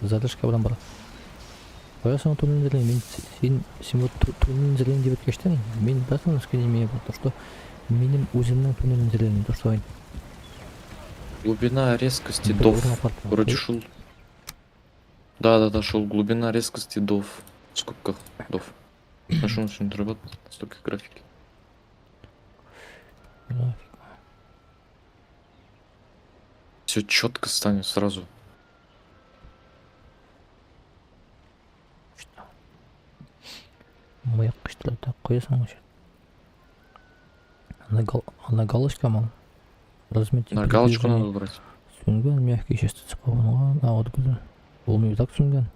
Задержка белән бара. Кая соң туннель зрения? Мин син вот туннель зрения дип әйткәчтән, мин беләсеңме с кем имею то, что минем үземнең туннель зрения, то, что Глубина резкости бер дов. урын апарт. Вроде шул. Да, шул. Глубина резкости дов. В скобках дов. Нашел очень работает столько графики. График. Все четко станет сразу. Что? Мыек кыштырта куясың вообще. Ана галочка мал. Разметить На галочку надо брать. Сүнгән мягкий частица кабынган. А вот гүзәл. Ул не так сүнгән.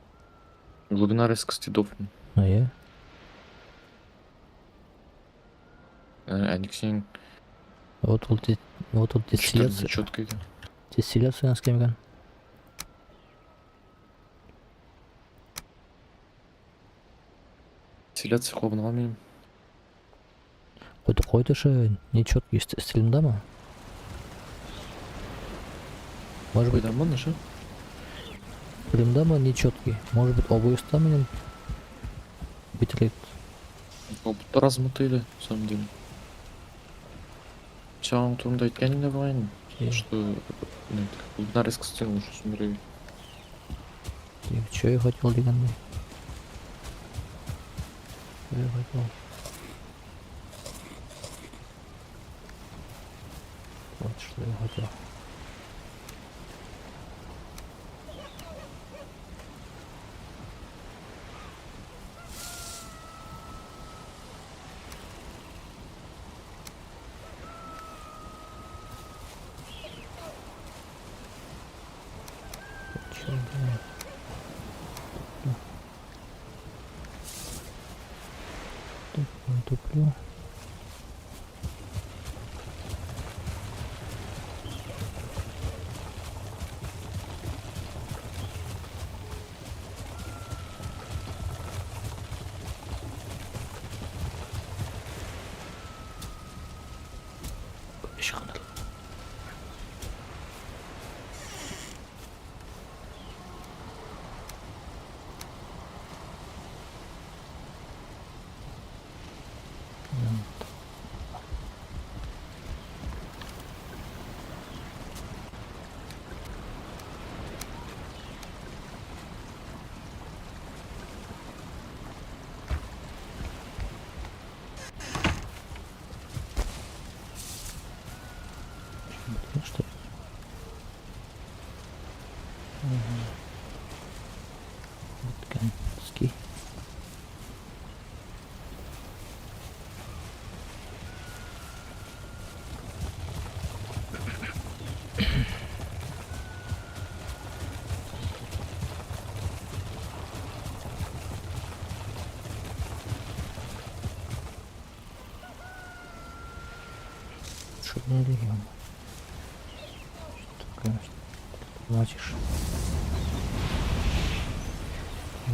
Глубина резкости дов. А я? Ә ник синең Вот ул вот ул дистилляция. Четко икән. Дистилляция нәрсә икән? Дистилляция кабынган минем. Койды койды ше нечеткий стилендәме? Может быть, Кайдамы наша? стримдамы нечеткий? Может быть, OBS-та минем битрейт. Как будто размытыли, на самом деле. Сен турында әйткән инде бугай, что нет, глубина резкости лучше сүндерергә. Что я хотел дигәндәй? Что я хотел? Вот что я хотел. Чё я делаю? Туплю. Туплю. Ышандыр. Беткән, что ли? Мгм. Беткән. Ски. Что не дигән? Что такое? Что ты плачешь?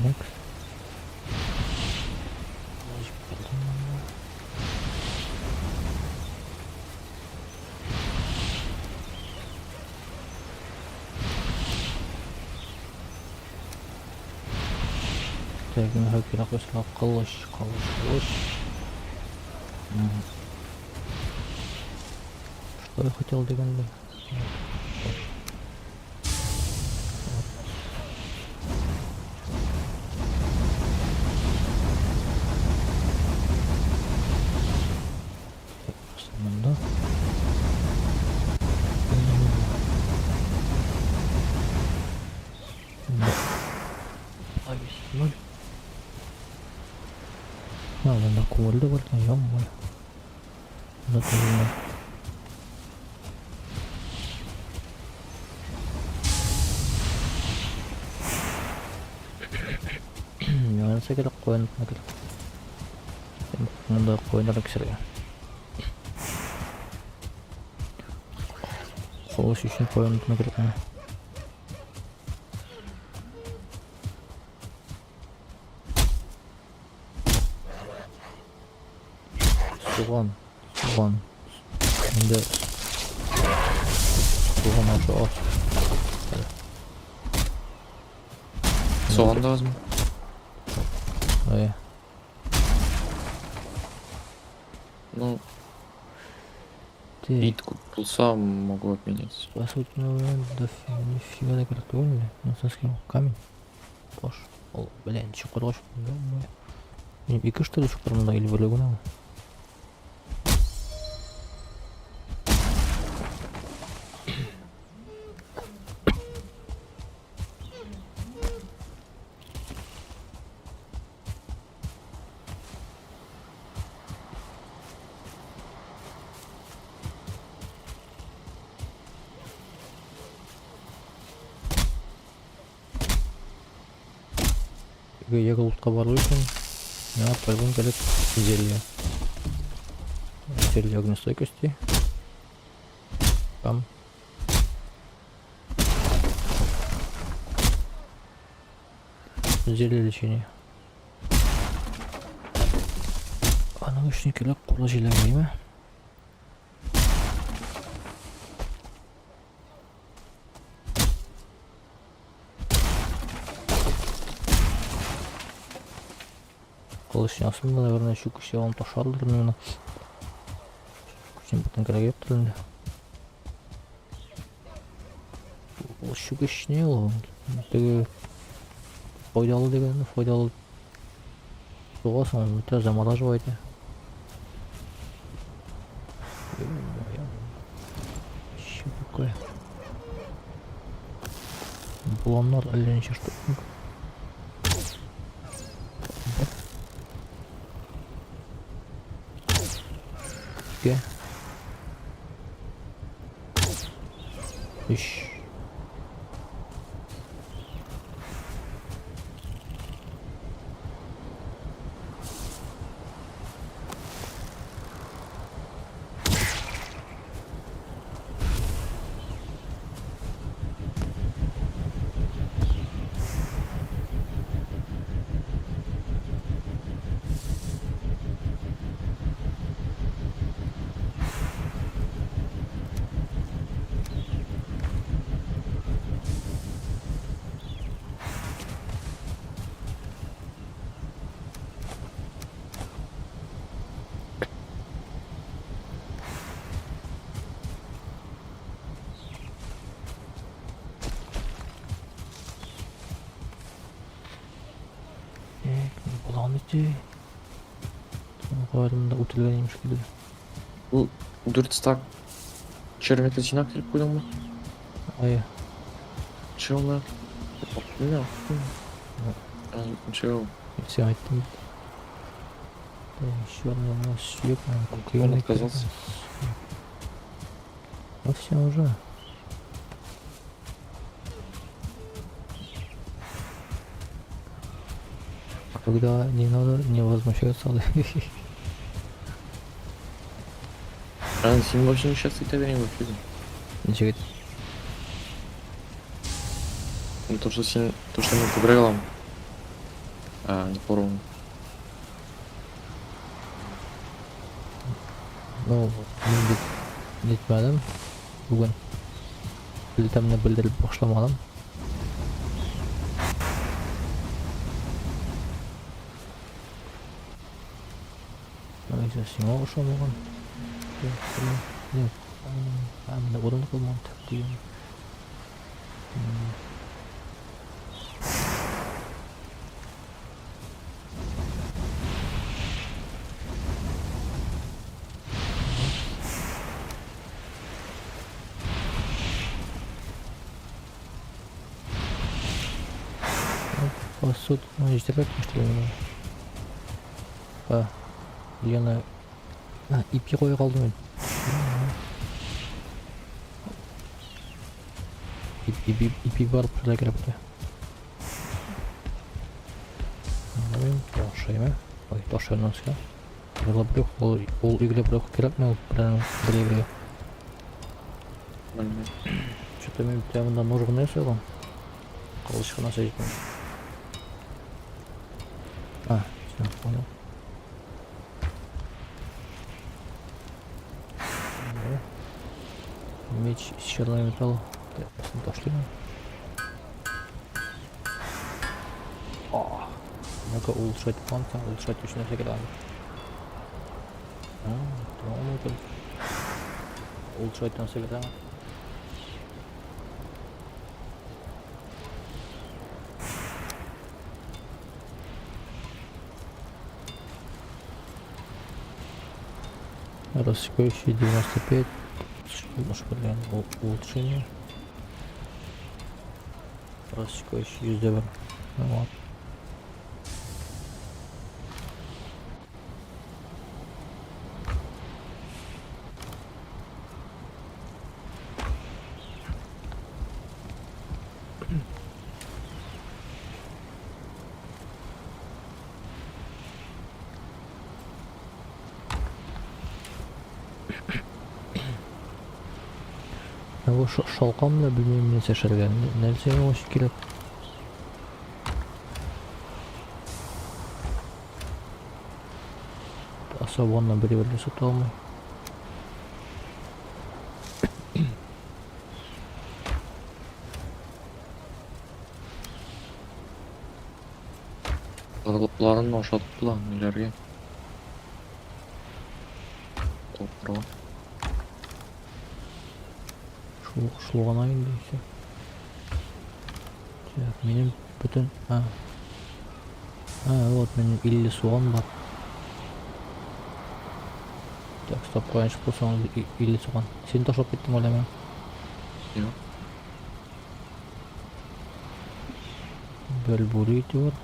Next. Плач беткән. Так, миңа кирәк булса кылыч, кылыч, кылыч. Мгм. Что я хотел дигәндә? Вот. Вот. Так, монда. Да. Повесить ноль. А, монда күңелле бар икән, ё-моё. Монда күңелле. Миңа нәрсә кирәк? Куян кирәк. Монда куяннар кисәргә. Кылыч өчен куян кирәк миңа. Суган, суган. Инде суган ашы аз. Соған да азмы? Ай. Ну, Ты ит күп булса, могу обменять. По сути, ну, да нифига так ртули. Ну, совсем камень. Тош. Ол, бля, ничего короче. Ике что ли чокыр или бер генә? Теге лутка бару өчен миңа по-любому кирәк зелье. Зелье огнестойкости. Там. Зелье лечения. Аның өчен кирәк кулы җиләгәйме? Кылыч ясында, наверное, чүкеч ягын ташардыр мин моны. Чүкечнең бөтен кирәге юктыр инде. Ул чүкеч ни ул? Теге файдалы дигән, файдалы сугасың, үтә замораживает. Что такое? Буланнар әллә ничә штук. Ике. Өч. Болан ите. Кайрымда үтелгән имеш килде. Бу 4 стак червякны син алып килеп куйдыңмы? Ай, Че ул? Не. Че ул? син айттым бит. Еще одна сөяк, Он отказался. Ну все уже. Когда не надо, не возмущаются. А, син вообще сейчас итә бирәм вообще. Ничек? Ну, то, что син, то, что мин күбрәк алам. А, не поровну. Ну, мин бит нитмәдем бүген. Плитәмне белдереп башламадым. Алайса сиңа ошамаган. Нет, а менә урын калмаган дигән. По сути, ну, җитәргә тиештер инде. А, Лена. А, ипи куя калдым мин. Ипи, ипи барып шулай кереп тә. Мин ташыйм, Ой, ташыйм все. Иглобрюх, ул иглобрюх кирәкме ул прям бер игрә. Белмим. Что-то мин прямо монда нож гына ясаган. Кылыч кына җитми. А, все, понял. Да. Меч из черного металла. Так, ташлыйм. Ну-ка, улучшать план, там, улучшать өчен нәрсә кирәк анда? А, tamam икән. Улучшать нәрсә кирәк аңа? Рассекающий 95. Блин, улучшение. Рассекающий 101. Ну вот. Ә бу шалкан белән белмим нәрсә эшләргә. Нәрсә миңа кирәк? Особенно бер бер сата алмый. Орлыкларын ашаттылар ниләргә? Топырга. Шул шул гына инде исә. Так, минем бөтен... А. А, вот минем 50 суган бар. Так, стоп, каян чыкты соң 50 суган? Син ташлап киттең әллә миңа? Юк. Бер бүре ите бар.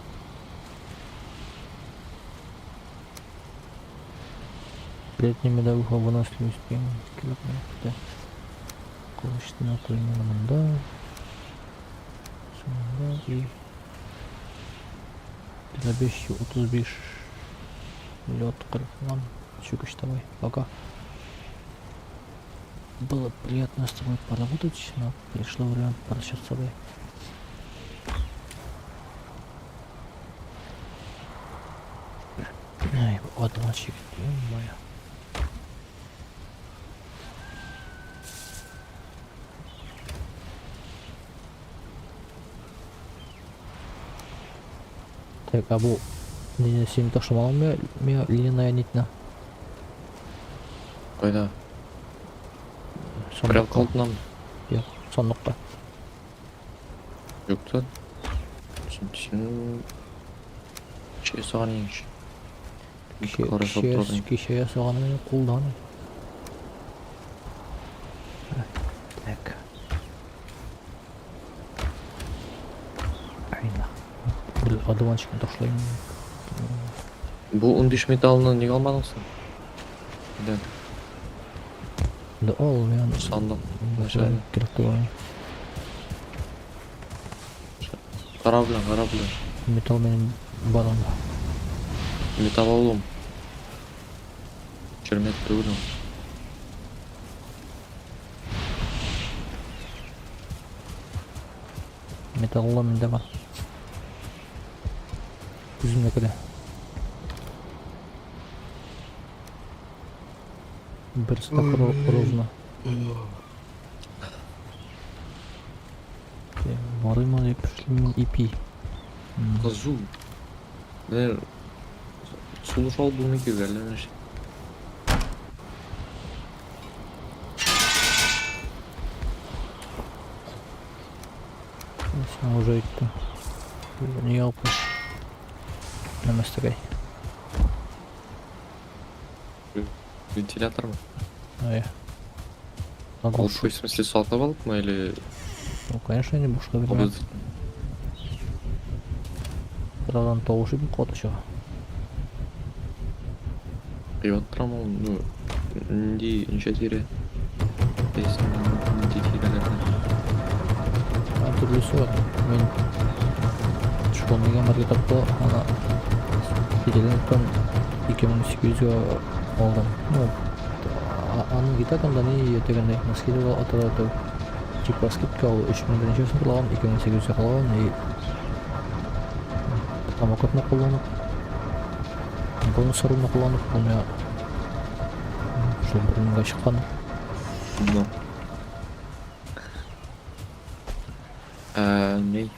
Летний медовуха выносливость кирәк миңа. Кылычны куймын монда. Сонда и 535 лед 40. Чукич, давай, пока. Было приятно с тобой поработать, но пришло время прощаться с тобой. Ай, одночек, моя. Так, а бу не син ташламадың миңа льняная нитьны? Кайда? Прялка алдынамы? Юк, сандыкта. Юк та. Син син кичә ясаган идең ич. Кичә кичә ясаган минем кулдан. Так. Айна. Бер одуванчикны ташлыйм. Бу 15 металлны нигә алмадың соң? Нидән? Да ал, мин Сандык. Нәрсә кирәк түгел. Кара белән, кара белән. Металл минем бар анда. Металлолом. Чермет түгел ул. Металлолом миндә бар. Күземдә керә. Бер стак ровно. Барыйм дип эшлим ипи. Кызу. Менә сулыш алып булмый икән әллә нәрсә. Син уже әйттең. Ни алып куй. Нәмәстәгәй. Вентилятормы? Ая. Надо Алып куй, в смысле, сатып алыпмы или Ну, конечно, не бушка бирмә. Бераздан тавышы бик каты чыга. Кыйбат торам ул, ну, нинди ничә тире? Нинди тирәләрдә? Төрлесе бар. Мин школьныйга бер китапта ана Фиделингтон 2800 гә алдым. Ну, аның и так анда ни дигәндәй, скидка атала. Типа скидка ул 3000 беренче калган, 2800 калган и промокодны кулланып, бонусларны кулланып, ул миңа шул бер меңгә чыккан. Ну. Ә, ни?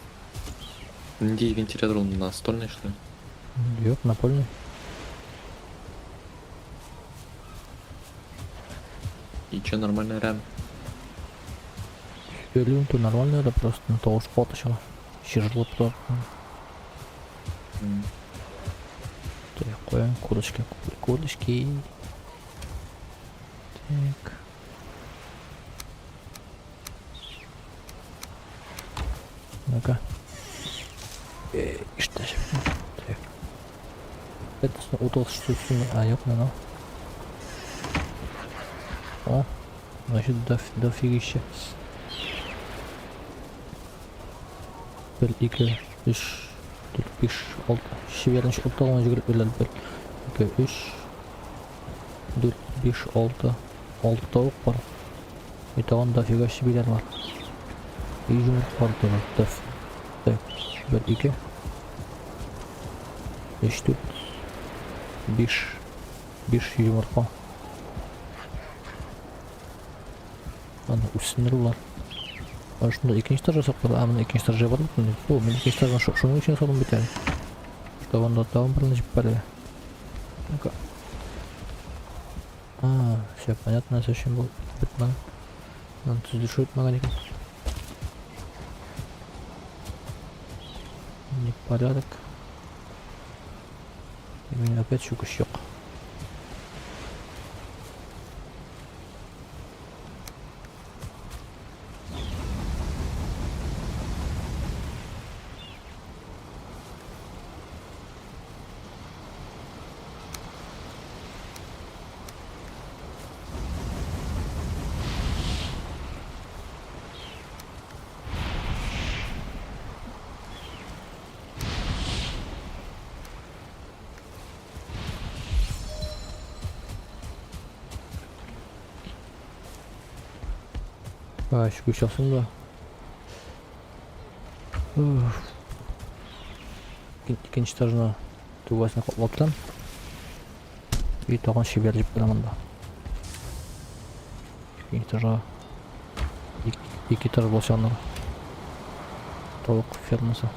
Нинди вентилятор ул, настольный, что ли? Юк, напольный. И че, нормальный рам? Сөйлүм нормально да просто ну, тавыш каты чыга. Чыжылып тора. Так, куям курочки, курочки. Так. Ну-ка. Что же? Так. Это утол что. А, юк, ну. О, значит, дофигища. 1, 2, 3, 4, 5, 6. Чибәрне чыгып тагын җигереп бирелә. 1, 2, 3, 4, 5, 6. 6 тавык бар. И тагын дофига чибиләр бар. И йомырка бар тагын. Так, 1, 2, 3, 4, 5, 5 йомырка. Аны үссеннәр улар. А шунда икенче этаж ясап куйды. А, менә икенче этаж бар бит инде. О, мин икенче этажны шуның өчен ясадым бит әле. Чтобы анда тагын берне җибәрергә. Ну-ка. А, все понятно, зачем был бетмәгән. Аны төзелеше үтмәгән икән. Непорядок. И меня опять чүкеч юк. А, чүкеч ясыйм да. Уф. Икенче этажны түбәсен каплап. И тагын чибәр җибәрәм монда. Икенче этажга. Ике этаж булса аннары. Тавык фермасы.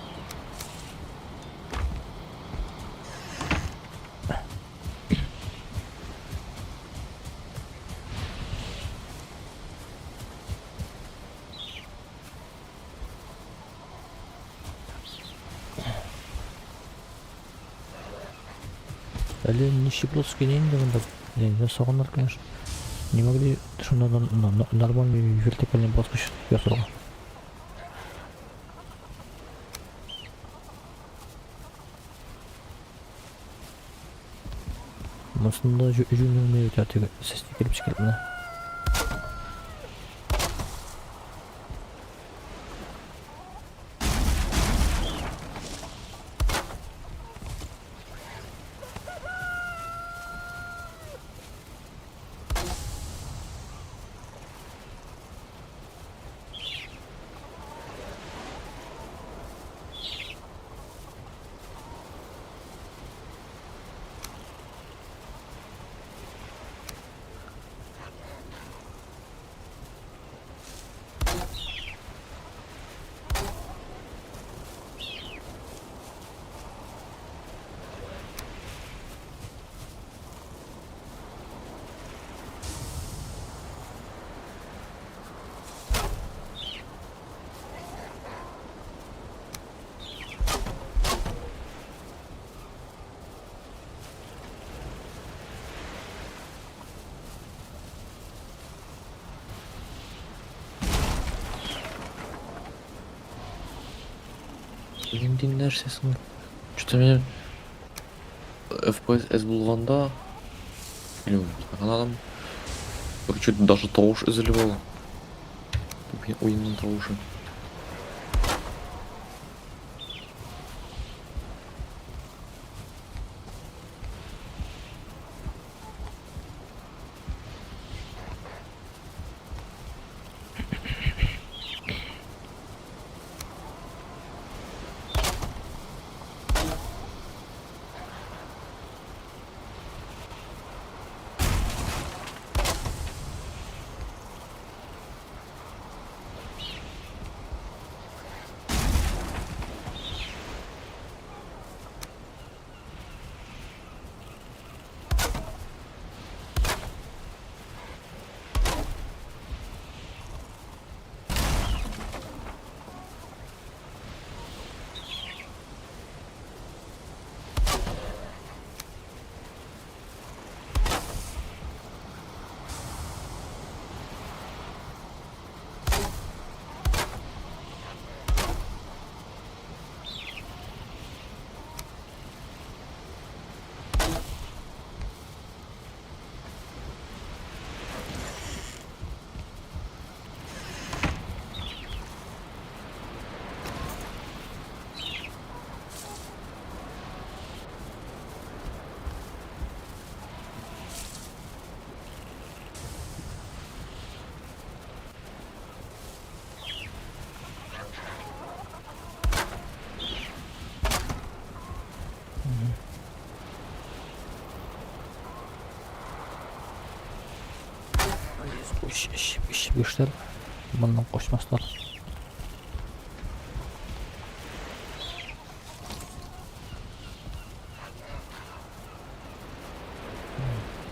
Әле нищебродский не инде монда. Ясаганнар, конечно. Не могли шунда нормальный вертикальный баскыч ясарга. Монысында җүнле үтә теге сез килеп чыгып менә. Нинди нәрсәсең? Что-то минем FPS әз булганда, или адам. Короче, даже тавыш өзелеп ала. Уенның тавышы. Эшләр моннан качмаслар.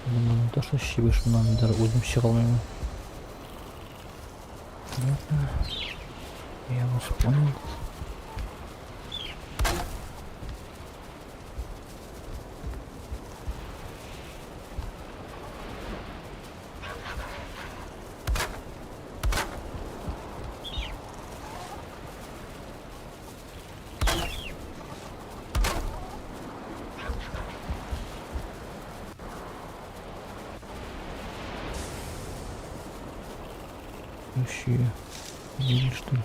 Моннан то что чебеш, моннан даже үзем чыга алмыйм. Понятно. Я вас понял. Вообще, не что ли?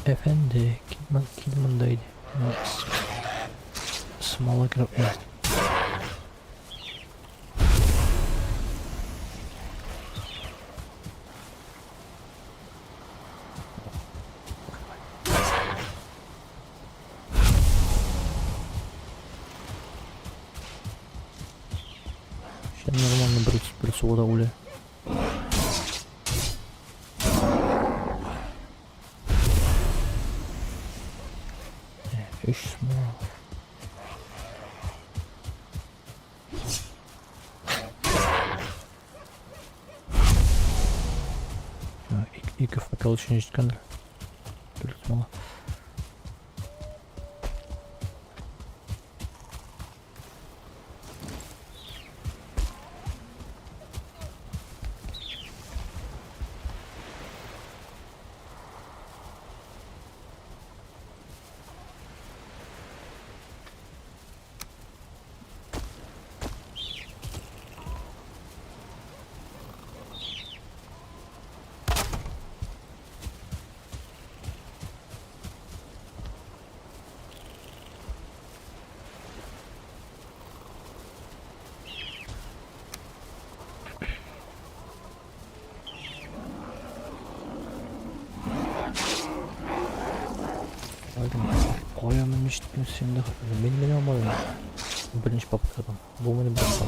Efendi, kim, kim bundaydı? Смола кирәк. Сейчас нормально бер сугуда үлә. Өч смола. Ике факел өчен җиткәндер. Бер смола. Кая менмештем син дә? Мин менә алмадым. Беренче попыткадан. Бу мине башка.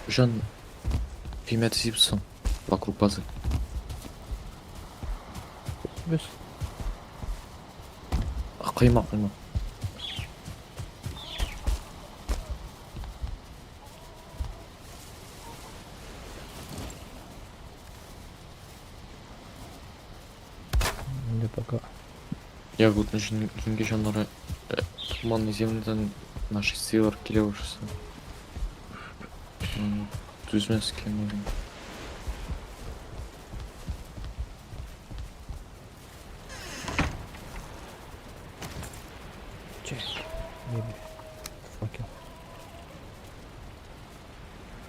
Кайчан көймә төзибез соң? Вокруг базы. Без. Койма, койма. Инде пока. Я вот җиңге җаннары туманный землядан наши силар килә башласа. Түзмәскә мөмкин. Че? Maybe. Факел.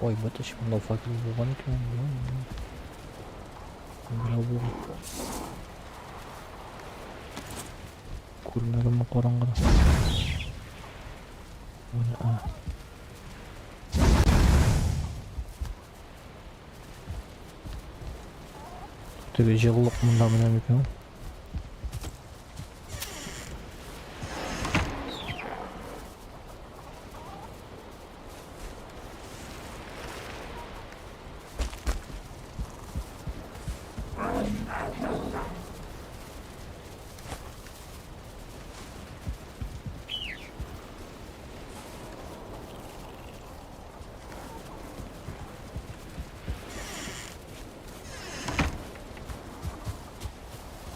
Ой, бәтәч, монда факел булган икән. Берәү булган. Күрмәгәнме караңгыда. Менә, а. Теге җылылык монда менә микән ул?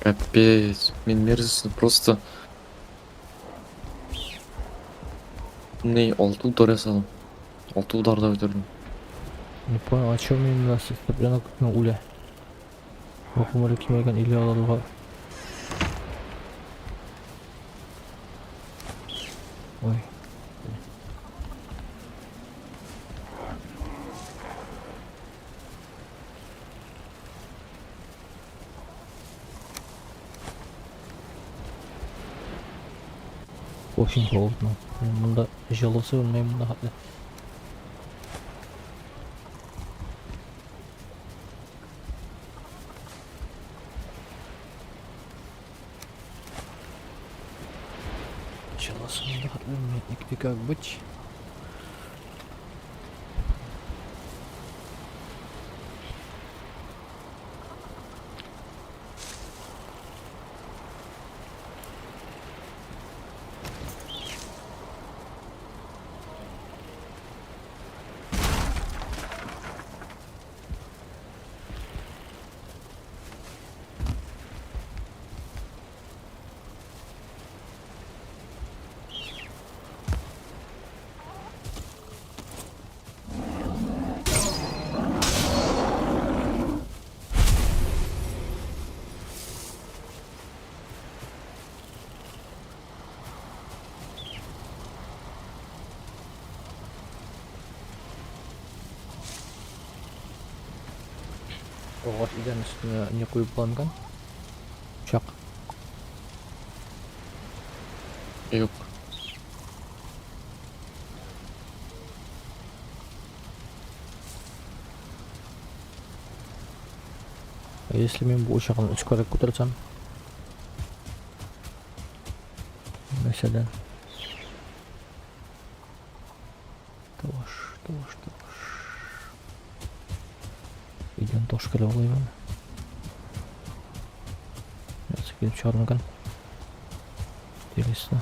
Капец, мин мерзостно просто не алты удар ясадым. Алты ударда үтердем. Не понял, а чё именно цыпленок, ну, уля? Бу кимәгән или алырга. Ой. Очень холодно. Монда җылысы белмәйм монда хәтле. Җылысы монда хәтле белмәйм. И как быть? Агач идән өстенә не куеп була микән? Пычак. Юк. А если мин бу учагын өскәрәк күтәрсәм? Мәсәлән. Тавыш, тавыш, тавыш. Өйдән таш керә алыйм. Нәрсә килеп чыгар микән? Интересно.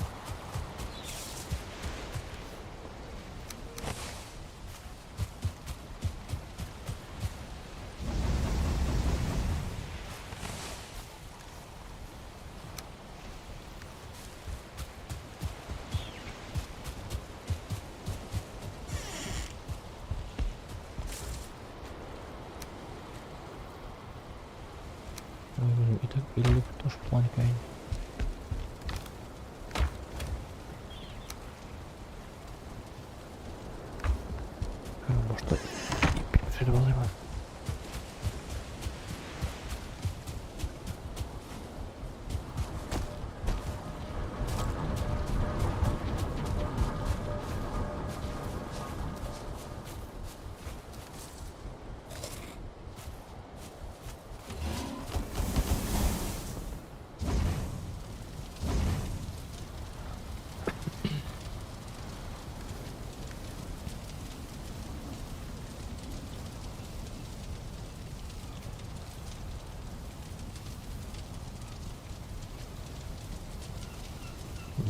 Ой, блин, и так или тоже планка. Башта пешереп алыйм.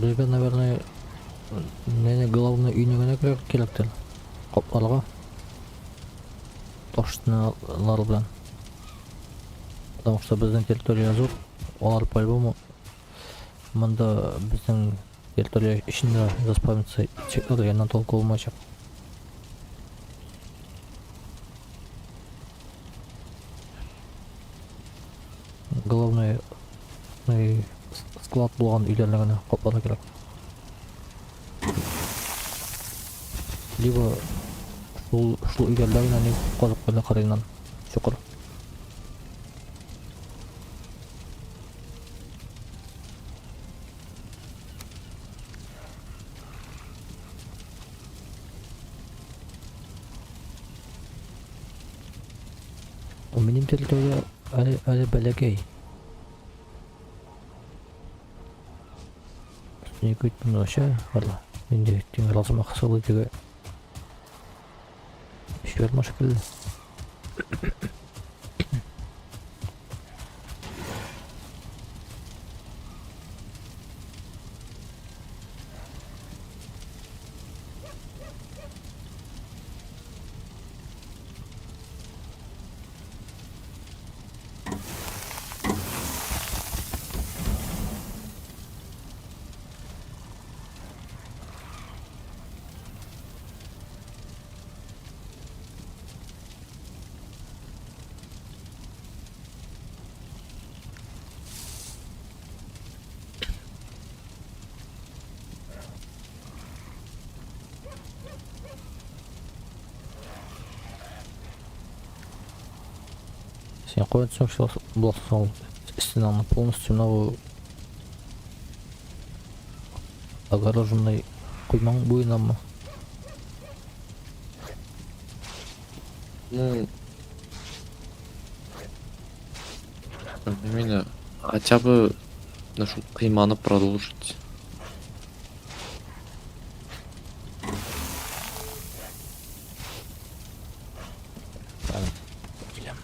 Безгә, наверное, нәне главный өйне генә кирәк кирәктер. Капларга. Таш стеналар белән. Потому что безнең территория зур. Алар по-любому монда безнең территория эчендә заспавниться итәчәкләр, яннан толку булмаячак. Главное, склад булган өйләрне генә капларга кирәк. Либо шул өйләрдә генә ни казып куйды кырыеннан чокыр. У минем территория әле әле бәләкәй. Не көттем вообще, валла. Инде тиң размах сылы теге. Ферма шикелле. Син каян төшмәкче буласың ул стенаны полностью мынау огороженный коймаң буенамы? Ну, именно хотя бы нашу кыйманы продолжить. Киләм.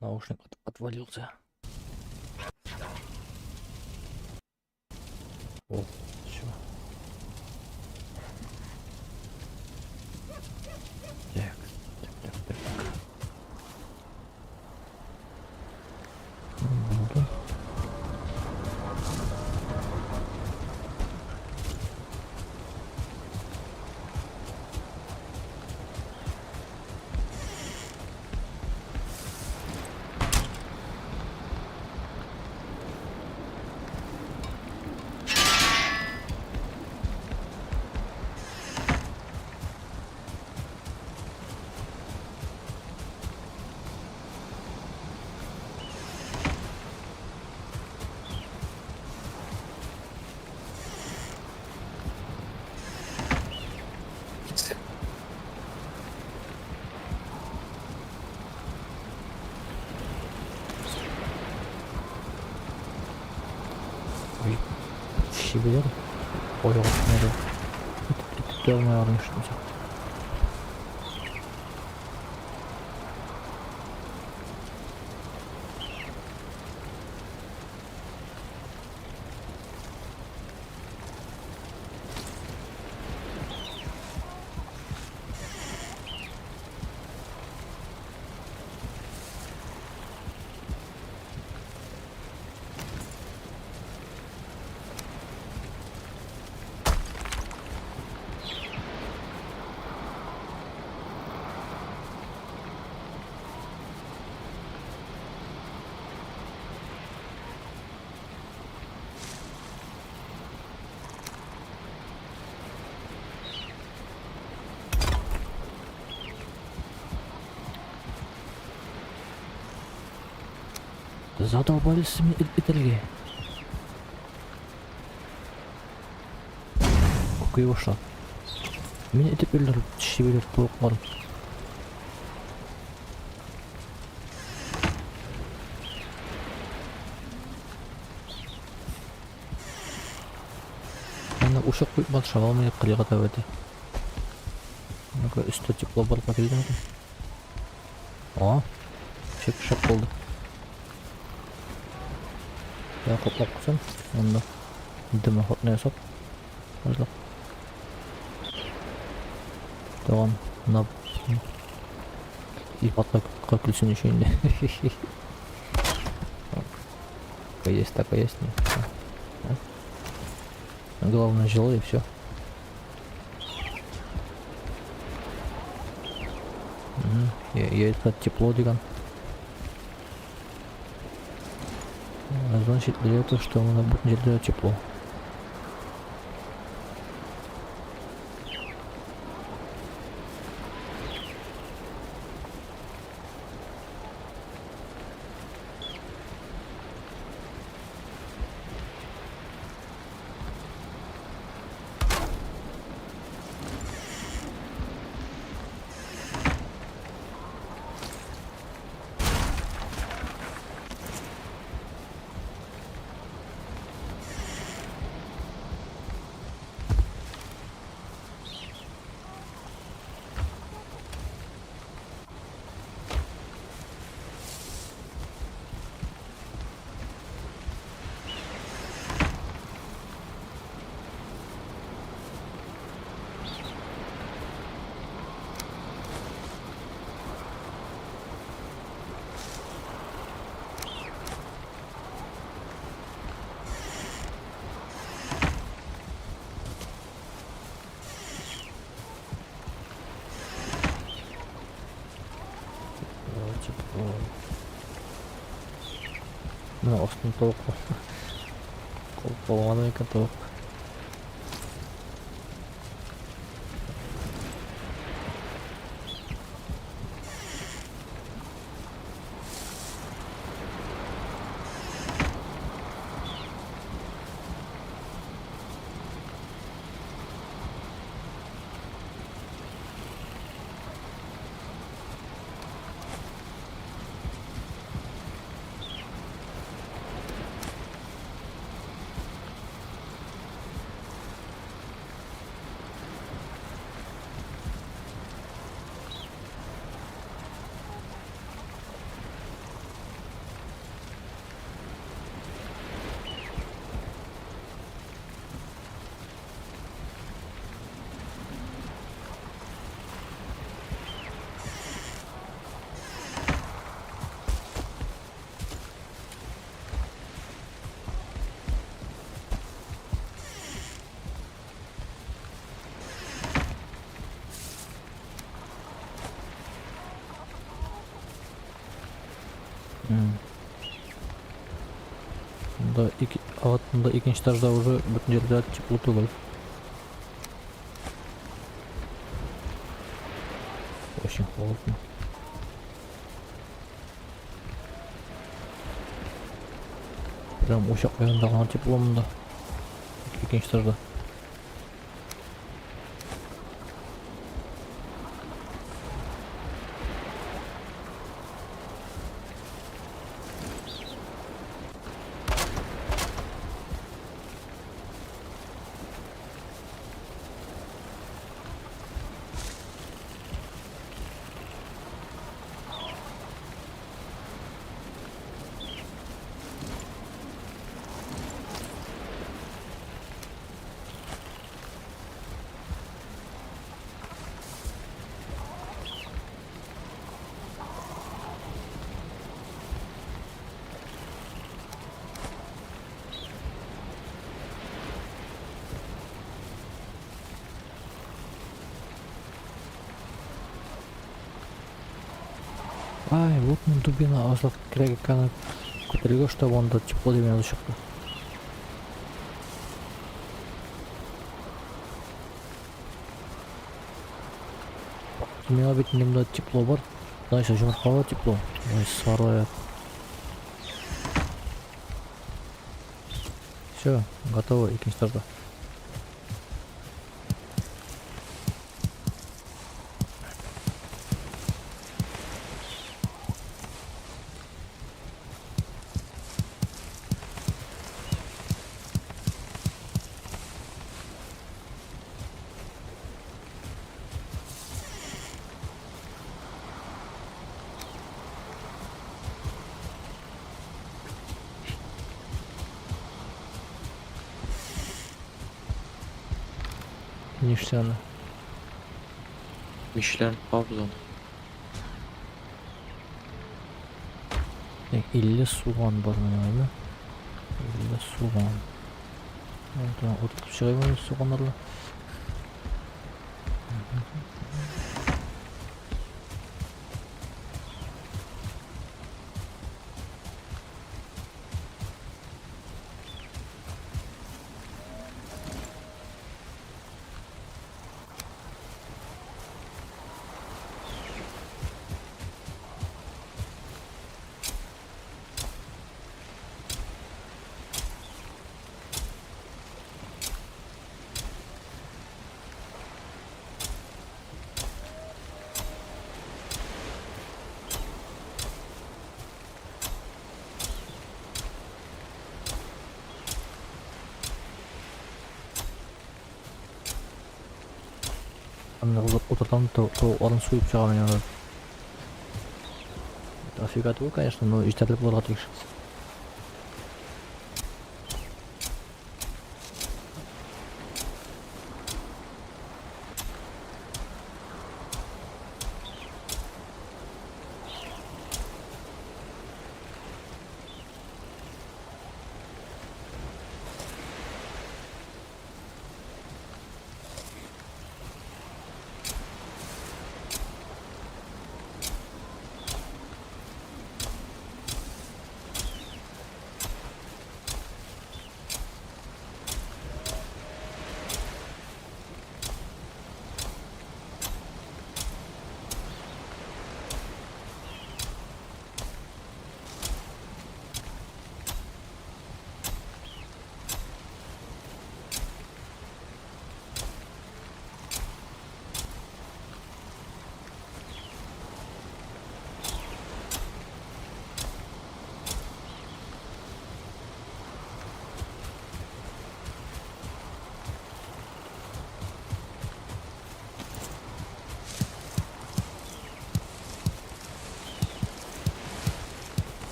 Наушник отвалился. О, все. Так, так, так, так. Буду. Ой, чибиләр. Ой, артына Итеп алмай арынышты. Задолбались мине итәргә. Укый башлады. Мине итеп өлдереп, чибелер тавыклар. Аны ушак куеп маташа алмый кырыйга таба ди. Ну-ка, өстә тепло барып килде микән? О, шәп шәп булды. Я котлап куйсам, монда дымоходны ясап. Азлык. Тагын на ипатка көлсен өчен инде. Есть так, есть. Главное жило и все. Я это тепло дигән. Значит ли это, что на бөтен җирдә тепло? Тепло. Менә астын тавык калган икән тавык. Монда ике, а вот монда икенче этажда уже бөтен җирдә тепло түгел. Очень холодно. Прям учак янында гына тепло монда. Икенче этажда. Ай, вот он дубина, азлык кирәк икән күтәрергә, чтобы анда тепло дигән язу чыкты. Миңа бит инде монда тепло бар. Значит, йомыркага тепло. Ой, сарай. Все, готово, икенче этажда. Нишләне? Мишләр пауза. Так, 50 суган бар менә әле. 50 суган. Утыртып чыгыйм суганнарны. Аны утыртам, тавыкларын суеп чыгам мин аны. Дофига түгел, конечно, но җитәрлек булырга тиеш.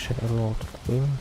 Ишәк орлыгы утыртып куйым.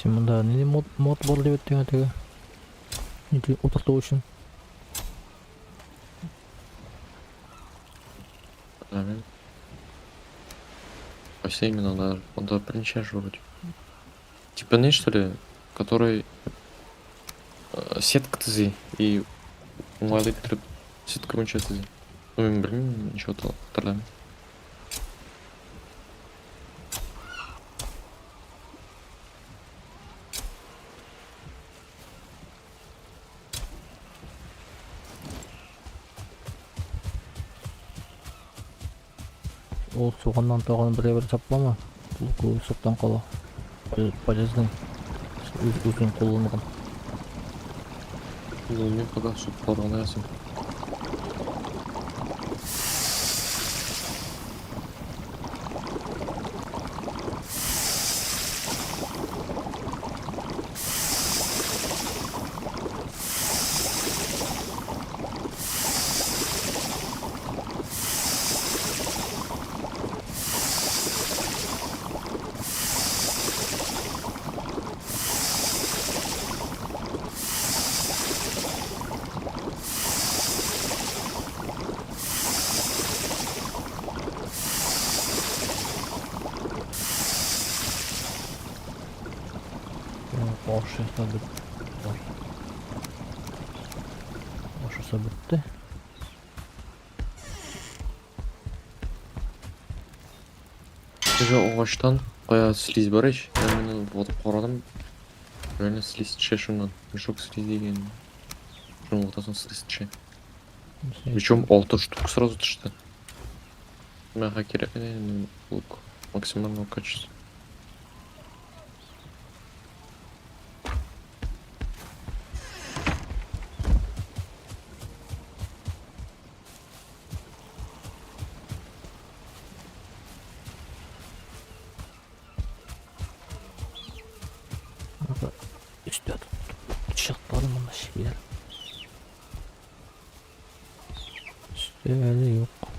Син монда нинди мод, мод бар дип әйттең теге? Нинди утырту өчен? Белмим. Кайсы именно анда? Анда берничә же вроде. Типа не что ли, который сетка төзи и уңайлы иттереп сетка буенча төзи. Ну, мин белмим, ничего хәтерләмим. Ул суганнан тагын берәр саплама. Ул суктан кала. Полезный. Үз үзен кулланган. Ну, мин пока суклар гына ясыйм. Аш ясап бетте. Аш ясап бетте. Теге агачтан кая слизь бар ич, мин моны ватып карадым. Реально слизь төшә шуннан. Мешок слизи дигән. Шуны ватасың, слизь төшә. Причем 6 штук сразу төште. Миңа кирәк инде лук максимального качества. Өстә чыктылар монда чебиләр. Өстә әле юк.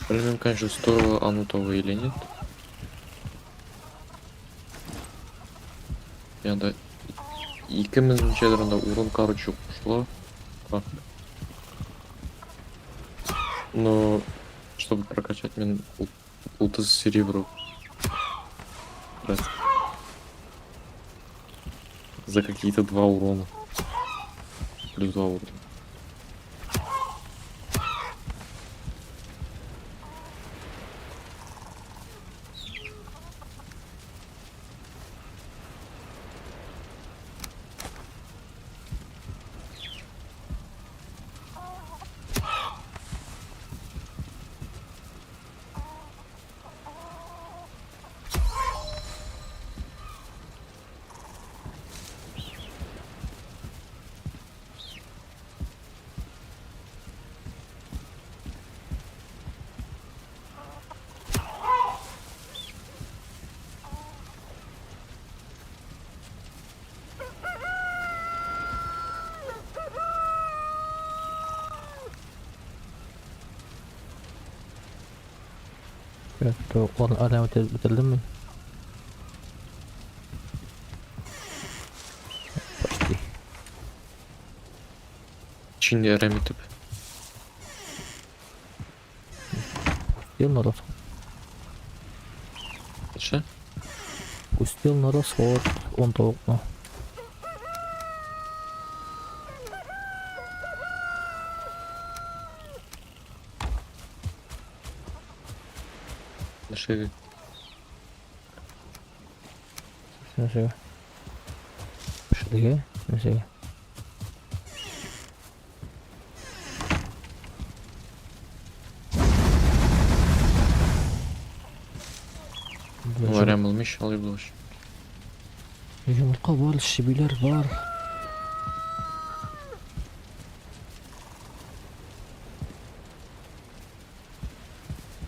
Белмим, конечно, стоило оно того или нет. Янда ике мең ничәдер анда урын, короче, кушыла. А. Но чтобы прокачать мин 30 серебро. Раз. За какие-то два урона. Плюс два урона. Тавыкларны әрәм итеп бетердем мин. Почти. Чинде әрәм итеп. Пустил на расход. Ничә? Пустил на расход. Ун тавыкны. Нәрсәгә? Нәрсәгә? Пешерергә? Нәрсәгә? Ул әрәм булмыйч, алай булгач. Йомырка бар, чебиләр бар.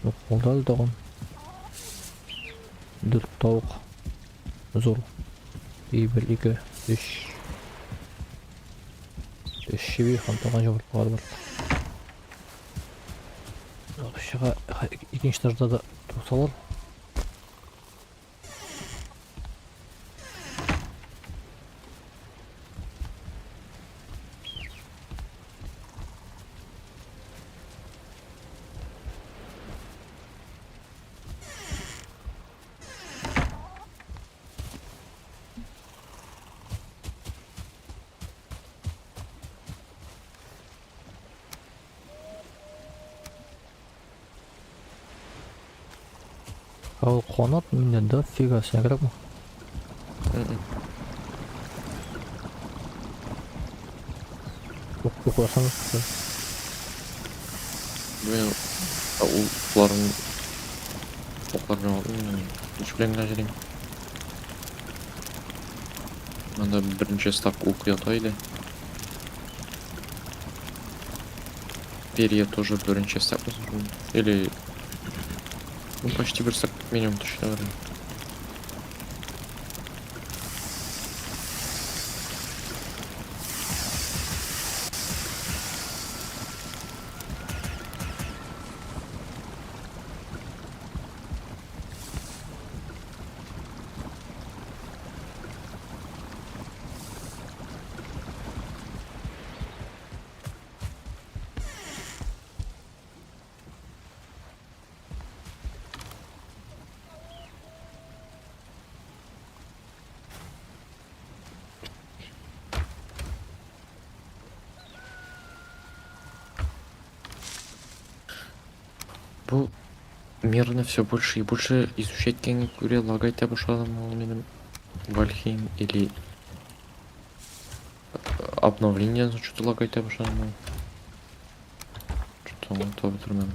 Юк, булды әле тагын. Дүрт тавык. Зур. И, бер, ике, өч. Өч чеби һәм тагын йомыркалар бар. Чыга, икенче этажда да тусалар. Ә ул канат миндә дофига, сиңа кирәкме? Укырсаң, Мин укларын уклар белән уч белән генә җөрим. Анда беренче стак ук ята иде. Перья тоже беренче стак или ну, почти бер стак минимум точно бар. Бу мирны все больше и больше изучать кәнгә күрә лагайта башладым ул минем Вальхейм или обновление что-то лагайта башладым ул. Что-то аңлата бетермәдем.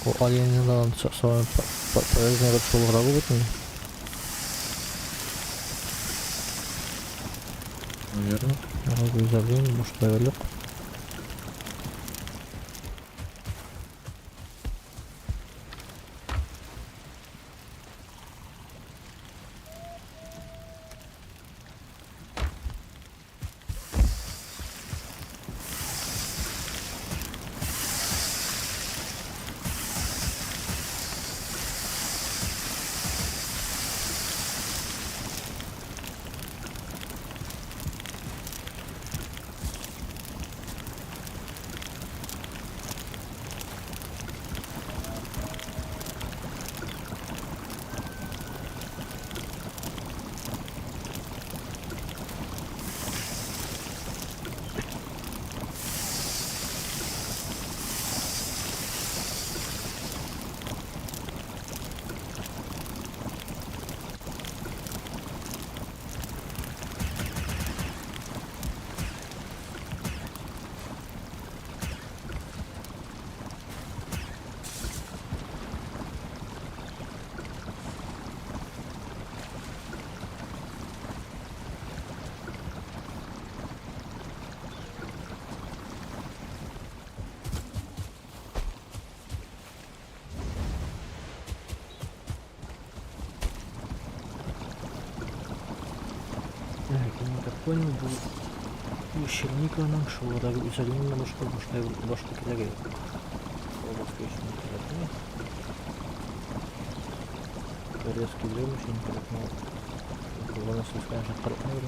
Ул оленьдан полезный бер шулгырак бит инде. Наверное. Гүзәлем, башка юк. Так, я так понял, бу черниканың шулрак үзәгеннән башка башка башка кирәге юк. Ул башка өчен кирәкми. Резкий лем өчен кирәкми. Кулланасы конечно, кырыкмый.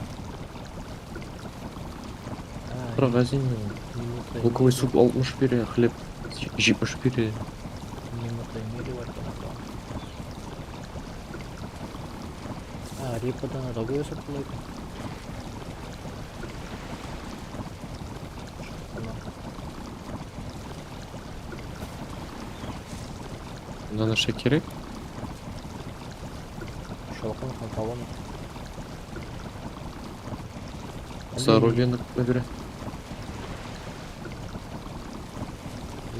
Магазин луковый суп 60 бирә, хлеб 70 бирә. А, репадан рагу ясап була икән. Монда нәрсә кирәк? Шалкан һәм кавын. Здоровье бирә.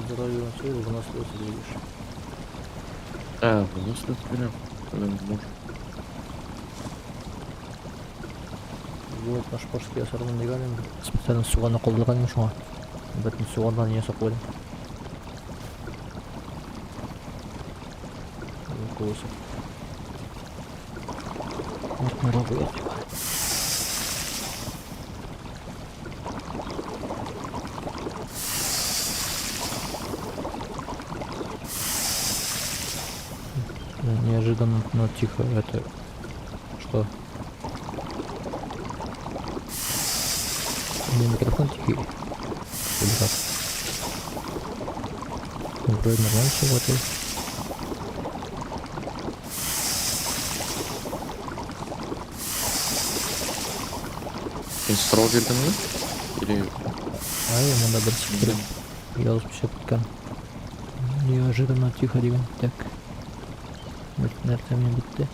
Здоровье он выносливость видишь. А, выносливость бирә. Может. Вот наш пошки ясармын дигән идем. Специально суганны калдырган идем шуңа. Бөтен суганнан ясап куйдым. Луковый суп. Вот мы рагу ясыйбыз. Неожиданно, но тихо. Это что? Не микрофон тихий. Или как? Ну, вроде нормально все работает. Син сорау бирдеңме? Или Ай, монда бер сикереп язып төшеп киткән. Неожиданно тихо дигән. Так. Нәрсә менә бетте.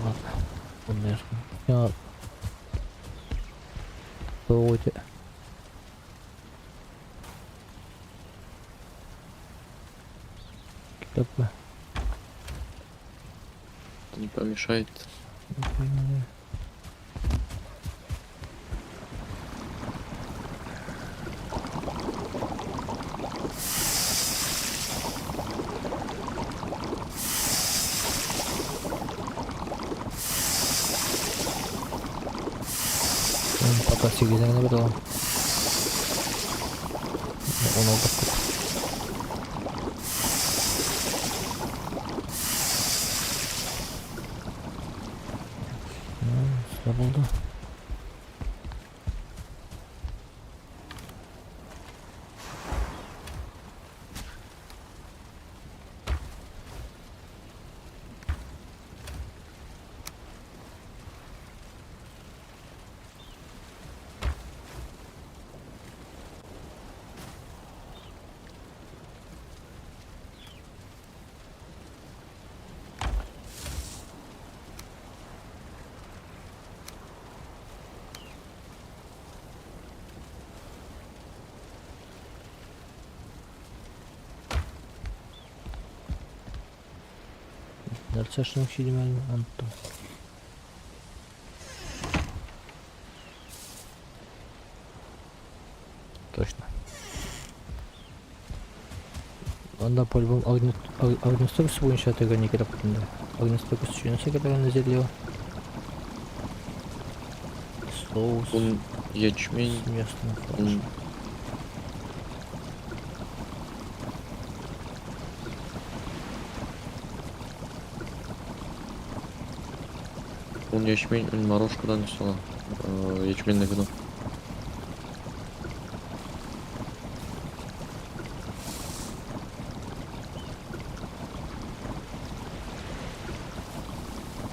Ладно. Bunlar. Ya. Doğru. Китапмы? не помешает. Пока сигезен генә бит алам. 16 күп. Нәрсә булды? Нәрсә эшләмәкче идем әле, оныттым. Точно. Анда по-любому огнестойкость буенча теге ни кирәк бит инде. Огнестойкость өчен нәрсә кирәк әле зелье? Соус. Он ячмень, С местным он фаршем. Он ячмень, он морожкадан ясала. Ячменное вино.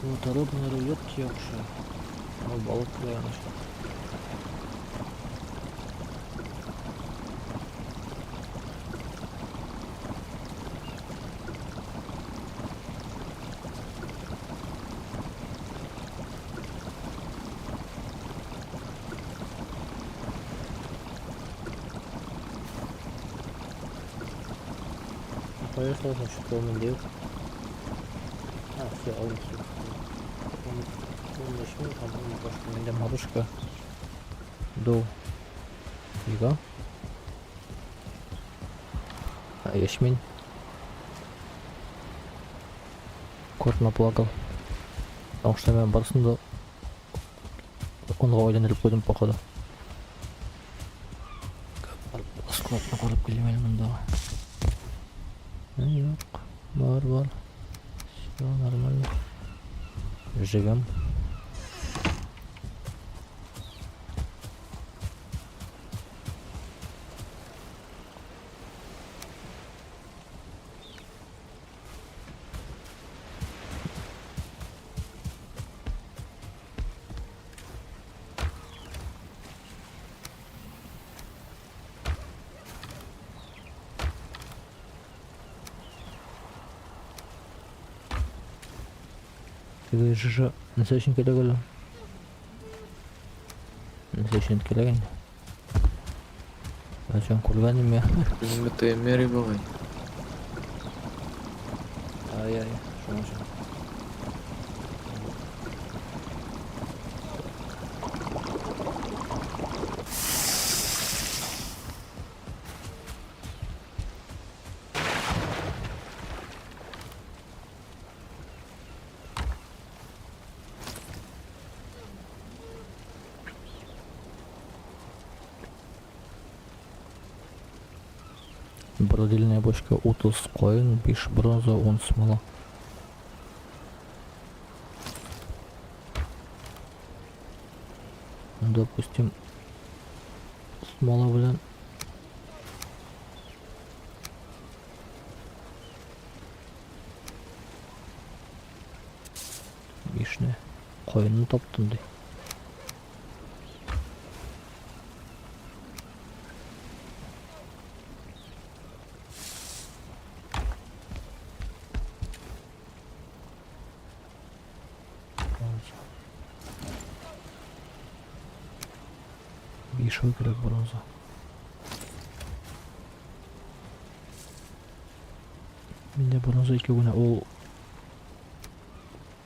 Золоторыбный рулет яхшы. Ну, балык килә начар. Поехал, значит, полный дел. А, все, он все. Он начнет, а он башка миндә марушка. До. Ига. А, ячмень. Кот наплакал. Потому что мин барысын да онга әйләндереп куйдым, походу. Складны карап килим әле монда. Юк, бар, бар. Все нормально. Живем. Теге ЖЖ нәрсә өчен кирәк әле? Нәрсә өчен кирәк инде? Кайчан күргән идем я. Минем ТМР бугай. Ай-ай, шуның өчен. Бродильная бочка 30 каен, 5 бронза, 10 смола. Допустим, смола белән бишне каенны таптым ди. Бишәү кирәк бронза. Миндә бронза икәү генә. Ул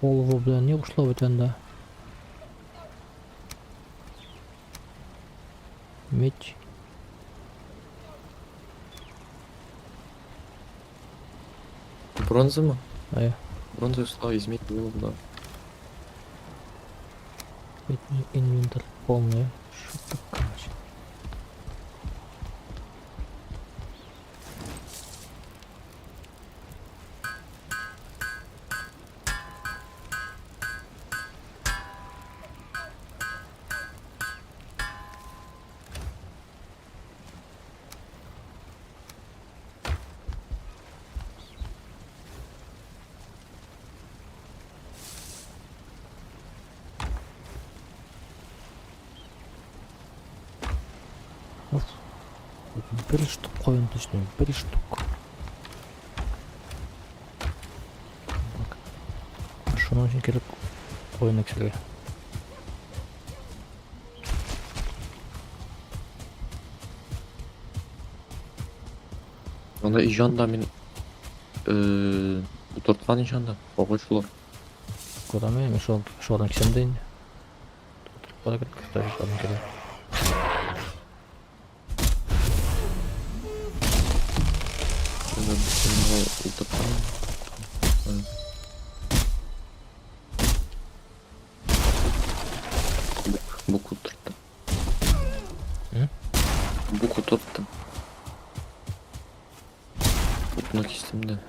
олово белән ни кушыла бит анда? Медь. Бронзамы? Әйе. Бронза ясала из меди было, да. Инвентарь полный. Что короче. Уф. Бер штук каен точно, бер штук. Так. Шуның өчен кирәк каен эксергә. Анда ижан да мин утырткан ижан да агачлар. Күрәм мин шул шулардан кисәм дә инде. Утырып кара кирәк, шулардан кирәк. Шунда бөтен утырткан. Бук, бук утырттым. М? Бук утырттым. Букны кистем дә.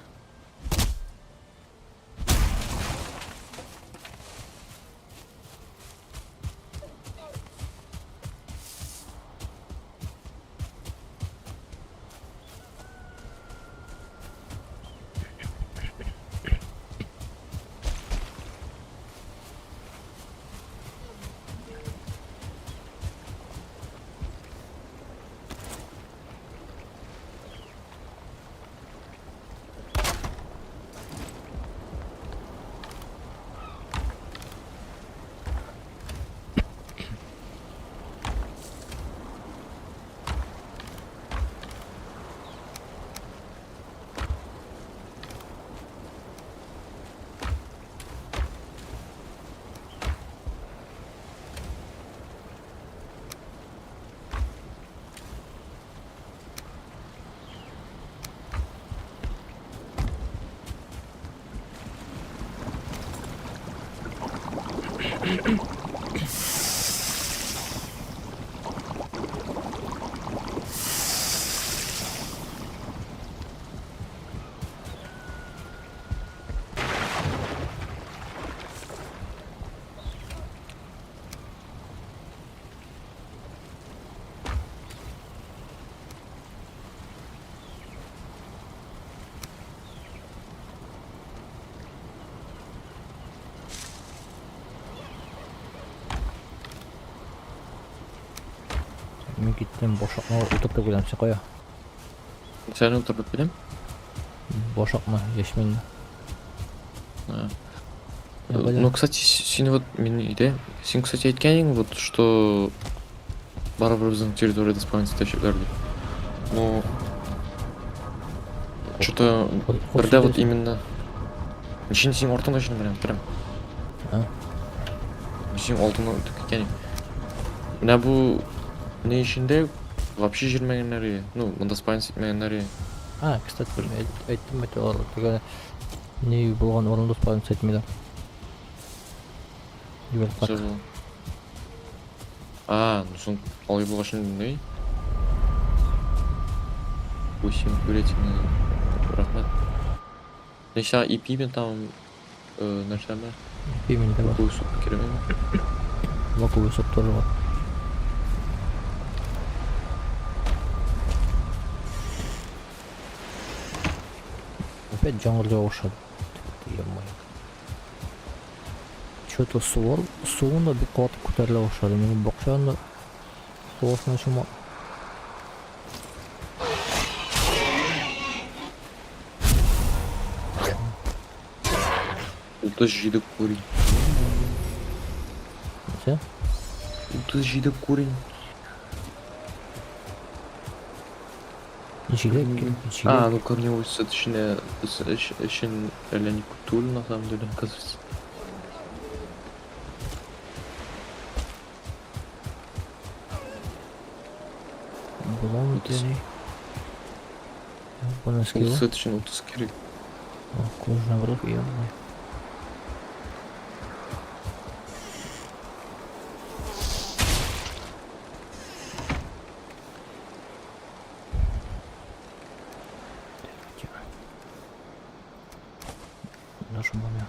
Мин киттем, башакны утыртып куям, син кая? Сәне утыртып киләм. Башакны, ячменне. А. Я понял. Ну, кстати, син вот мин өйдә. Син, кстати, әйткән идең, вот, что барыбер безнең территориядә спавниться итәчәкләр дип. Ну, что-то бердә вот именно. Син син артыңда өчен беләм, прям. А? Син алдыңа үтеп киткән идең. Менә бу ни эчендә вообще җирмәгәннәр иде. Ну, монда спавниться итмәгәннәр иде. А, кстати, әйттем бит алар теге ни булган урында спавниться итмиләр. Җибәреп Всё было. А, ну соң алай булгач ни? Восемь курятины. Рәхмәт. Ничә ипи мен там нәрсәме? Именно бар. Луковый суп кирәкме? Луковый суп тоже бар. Опять яңгыр ява башлады. Ё-моё. Что-то сулар, суын да бик каты күтәрелә башлады. Минем бакчаны да су астына чума. 37 корень. Нәрсә? 37 корень. Җиләк, А, җиләк. ну корневой сет эченә эчен әллә ни күп түгел на самом деле, оказывается. Буламы Утыз. икән? Бу нәрсә Ул бу? сет өчен 30 кирәк. Кожаный брок, ё-моё. Тихо. Нашу маму.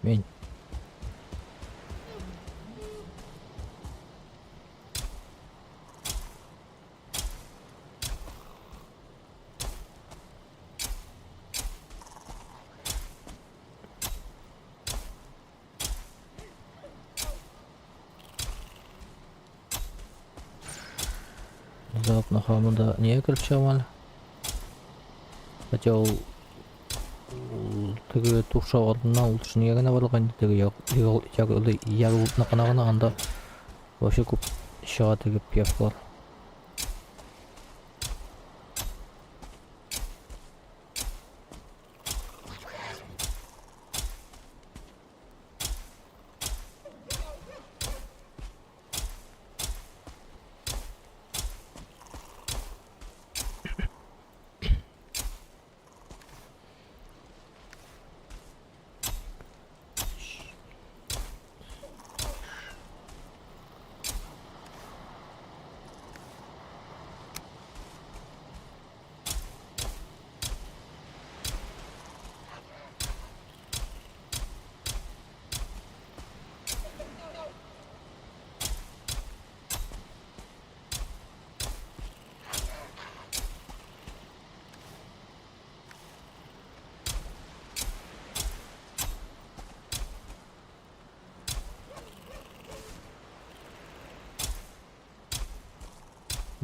Мень. Внезапно хамында не кереп чыгам әле. Хотя ул ул теге туша алдыннан ул нигә генә барылган инде теге ягулыкныкына гына анда вообще күп чыга теге пиявкалар.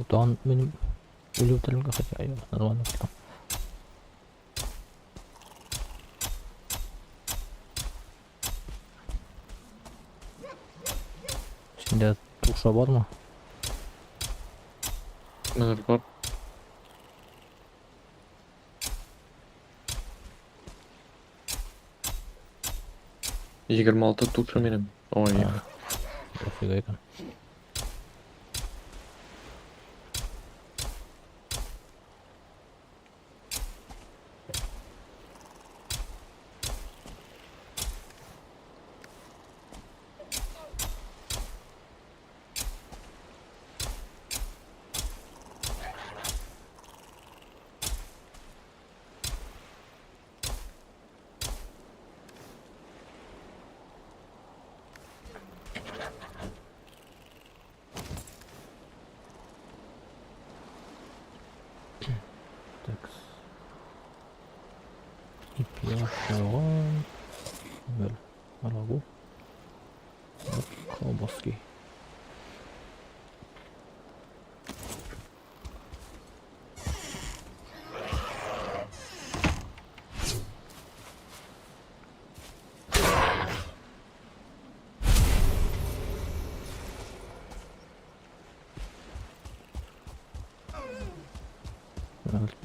Бутан минем үлү телемгә хотя я нормально китәм. Синдә туша бармы? Менә бар. 26 туша минем. Ой, А, дофига икән. Так. Ипи ашаган. Бер рагу. Бер колбаски.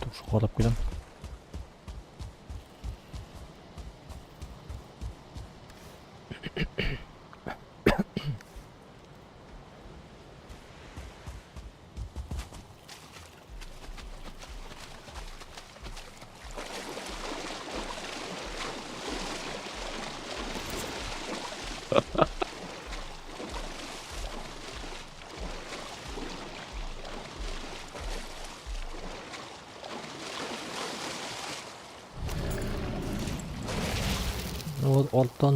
Туш карап киләм. Ну вот арттан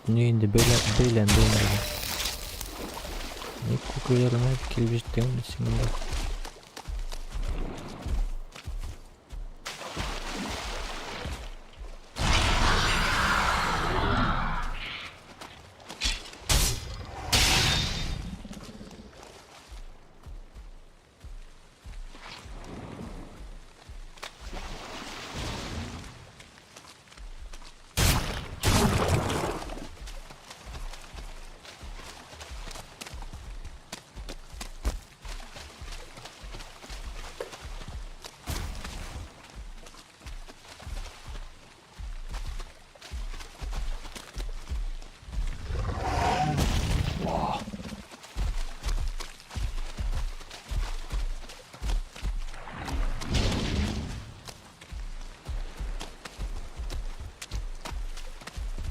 не инде бәйләнде инде. Ник күкрәләренә килеп җиттең син монда?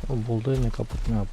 Ул булды инде капут миңа.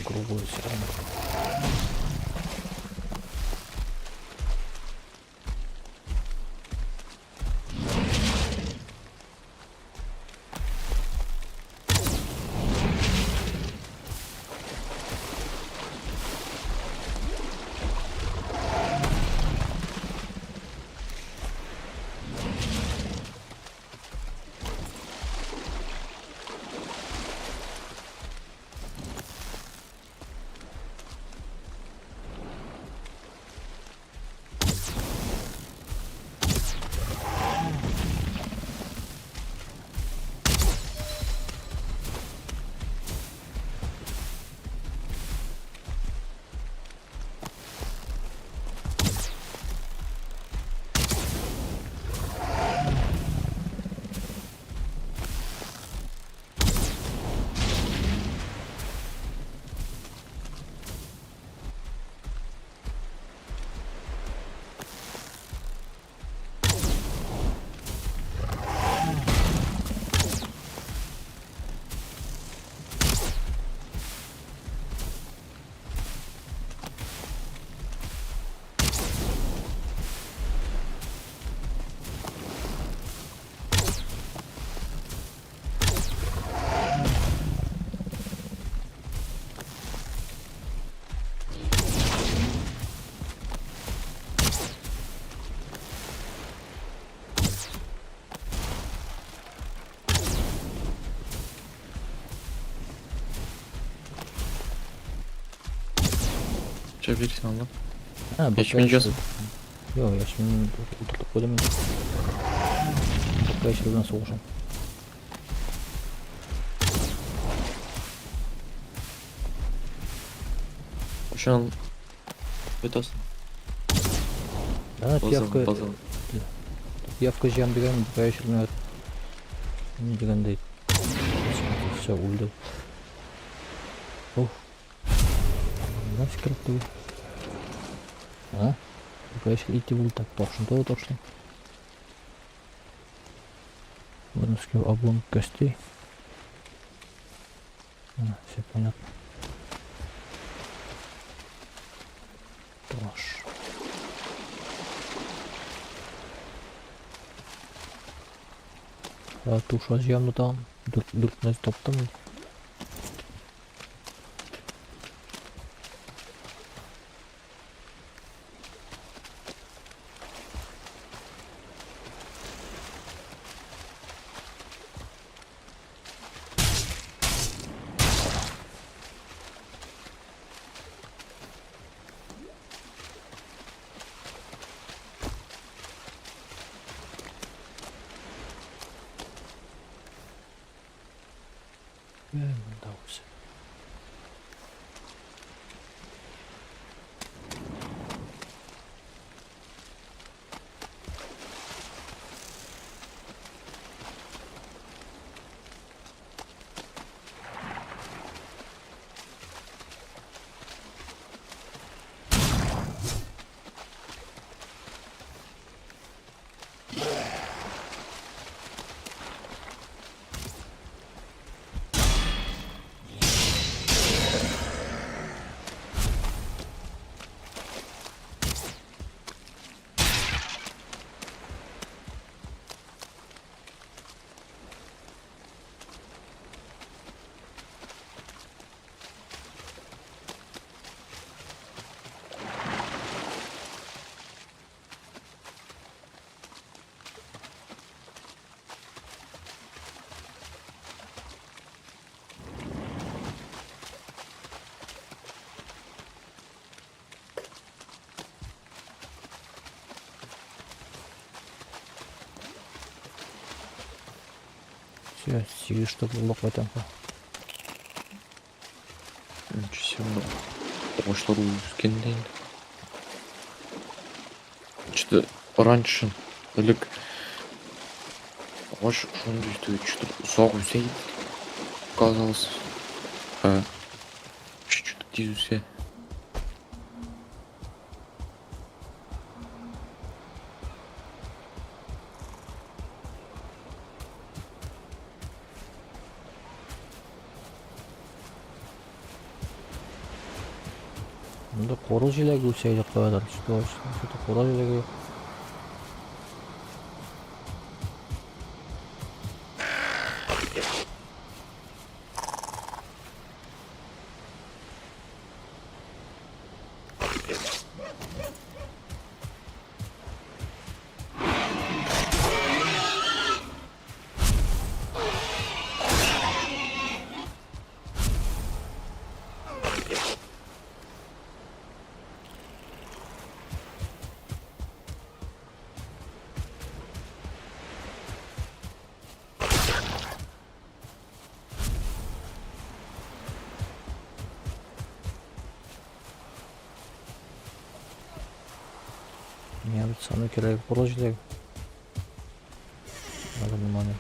Круглую все равно. Çevirsin Allah. Ha, Geçmeyeceğiz. Yok ya şimdi oturtup koydum. Бакай белән сугышам. Кайчан кайтасың? Ha, Базар, пиявка, базар. Пиявка җыям дигән бакай белән ни дигәндәй. Все, үлде. Уф. Нафиг кирәк түгел. А? Бакай ите булды так точно, то точно. Воинский облом костей. А, все понятно. Таш. А, туша җыямны тагын. Дүрт таптым. Үскән монда үзе. Все, сигез штук булдык байтанка. Ничего себе, монда агачлар үскән дә инде. Что-то раньше элек агач шундый что-то озак үсә иде. Казалось. Ә, чуть-чуть тиз үсә. Монда коры җиләге үсә иде каядыр. Что, что-то коры җиләге юк. Миңа бит самый кирәге коры җиләге. На данный момент.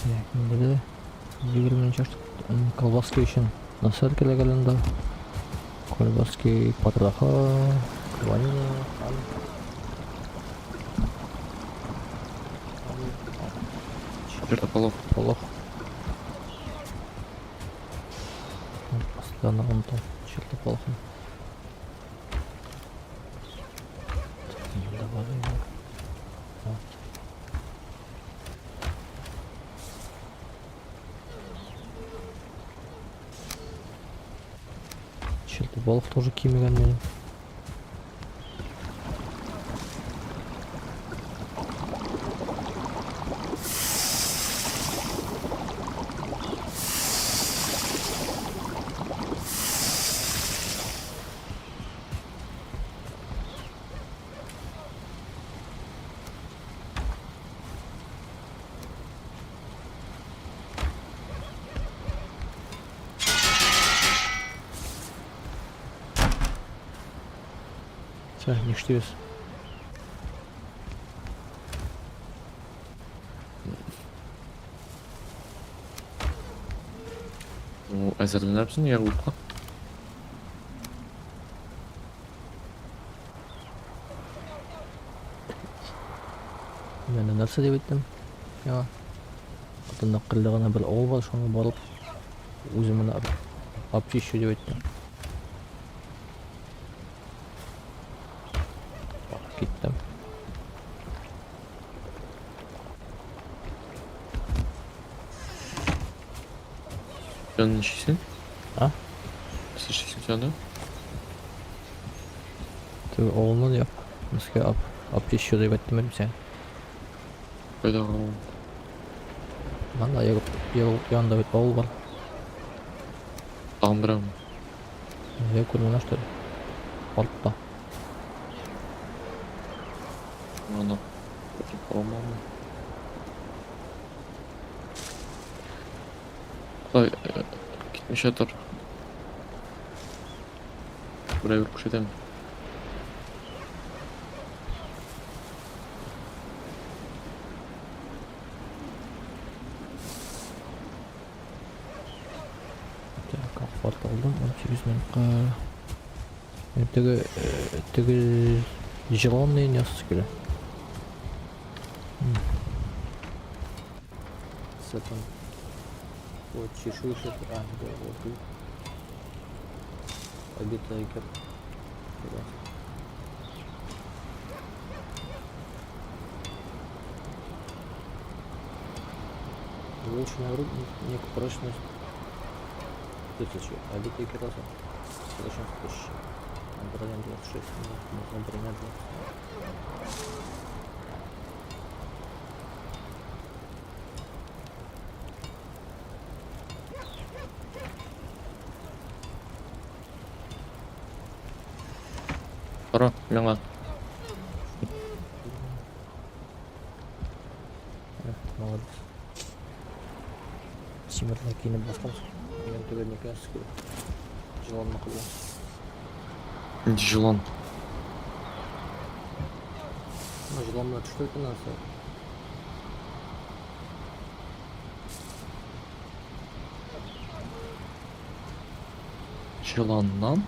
Так, инде дә 20 штук колбаски өчен насар кирәк әле анда. Колбаски, потроха, конина, Чертополох. Полох. Постоянно онытам чертополохны. Давай, вот. Чертополох тоже кимегән минем. Нәрсә, нишлибез? Ну, әзерләнәбез Ягупка. Мин нәрсә дип әйттем? Миңа. Артында кыллы гына бер авыл бар, шуңа барып үзем генә обчищу дип әйттем. Барып киттем. Сен нишлисең? А? Син нишлисең сен анда? Теге авылны дип, Мәскәү обчищу дип әйттем мин сиңа. Кайдагы авыл? Анда Ягуп янында бит авыл бар. Тагын берәүме? Я күрмәгән что ли? Артта. Аны күреп карамадым. Кудай, китмичә тор. Берәү күрсәтәм. Так, комфорт алдым, 18 минутка. Мин теге теге җыланны ясасы килә. Сатан. Вот чешуйчатый. А, да, вот. Обитайкер. Улучшенный рудник, прочность 1000, а битые кираса прочность 1000. А броня 26, ну, броня 20. Кара, миңа. Молодец. Тимерле киенеп баскан. Мин түгел никә Җыланны кылган. Нинди җылан? Ну, җыланны төште бит нәрсә. Җыланнан?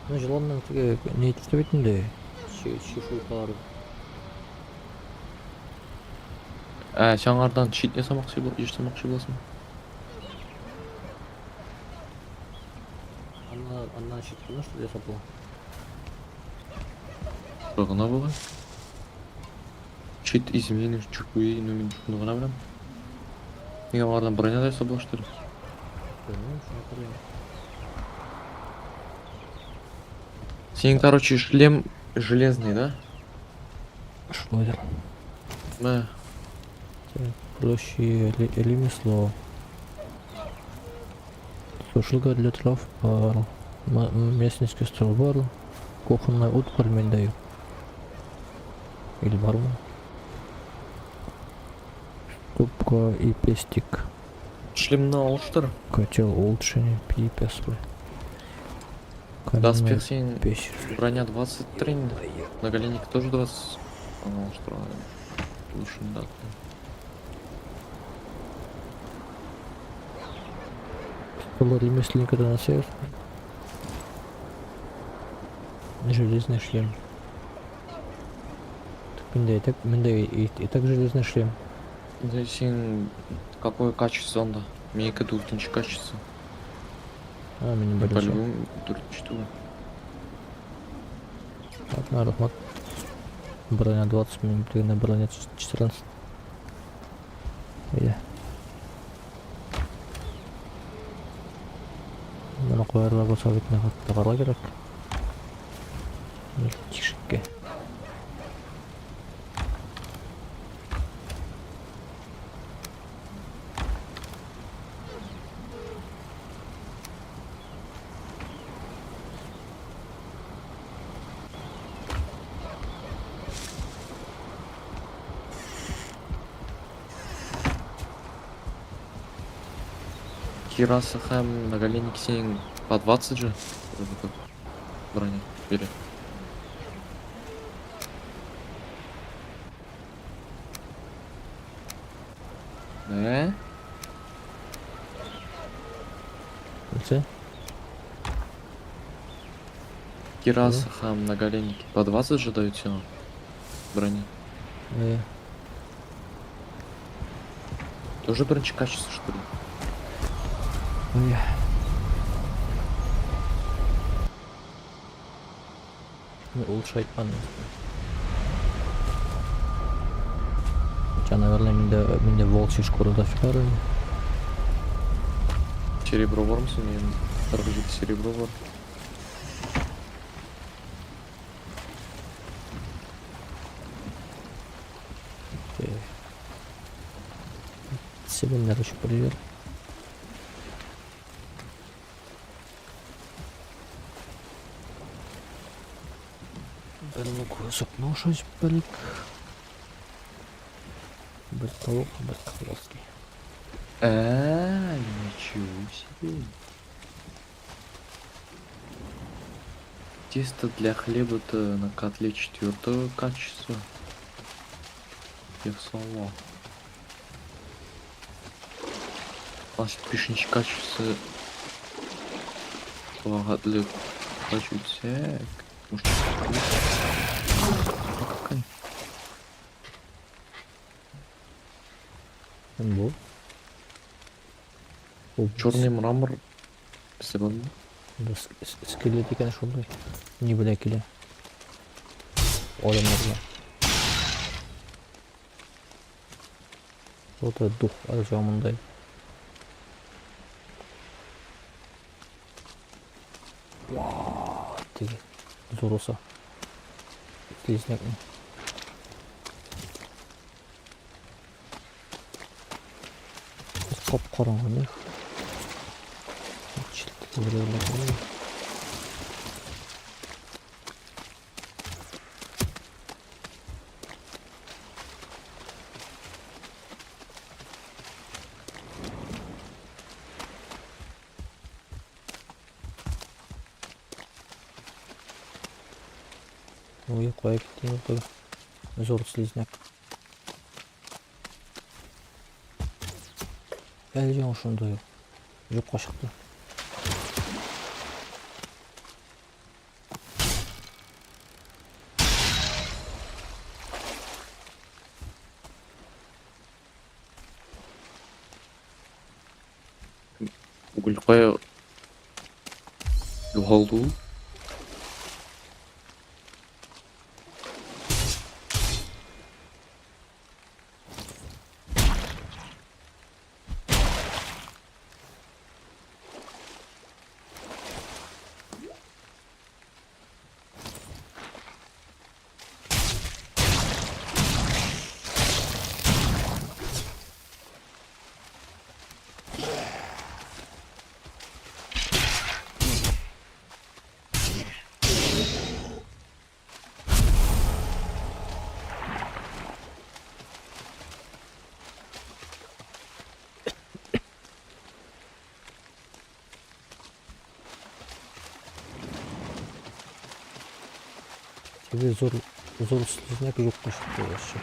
Ну, җыланның теге ни төште бит инде. Чешуйкалар. Ә, син аңардан щит ясамакчы ясамакчы буласың? Аннан щит кына что ли ясап була? Гына була. Щит из змеиной чешуи, ну мин шуны гына беләм. Нигә аңардан броня да ясап була, что ли? Белмим, шуны карыйм. Синең, короче, шлем железный, да? Шулайдыр. Мә, Проще ремесло. Сушилка для трав бар. Мясницкий стол бар. Кухонная утварь миндә юк. Или бармы? Ступка и пестик. Шлемны алыштыр. Котел улучшение пипес, бля. Каменная Доспех синең печь. броня 23 инде. Наголенник тоже 20. Аны алыштырган. Лучше да. Стол ремесленника на север. Железный шлем. Так, миндә и так, миндә и так железный шлем. Инде син какое качество анда? Минеке дүртенче качество. А, минем беренче. По-любому дүртенче түгел. Ладно, рәхмәт. Броня 20, минем тегендә броня 14. Әйдә. Моны куярга булса бит тагарга кирәк. Тишеккә. Кираса һәм наголенник синең по 20 же? Вроде как. Броня бирә. Да? Нәрсә? Кираса һәм наголенники. По 20 же дают сила брони. Э, Тоже беренче качество, что ли? Ой. Ул шайтан. Җанаварлар миндә волчий шкура дофига. Серебро бармы синең? 47 серебро бар. Себеннәр очып бер. Бер лук сукно шось берлек. Бер тавык, бер колоски. А, ничего себе. Тесто для хлеба-то на котле четвертого качества. Я слова. Значит, бишенче качество. Котле качество. Может, какая? Бу. Бу Черный мрамор. Себен. Бу скелет икән шундый. Ни белә килә. Адамнарга. Вот это дух жамандай. Вау, теге зур. Слизнякның. Кап-караңгы не? Ой, кая китте инде теге зур слизняк. Әле жаңа шундай юкка чыкты. Уголь кая югалды ул? Теге зур зур слизняк юкка чыкты вообще.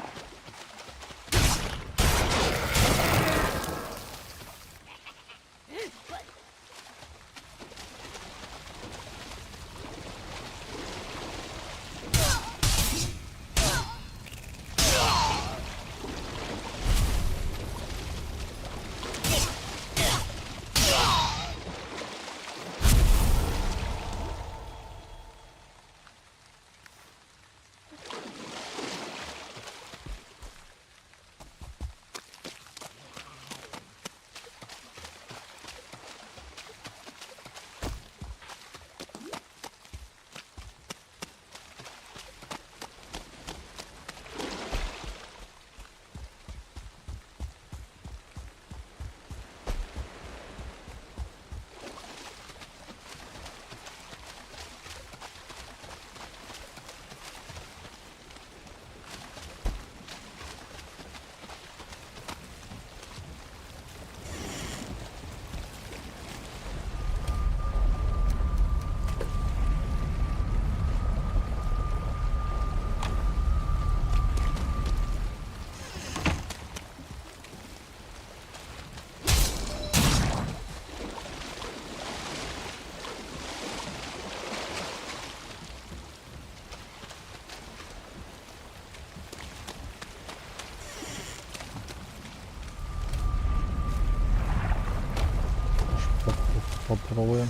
Попробуем.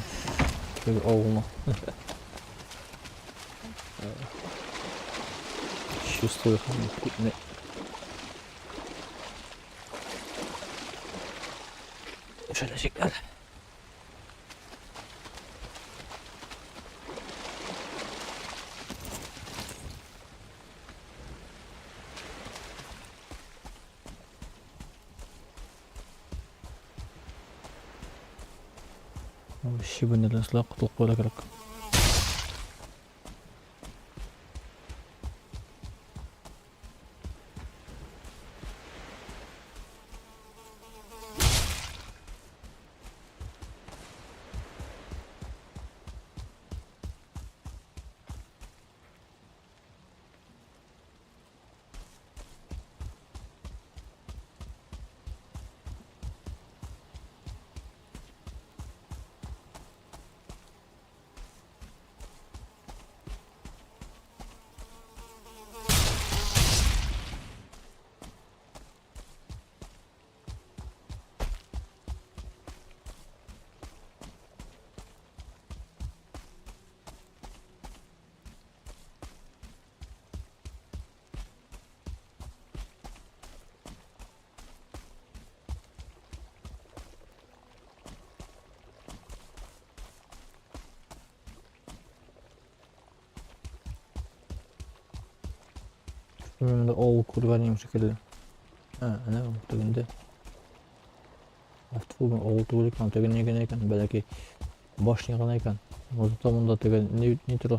Теге авылны. Чувствую, күтне. Төшерәчәкләр. Щебеннәрдән шулай котылып куярга кирәк. Мин монда авыл күргән идем шикелле. Ә, әнә ул тегендә. Тфу, авыл түгел икән, теге ни генә икән, бәләкәй башня гына икән. Но зато монда теге ни, ни тора.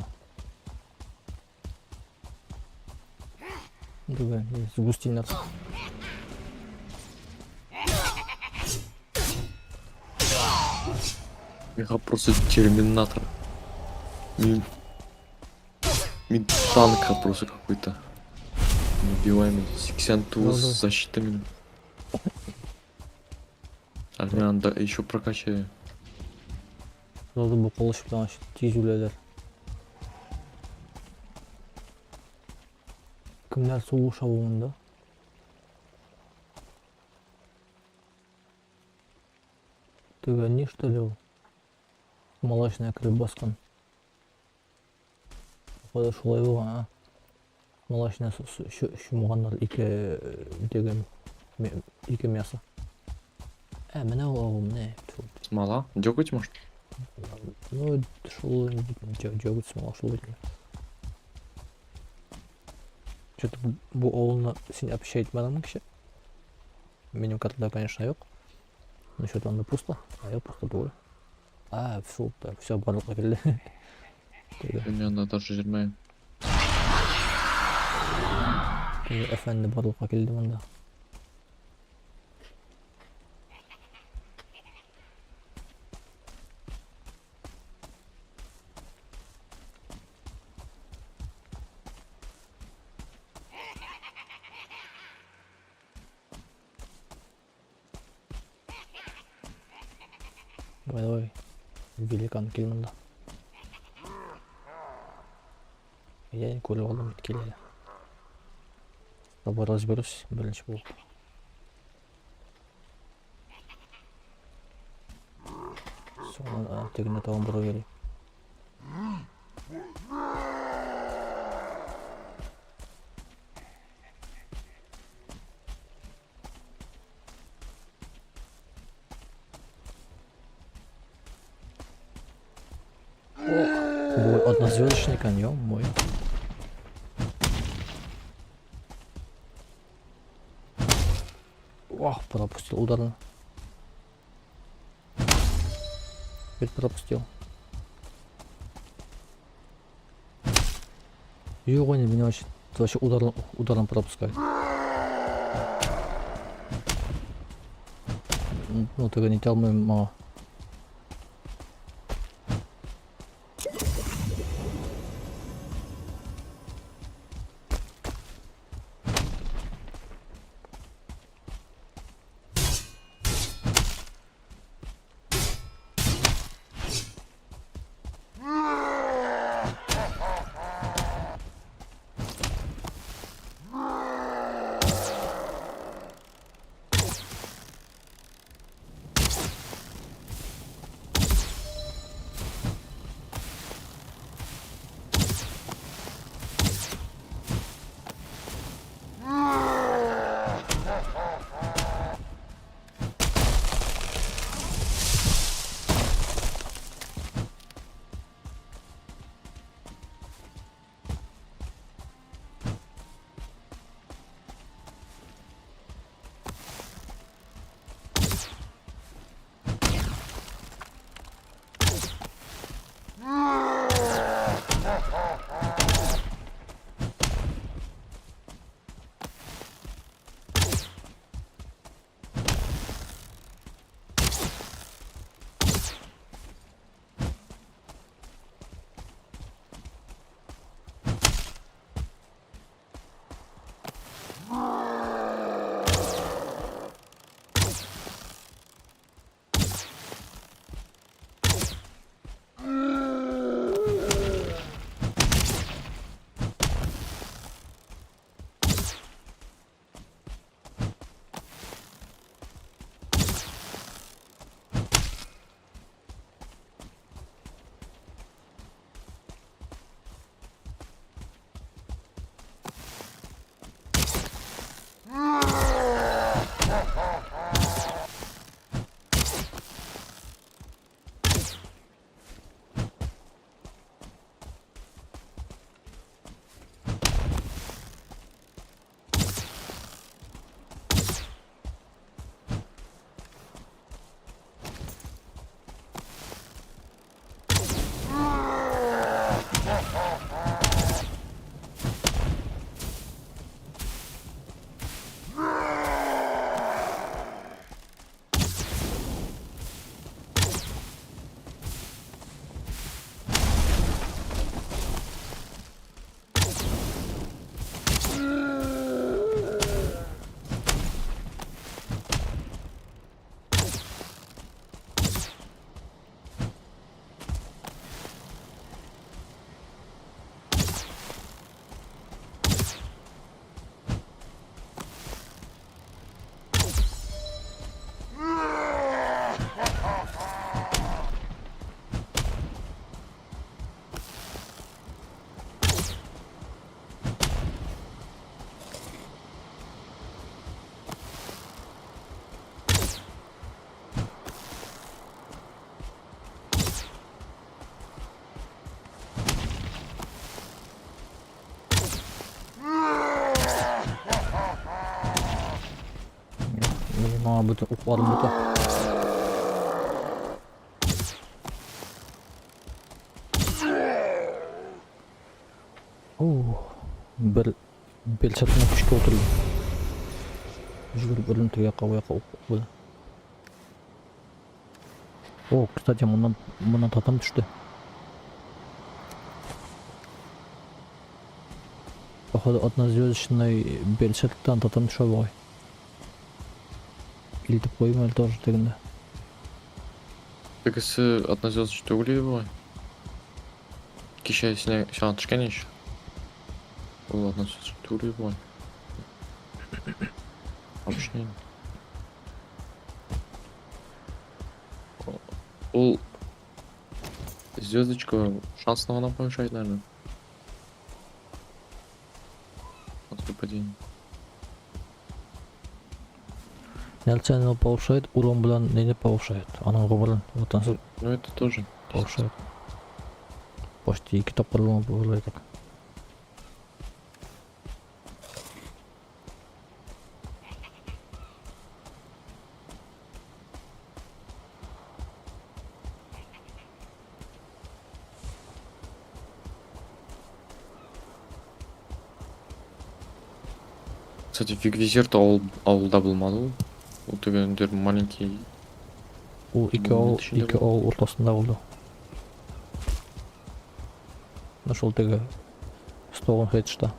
Теге сгустиннар. Миха просто терминатор. Мин... Мин танка просто какой-то. Неубиваемый. 89 Ну да. защита мин. А мне надо еще прокачаю. Зато бу кылыч белән тиз үләләр. Кемнәр сугыша бу монда? Теге ни что ли ул? Малайшына кереп баскан. Походу шулай булган, а? Малайшына чумганнар ике теге ике мясо. Ә, менә ул авыл, менә. Тьфу. Смола? Дёготь может? Ну, шул дёготь смола шул бит. Что-то бу авылны син вообще әйтмәдеңме кеше? Минем картада, конечно, юк. Ну, что-то анда пусто. А юк, пусто түгел. А, шул, так, все, барлыкка килде. Теге, Мин анда даже йөрмәйм. теге әфәнде барлыкка килде монда. Давай, давай. Великан кил монда. Я не күреп алдым бит килә. С тобой разберусь, беренче булып. Соңыннан тегенә тагын берәү йөри. Бу однозвездочный каньон мой. Ох, пропустил ударно. Опять пропустил. Юк, они меня вообще, вообще ударом, ударом пропускает. Ну, только не алмыйм моңа. Аңа бөтен укларым бетә. Бер белсәтенә көчкә утырдым. Жүгереп өрдем теге якка, бу якка ук белән. О, кстати, моннан моннан тотем төште. Походу, однозвездочный берсерктан тотем төшә бугай. Илтеп куйыйм әле тоже тегендә. Тегесе однозвездочный түгел иде бугай. Кичә сине сиңа төшкән ич. Ул однозвездочный түгел иде бугай. Обычный. Ул звездочка шансны гына повышает, наверное. От выпадения. Нәрсәне повышает, урон белән нени повышает. Аның гомерен ватансыз Ну это тоже. повышает. Почти ике тапкыр була так. Кстати, Вигвизир-то авыл, авылда булмады ул. Ул тегендер маленький. Ул ике Моның авыл, эчендә ике булды. авыл уртасында булды. Менә шул теге Стоунхеджда.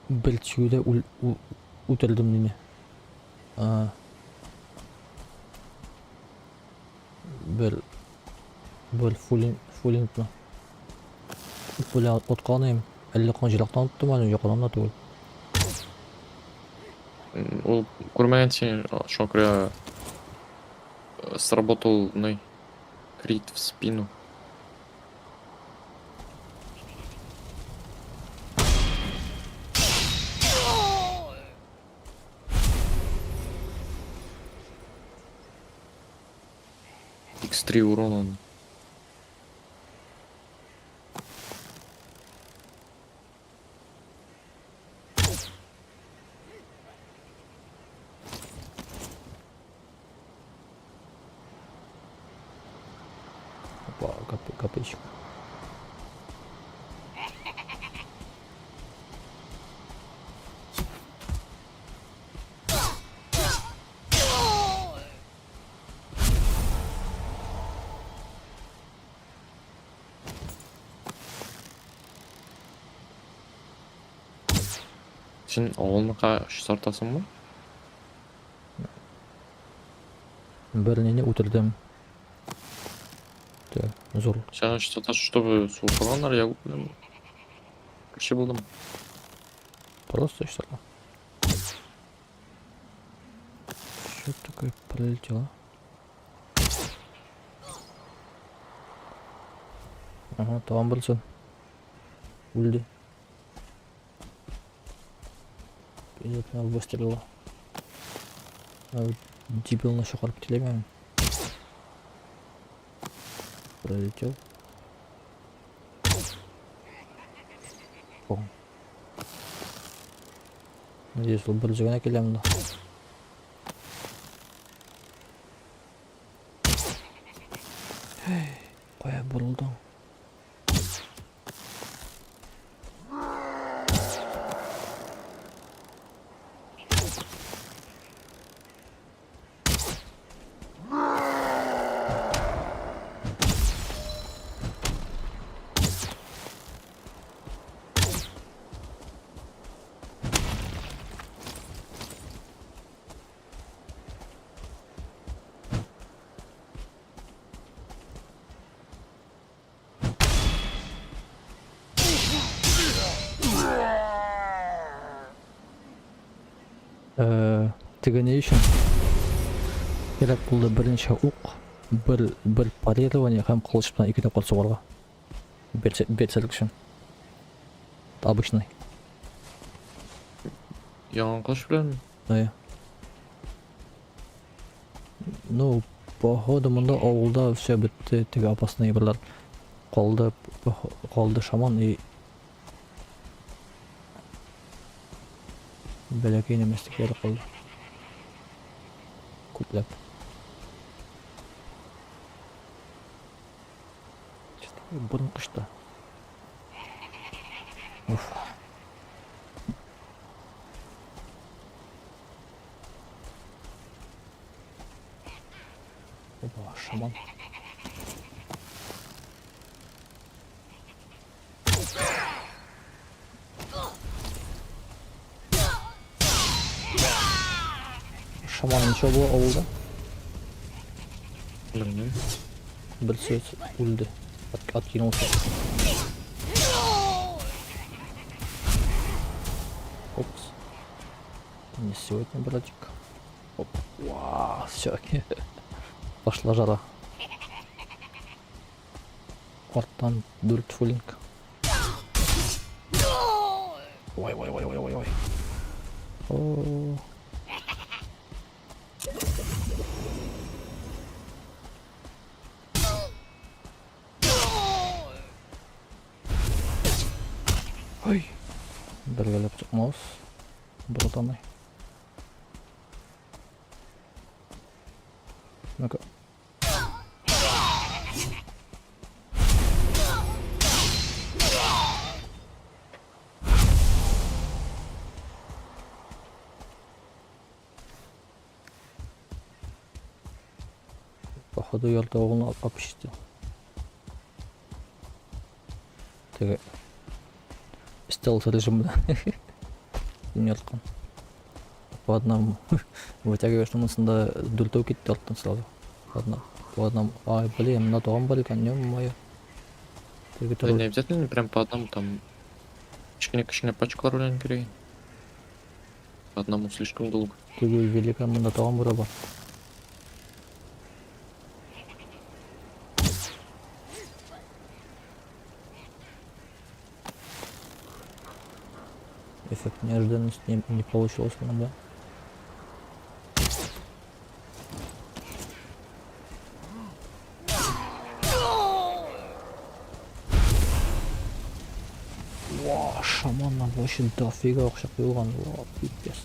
Бер төюдә үл, үтердем мине. А. Бер бер фулин фулингны. Пуля откан идем. Әллә кайчан җилактан оттым әле, якыннан да түгел. Ул күрмәгән син, шуңа күрә сработал ный крит в спину. X3 урон он. Опа, копейщик. Син авылныкка чистартасыңмы? Бер нине үтердем. Те, зур. Сиңа чистартасың, чтобы сугышканнар, я кеше булдым. Просто чистарта. Что такое пролетело? Ага, тагын берсе. Үлде. Пиздец, меня выстрелило. Дебилны чыгарып киләме? Пролетел. О. Надеюсь, ул бер генә килә монда. Эй, кая борылдың? Теге ни өчен? Кирәк булды берничә ук, бер бер парирование һәм кылыч белән ике тапкыр сугарга. Берсерк өчен. Обычный. Яңа кылыч беләнме? Да. Ну, походу монда авылда все бетте, теге опасный әйберләр калды, калды шаман и бәләкәй нәмәстекләр калды. Күпләп. Борын кышты. Уф. Опа, шаман. Шаман ничего было авылда? Белмим. Бер сүз үлде. Откинулся. Опс. Не сегодня, братик. Оп. Вау, все. Пошла жара. Арттан дүрт фулинг. Ой, ой, ой, ой, ой, ой. О. Ой. Бергәләп чыкмабыз. Братаны. Ну-ка. Походу ярты авылны обчистил. Теге стелс режимда. Ярткан. По одному. Вытягиваешь монысында дүртәү китте арттан сразу. Одна. По одному. Ай, блин, менә тагын бар икән, ё-моё. Теге Да не обязательно прям по одному там. Кечкенә-кечкенә пачкалар белән кирәк. По одному слишком долго. Теге великан монда тагын берәү бар. Эффект неожиданности не получилось у да? Ва, шаманнан вообще дофига акча куелган. Ва, пипец.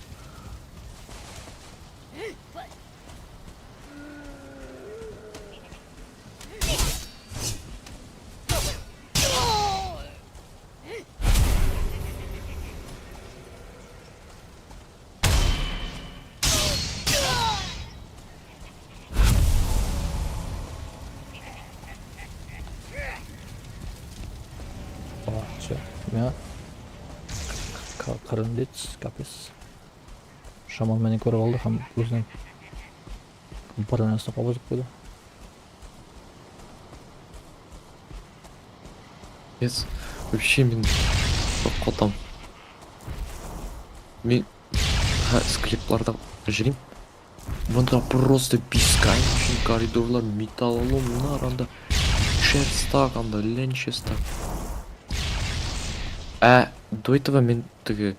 О, все. Миңа кырындец, капец. Шаман мине күреп алды һәм үзенең бронясын кабызып куйды. Без вообще мин катам. Мин склепларда җөрим. Монда просто бесконечный коридорлар, металлоломнар анда. Икешәр стак анда, әллә ничә стак. Ә до этого мин теге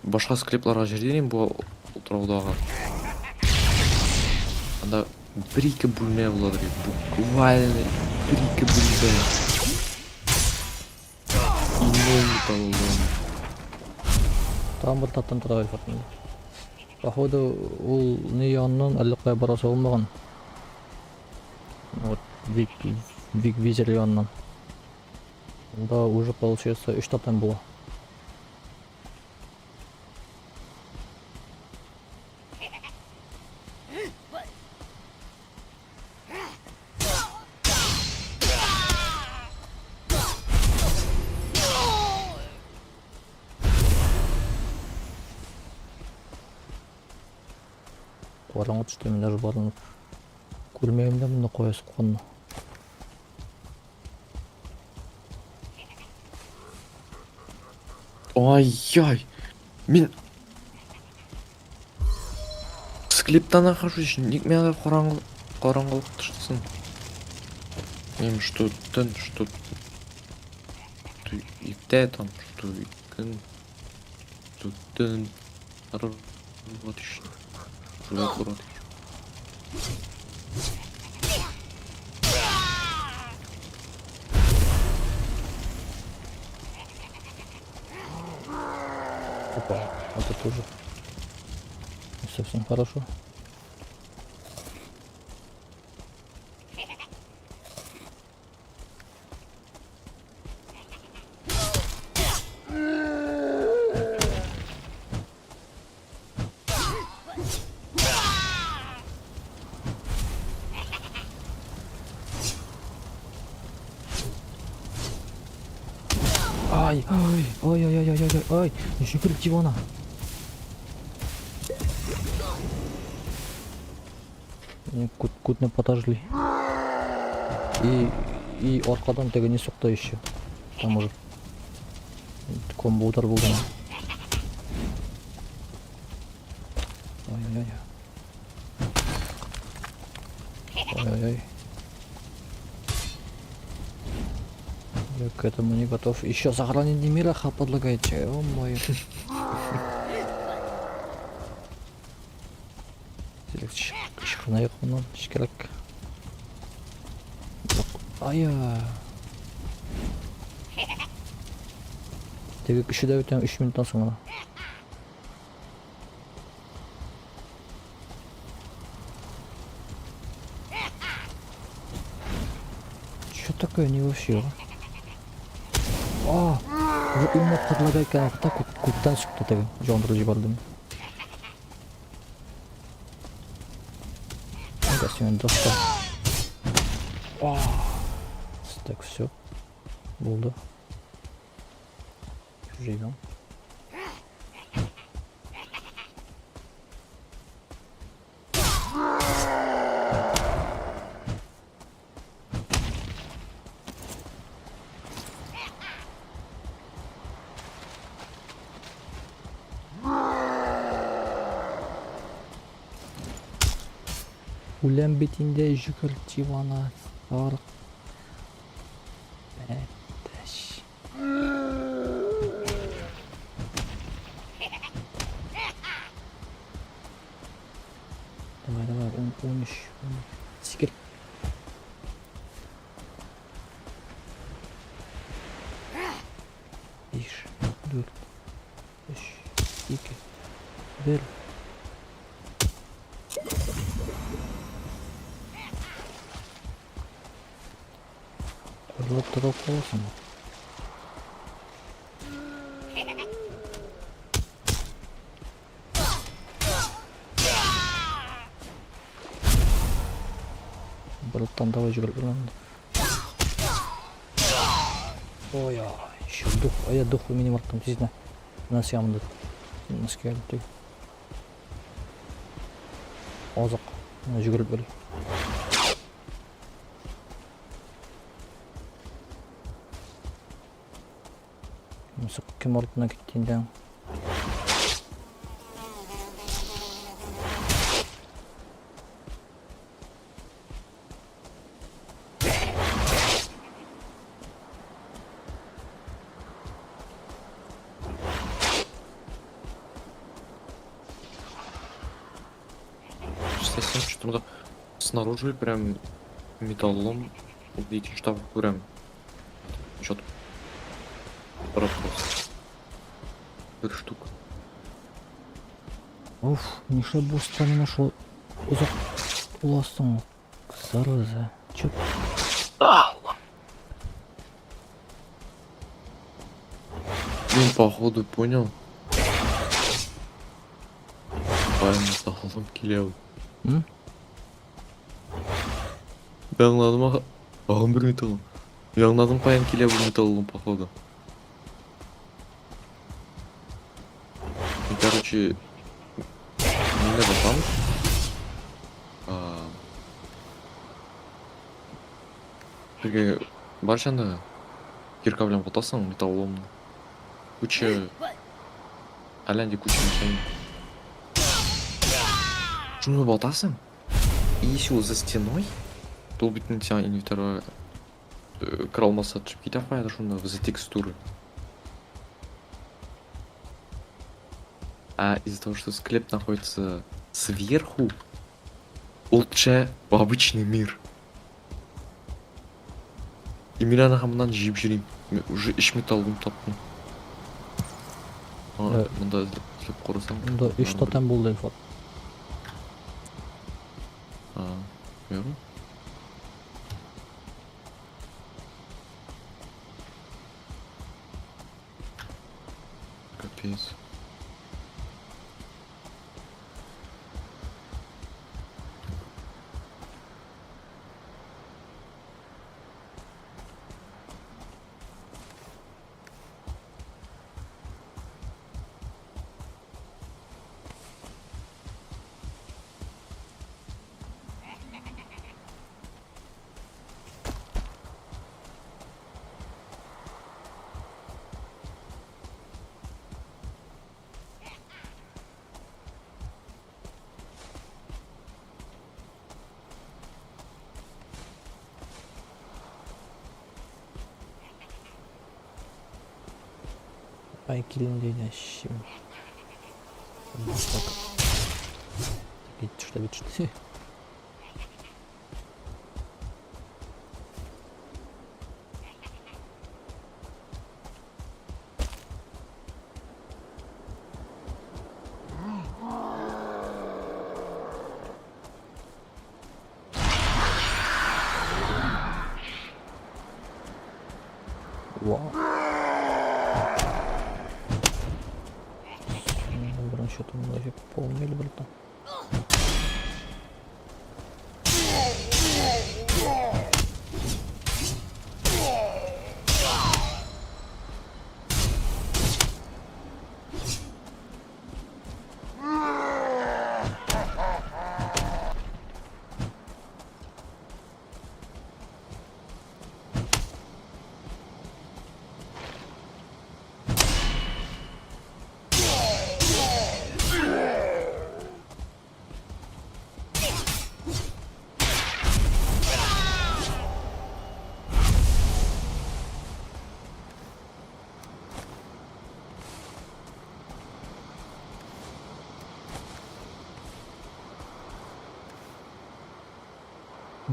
башка склепларга җөрдем идем бу утраудагы. Анда бер-ике бүлмә буладыр, буквально бер-ике бүлмә. И ноль металлолом. Тагын бер таттым тора Ильфат инде. Походу, ул ни яныннан әллә кая барасы булмаган. Вот Вик, Вик Визер яныннан. Монда уже получается өч тотем була. Караңгы төште, мин даже барын күрмәгән дә монда кая сукканны. Ай-яй! Мин Склепта нахожусь. Ник миңа караңгы караңгылык төште. Мин что төн, что иртә там, что көн, что төн. Вот еще. Вот еще. Опа, это тоже не совсем хорошо. Ай, ай, ай, ай, ай, ай, ай, ай, йөгереп дивана. Күт, күтне подожгли. И аркадан теге не сукты еще. Там уже комбо удар булды. Ай-яй-яй. Ай-яй-яй. Я к этому не готов. Еще сохранение мира ха подлагаете. О мой. Чыгынайык моннан эчкәрәк. Ая. Теге кеше дә үтәм 3 минуттан соң гына. Что такое не вообще? А, вот именно предлагай вакытта күттән чыкты теге. Җандырып җибәрдем. Костюм доста. А, так, все. Булды. Живем. Үләм бит инде җөгер дивана. Сарык. Әтәч. Давай, давай, ун, 13, 8. 5, 4, 3, 2, 1. Урлап торып каласың. Братан, давай җибәреп бирмәм. Ой, еще дух, а я дух минем арттым тизне. Нас ямды. Нас келді. Азык. Менә җөгереп бер. Мусык кем артына китте инде? Совсем что-то снаружи прям металлом убить штаб прям что-то просто бер штук. Уф, нишләп бу стамина шул озак буласың, зараза. Чё? Блин, походу понял. Кая металлом килә ул. М? Мин аңладым, тагын бер металлом. Мин аңладым, каян килә бу металлом, походу. Мин, короче, мин дә басам. А, Теге бар анда кирка белән ватасың металлоломны. Куча әллә нинди куча нәрсә. Шуны батасың. И если ул за стеной, то ул бит инде сиңа инвентарьга керә алмаса төшеп китә каядыр шунда за текстуры. А из-за того, что склеп находится сверху, ул төшә в обычный мир. И мин аны һаманнан җыеп йөрим. Мин уже өч металлым таптым. А, монда эзләп карасаң. Монда өч тотем булды, Илфат. А, юк. Капец. Ай, килен дигән. Так. Китте бит. Вау. Беренче тунда полный братан.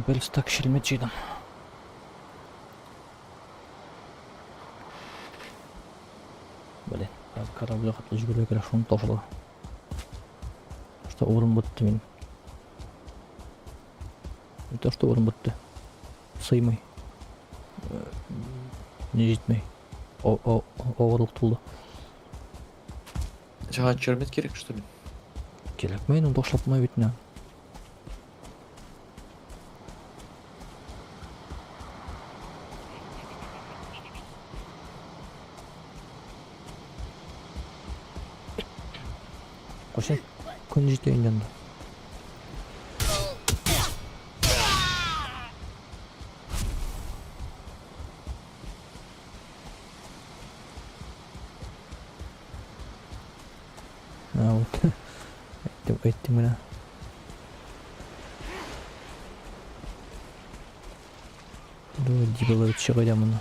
Бер стак шелмет җыйдым. Блин, корабль хәтле җибәрергә кирәк, шуны ташырга. Что урын бетте минем. Не то, что урын бетте. Сыймый. Не җитмей. Авырлык тулды. Сиңа чермет кирәк, что ли? Кирәкми, ну ташлатмай бит менә. Кайчан көн җитә инде анда? А, вот. Әйттем, әйттем генә. Давай, дебилович, чыгайда моны.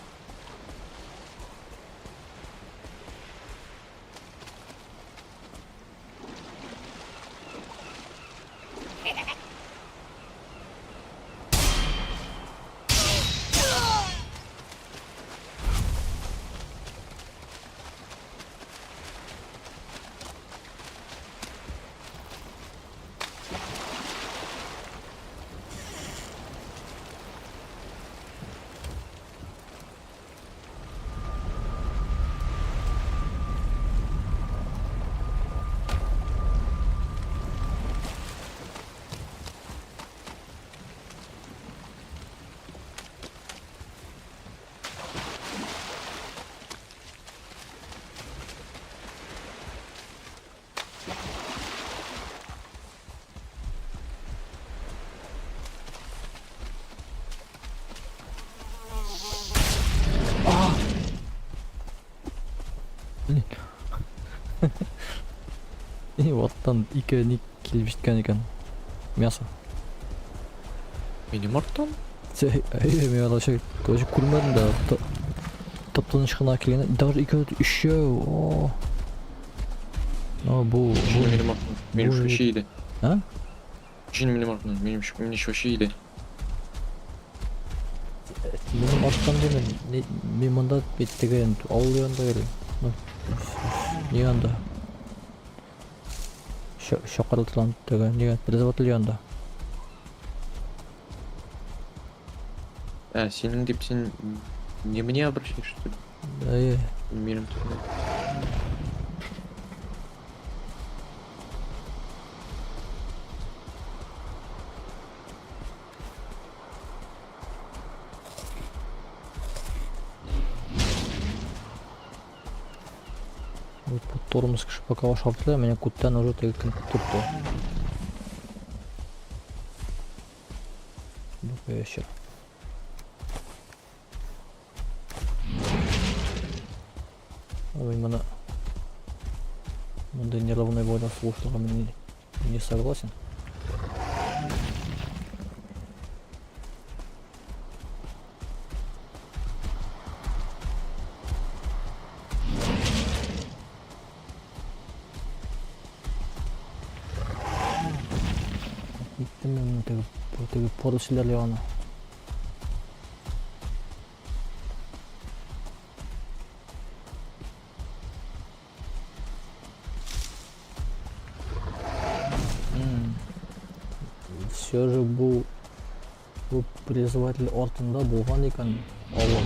Блин. И ваттан ике ник килеп җиткән икән. Мясо. Минем арттан? Әйе, мин вообще вообще күрмәдем дә. Тып-тыныч кына килгән. Даже ике өчәү. О. Ну, бу Чын минем арттан. Минем бу- вообще иде. А? Чын минем арттан. Минем минем вообще иде. Минем арттан димин. Мин монда бит теге авыл янында йөрим. Ну, ни янында? Чакырылган теге нигә призыватель янында. Ә, синең дип син не мне обращаешься, что ли? Әйе. Минем турында. Вот бу тормоз кеше пока ашатты, меня күптән уже теге кем көтеп. Бу ящер. Ой, моны мондай неравный бойдан сугышларга мин не согласен. Киттем мин теге теге поросльләр ягына. Все же бу бу призыватель артында булган икән авыл.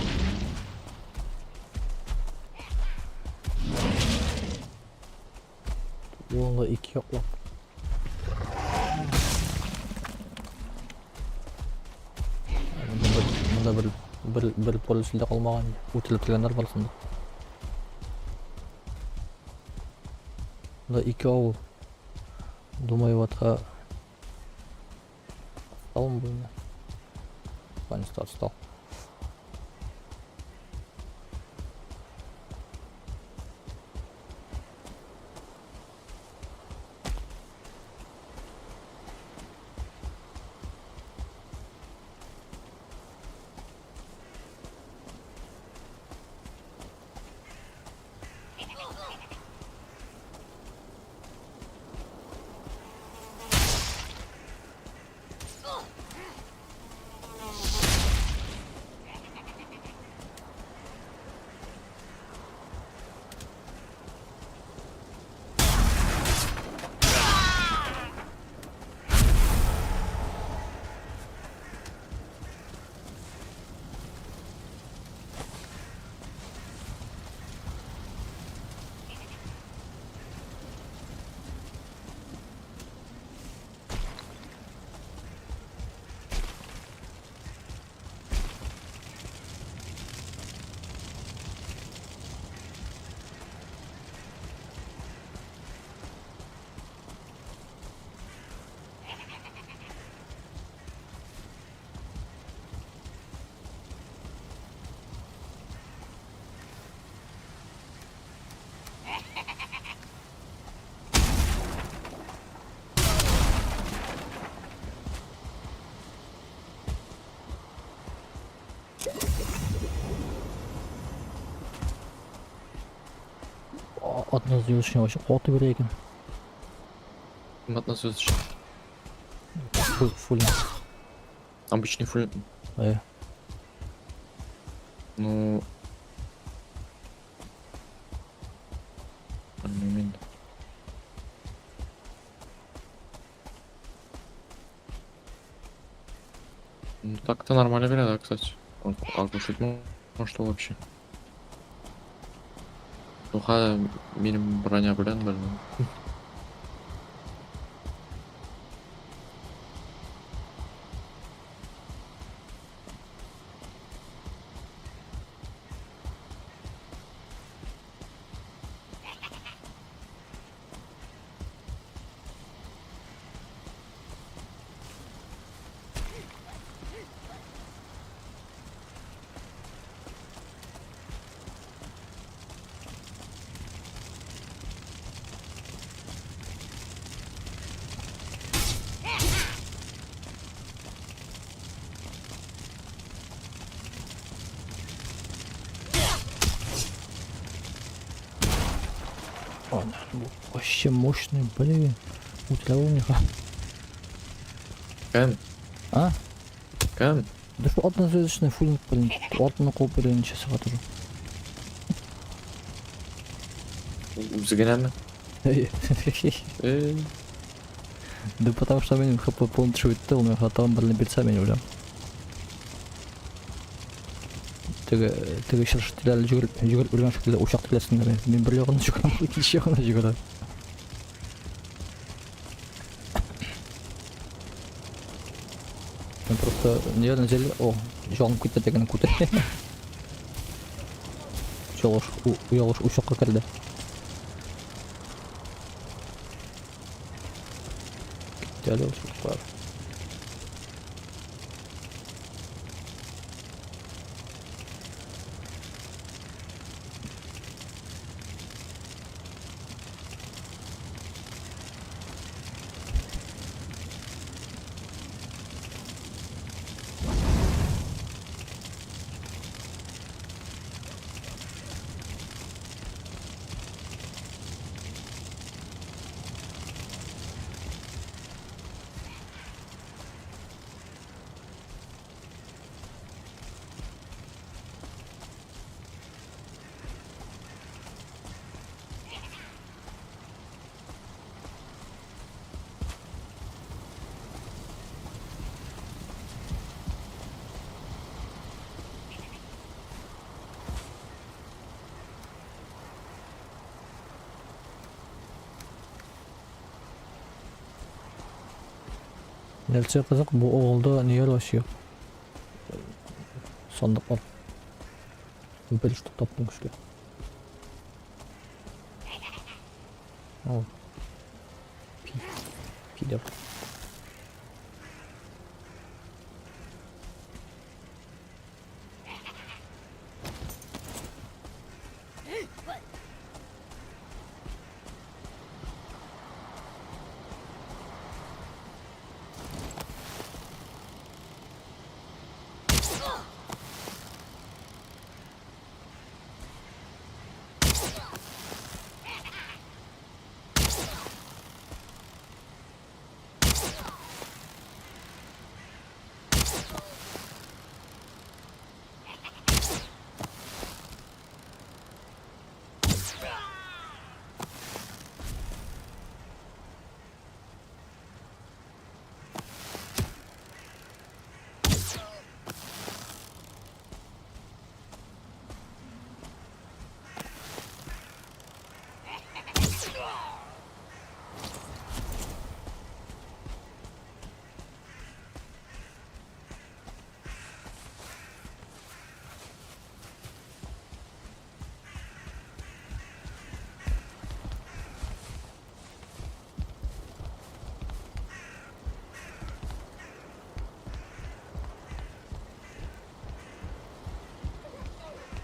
Ул анда ике яклап. Монда бер бер бер поросль дә калмаган. Үтелеп килгәннәр барысын да. Монда ике авыл. Думаю, вот отстал он был. Наконец-то отстал. Однозначно вообще каты бирә икән. Кем однозвездочный? Фуль, фуль. Обычный фуль. Әйе. Ну... Момент. Ну так-то нормально бирә, да, кстати. Оглушить может вообще. Ну ха, минем броня белән белмим. Вообще мощный, блин. Үтерә ул миңа. Кем? А? Кем? Да что однозвездочный фуллинг, блин. Атны куып йөри ничә сәгать уже. Үзе генәме? Э, Да потому что минем хп полный төшеп бетте, ул миңа тагын берне бирсә мин үләм. Теге теге чыршы тиләле йөгереп йөгереп үлгән шикелле учак тиләсендә мин. Мин бер ягына йөгерәм, икенче ягына йөгерәм. Мин просто неверно взяли. О, җаным китте тегенең күте. Ялгыш, ялгыш учакка керде. Китте әле ул чуклар. Нәрсә кызык, бу авылда ниләр вообще юк. Сандыклар. Бер штук таптым көчле. О. Пи. Пидор.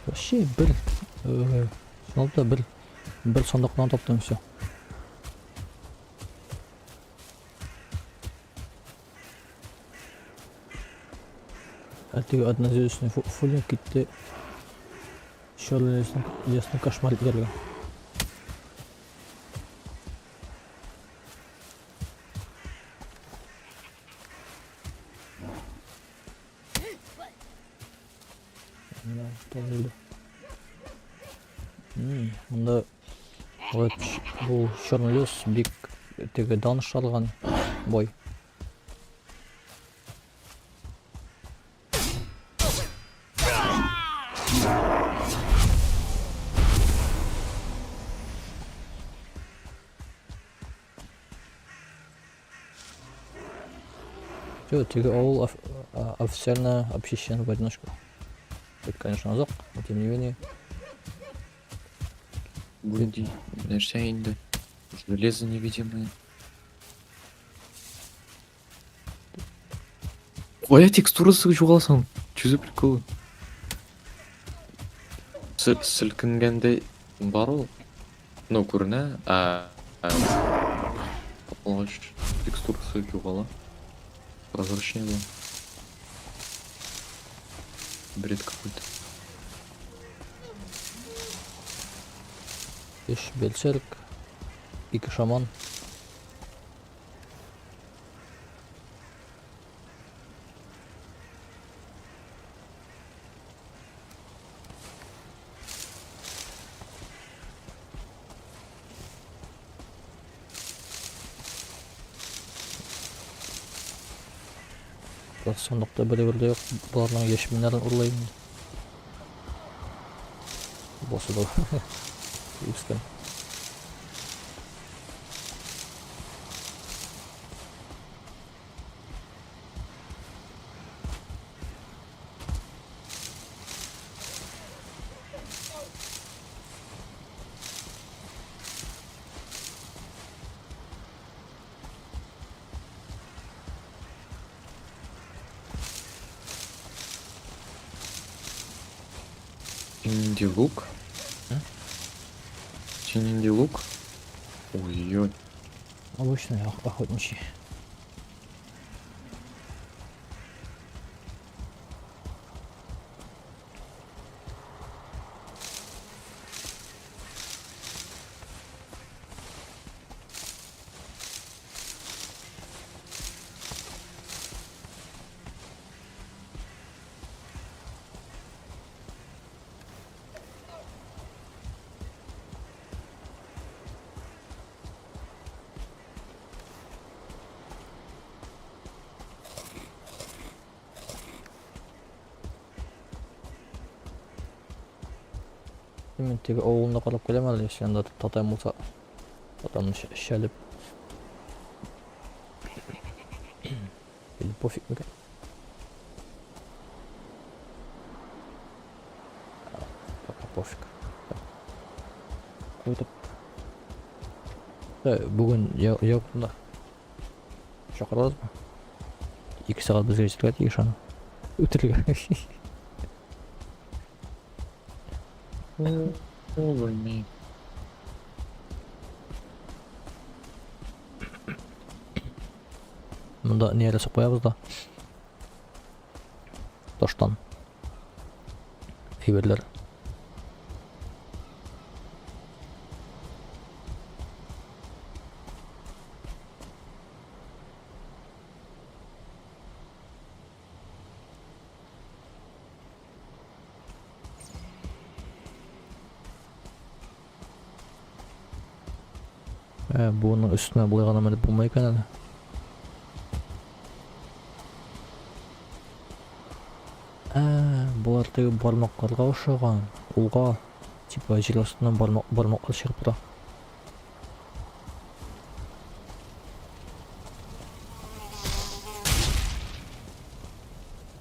Вообще бер э, чынлап та бер бер сандыктан таптым все. Ә теге однозвездочный фуллинг китте. Черный лесный, лесный кошмар итәргә. Менә тоннель. Монда вот бу черный лес бик теге дан шарган бой. Все, теге авыл официально обчищен в одиночку. Это, конечно, азак, но тем не менее. Будет нәрсә инде. Железо невидимое. Кая текстурасы югалсаң? Че за приколы? Селкенгәндә бар ул. Ну, күренә, ә каплагач текстурасы югала. Прозрачнее было. Бред какой-то. Өч берсерк. Ике шаман. Сандыкта бер дә юк. Боларның яшьменнәрен урлыйм. Булса да. Үскән. Инди лук? Сининди лук? Ой-ой. Обычный охотничий. Мин теге авылына карап киләм әле, если анда тотем булса. Тотемны шәлеп. Или пофиг микән? Пока пофиг. Какой-то... Бүген юк монда. Чакырабызмы? 2 сәгать безгә җитәргә тиеш аны. Үтерергә. Белмим. Монда ни ясап куябыз да. Таштан. Әйберләр. Буның өстенә болай гына менеп булмый икән әле. Болар теге бармакларга охшаган. Кулга, типа җир астыннан бармак бармаклар чыгып тора.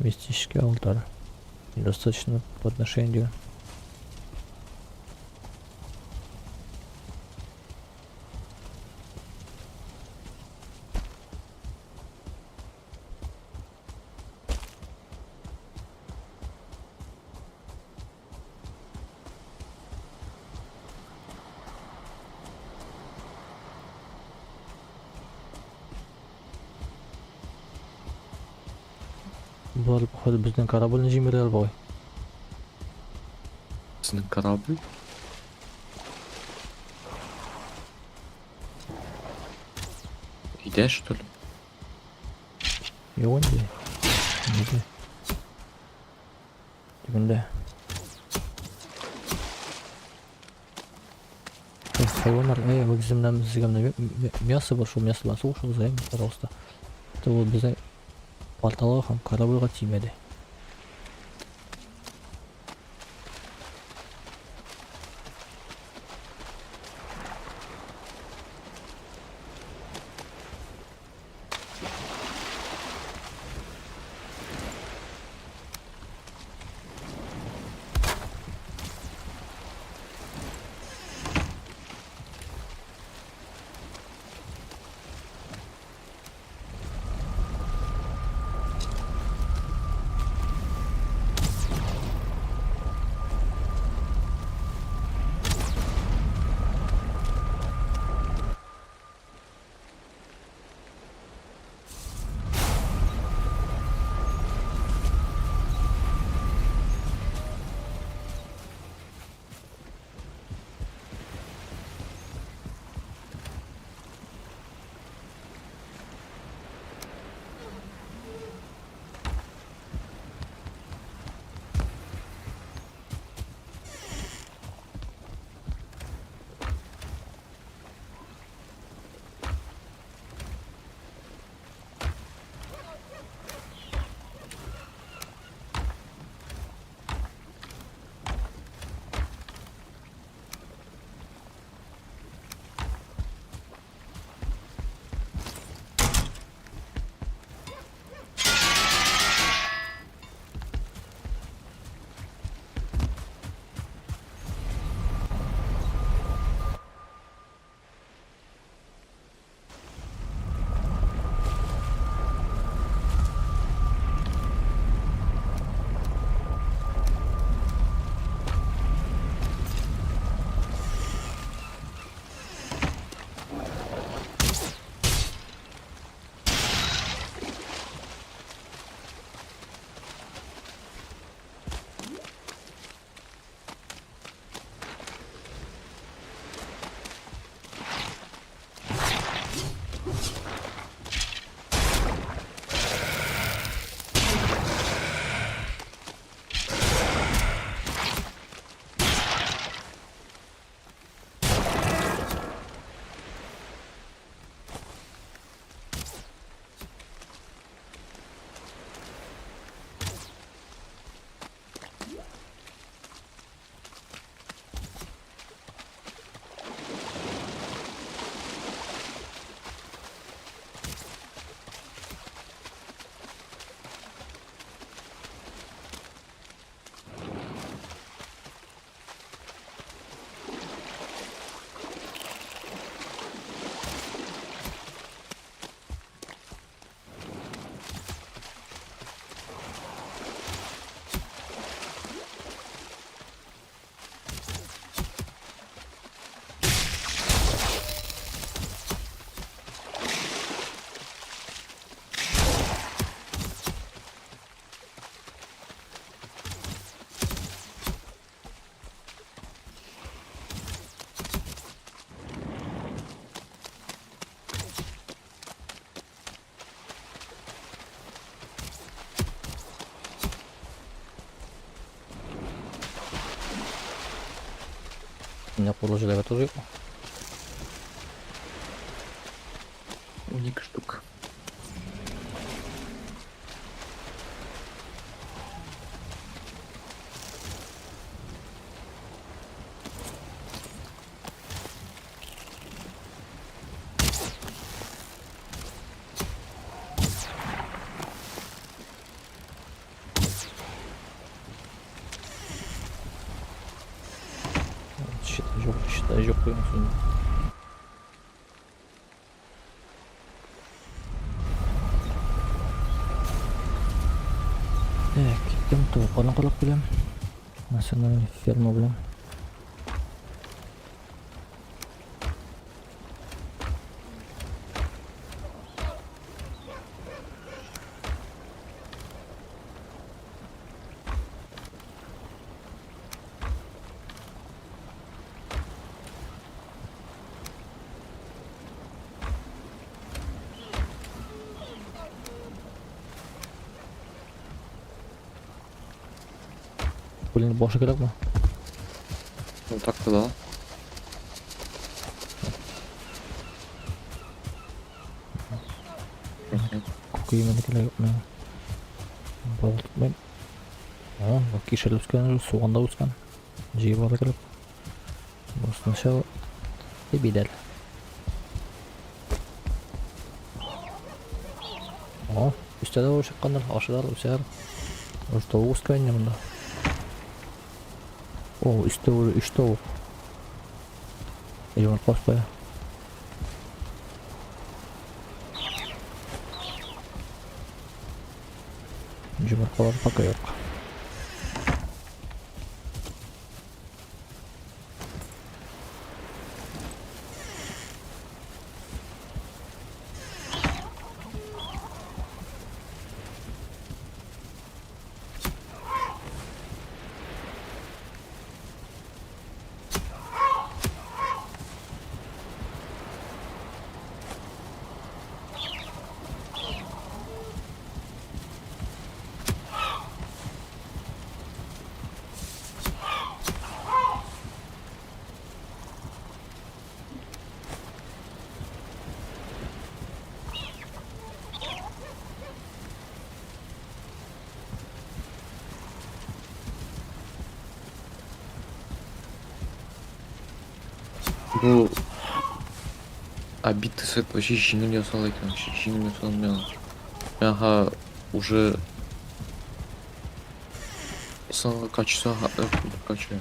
Мистический алтарь. Недостаточно подношения. Болар, походу, безнең корабльне җимерәләр бугай. Сезнең корабль? Өйдә, что ли? Юк инде. Нидә? Тегендә. Хайваннар, эй, үгезем белән безгә менә мясо бар, шул мясо белән сугышыгыз, әйме, пожалуйста. Это ул безнең порталга һәм корабльгә тимәде. Төньяк бурлы җиләге тоже юкмы? 12 штук. Щит юк, щит юк дигән сүз. Так, киттем тавыкларны карап киләм. Национальный ферма белән. Блин, башы кирәкме? Ну так-то да. Рәхмәт. Күкәймәне кирәк юк миңа. Балык тотмыйм. А, бу кишер үскән, суган да үскән. Җыеп ала кирәк. Бу сначала бидәл. О, өстә дә чыкканнар, ашыйлар, үсәр. Уже тавык үскән инде монда. О, өстә уже өч тавык. Йомырка куя. Йомыркалар пока юк. Бу обидный сет вообще җиңел ясала икән, вообще җиңел ясалмый. Ага, уже соңгы качество качаю.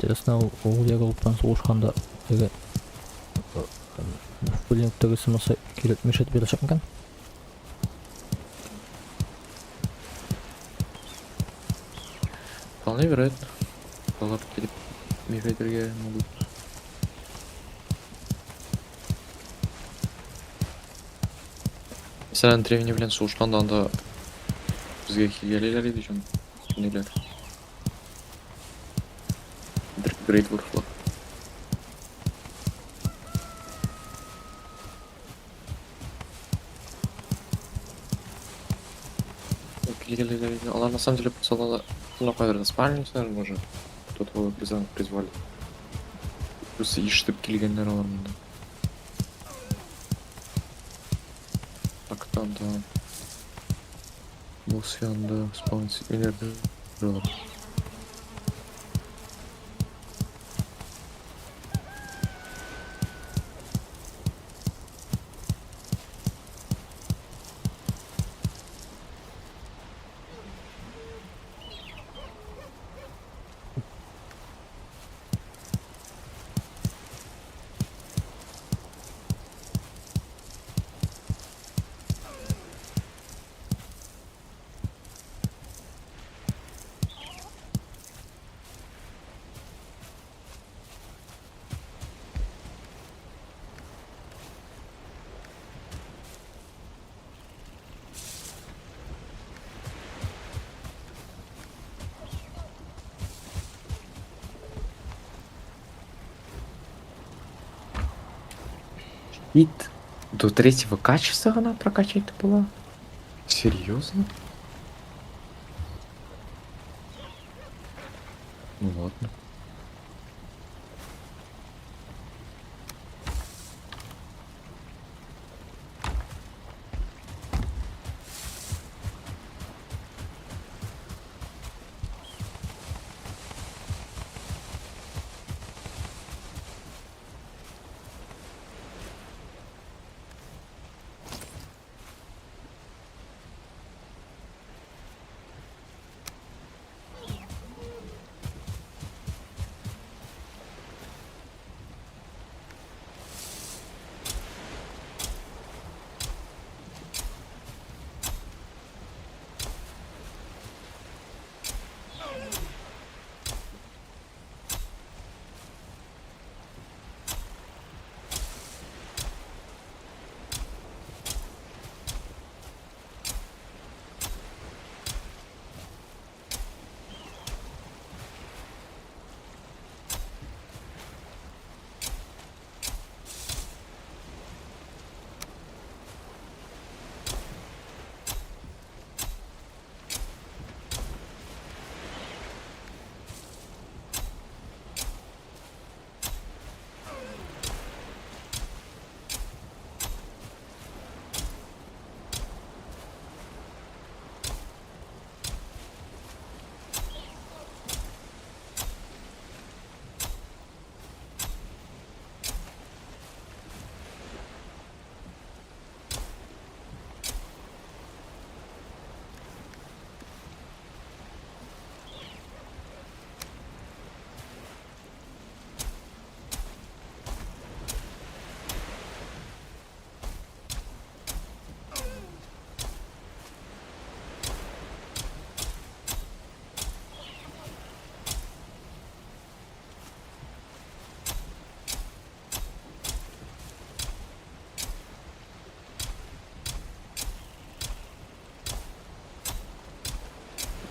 Интересно, ул ягыл белән сугышканда теге пулеметтәге сымасы килеп мешет бирәчәк микән? Вполне вероятно. Алар килеп мешать могут. Мәсәлән, древний белән сугышканда анда безгә килгәлиләр иде җан. Ниләр? Грейт Ворфлар. Килгәлиләр иде. Алар на самом деле пацаны, ну, кайдыр спальницалар, может. Кто-то призвали. Плюс ишетеп килгәннәр алар монда. Так, там, да. Босс янында спаун итмиләр. Щит до третьего качества она прокачать была? Серьезно? Ну ладно.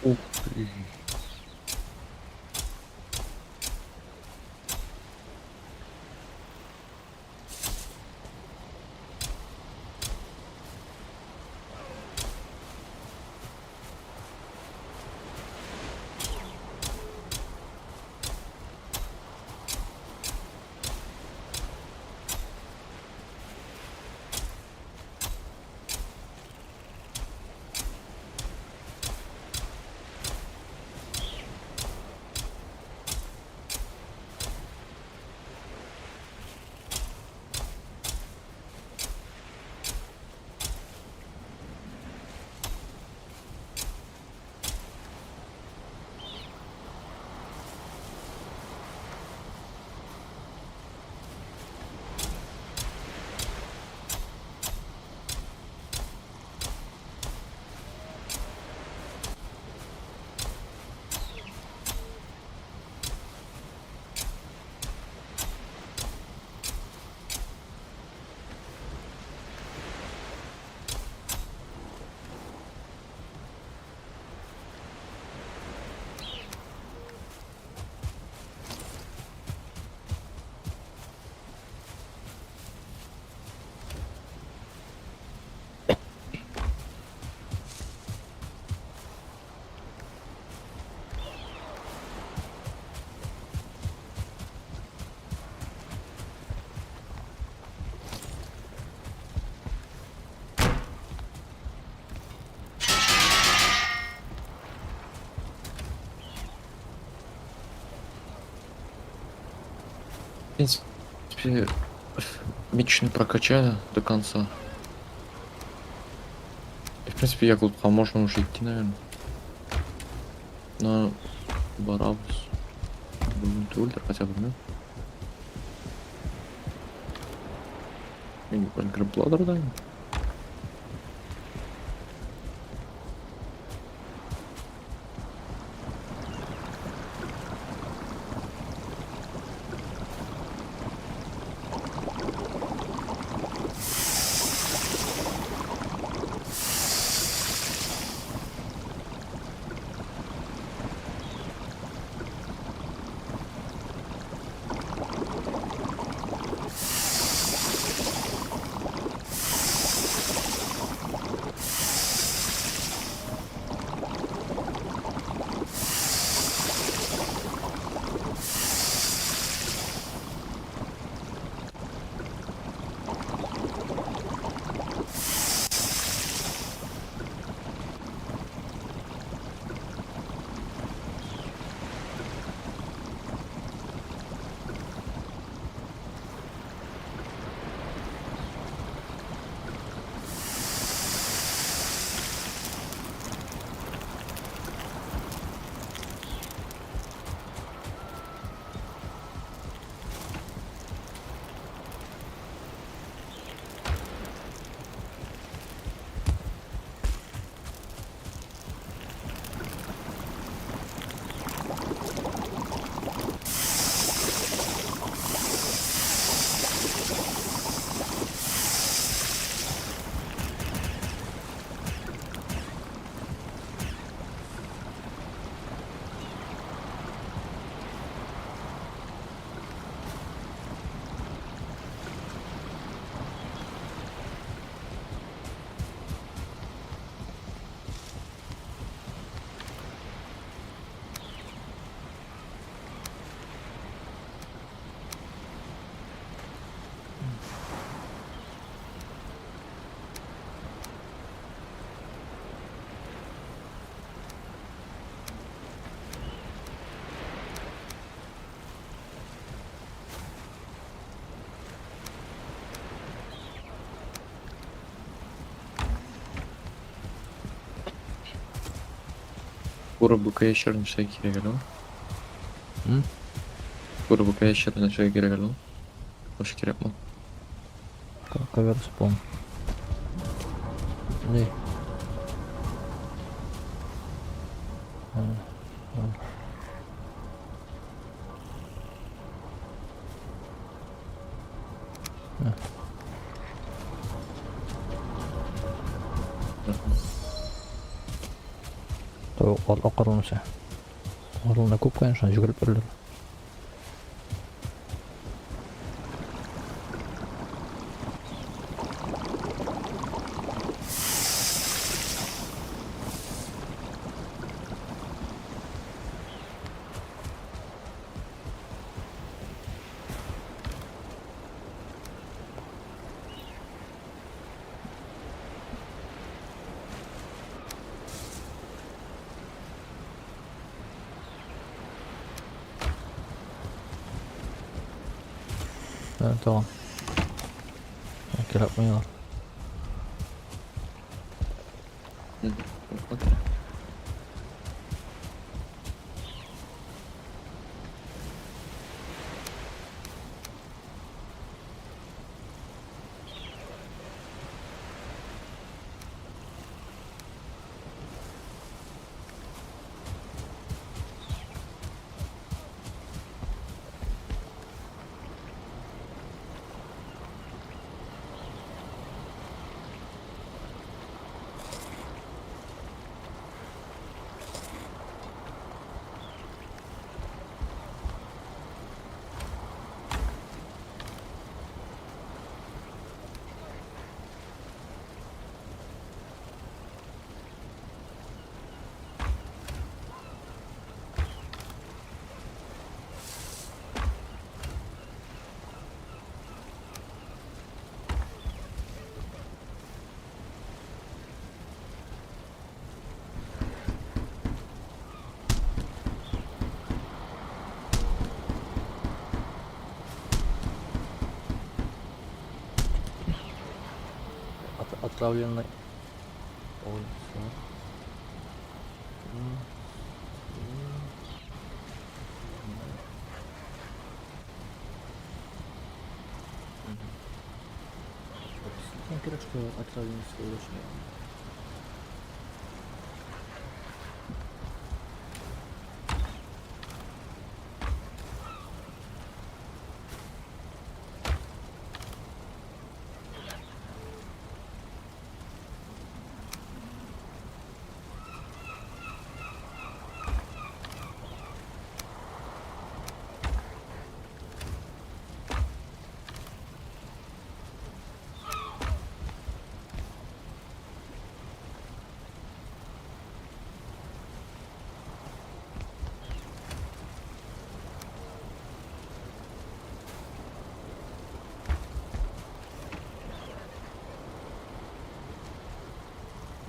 Ух ты. В принципе, меч не прокачали до конца. И, в принципе, я клубка можно уже идти, наверное. На Барабус. Ультра хотя бы, да? Грабладер, да? Шкура быка ящер нәрсәгә кирәк әле ул? М? Шкура быка ящер нәрсәгә кирәк әле ул? Вообще кирәкме ул? Ковер спон. Ни? Акырын үсә. Акырын күп, конечно, йөгереп өрелер. Tamam. Кирәкми алар. Рәхмәт. Отравленный. Ой, всё. Вот действительно кирәк, что отравленный очень.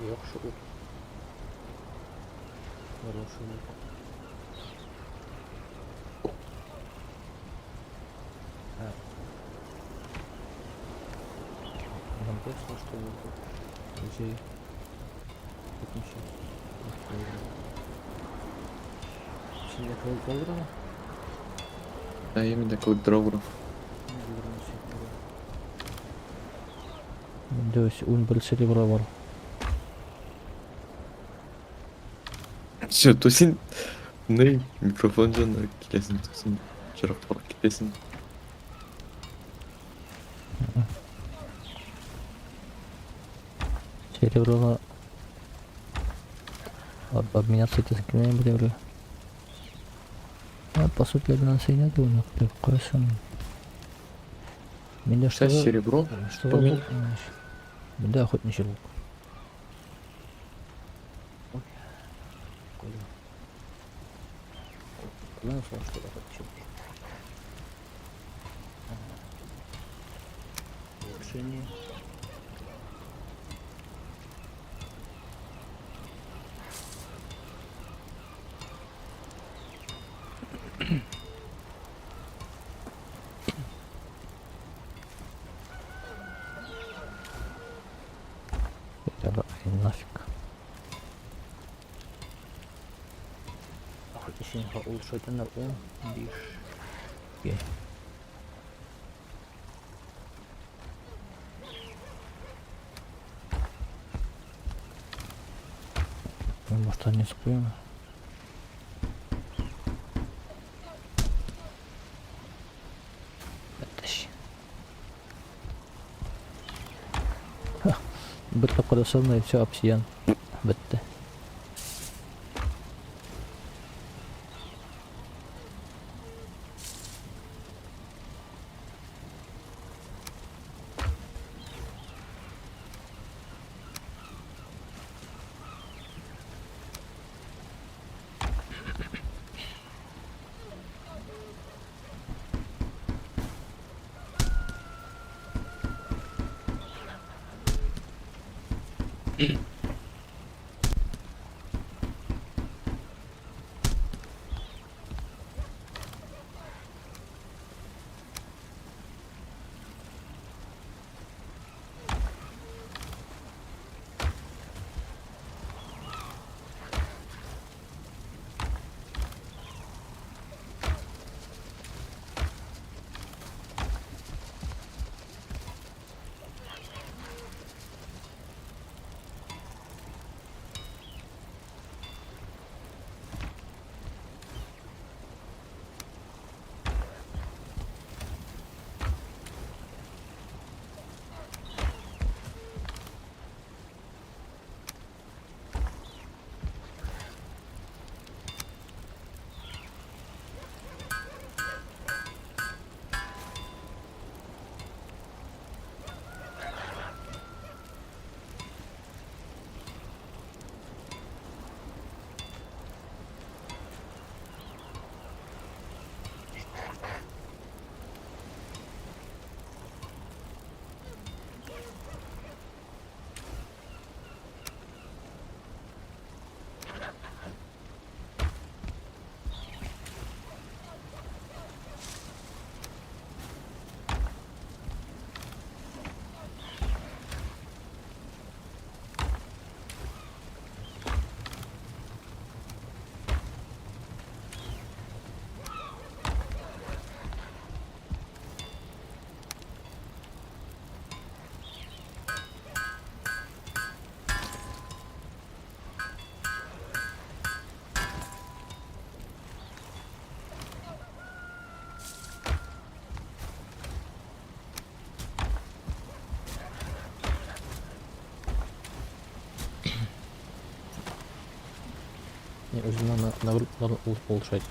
Яхшы ут. Хороший лук. А. Нам точно, что тут охотничий. Синдә калдырамы? Ә, именно клык драугров. Миндә 11 серебро бар. Все, то син ни микрофон янына киләсең, то син ераккарак китәсең. Сереброга обменяться итәсең килә бер. А, по сути, обменяться и нет, но кайсын. Миндә Сейчас что? серебро. Что за Поменяй. лук? Миндә охотничий лук. Ой. Куда? Куда нашел, что охотничий лук? Ага. Улучшение. Это нафиг. Өчен ул шайтаннар 15. Окей. Мин башта не куям. Әтәч. Бер тапкыр ясадым и все, обсидиан. Бетте. Не, үзенә нагрудныйлар улучшать.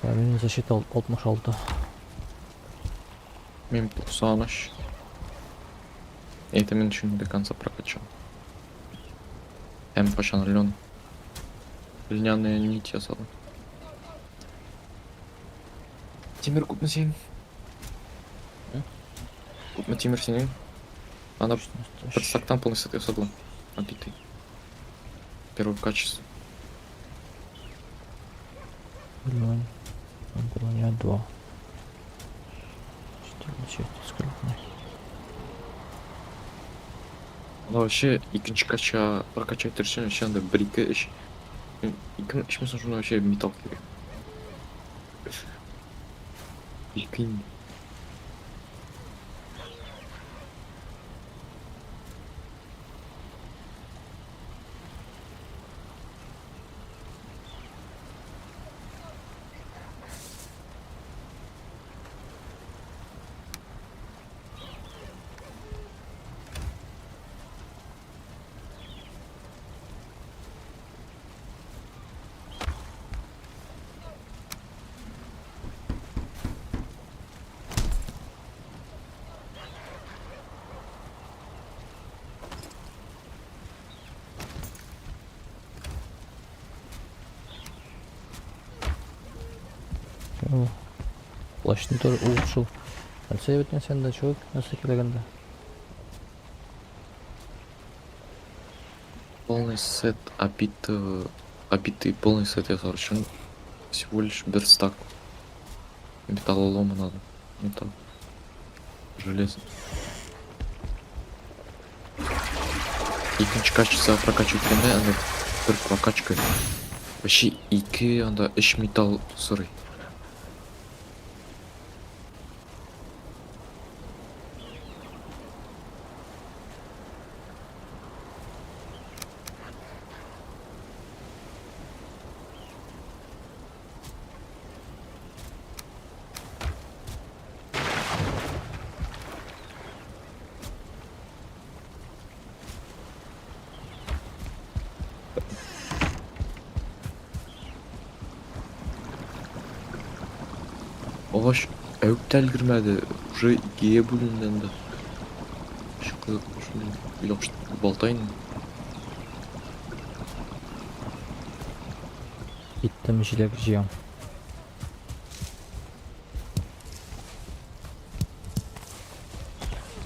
Минем защита 66. Мин 93. Это мин еще не до конца прокачал. Һәм кайчан лен. Льняная нить ясадым. Тимер күпме синең? Күпме тимер синең? Ана бер стактан полный сет ясадым. Обитый. Первое качество. Лень. Броня 2. 4, скрытный. Ана вообще икенче кача прокачать өчен вообще анда бер ике өч ике өч мең шунда вообще металл кирәк. Прикинь. Плащны тоже улучшил. Нәрсә бит сен дә чувак, нәрсә килгәндә? Полный сет обитого, обитый полный сет ясар өчен всего лишь бер стак металлолома надо. Металл. Железо. Икенче качество прокачивать иткәндә анда бер прокачка. Вообще ике анда өч металл сорый. Агач әүп тә өлгермәде, уже икегә бүленде анда. Кызык, шуны яхшы балта инде. Киттем җиләк җыям.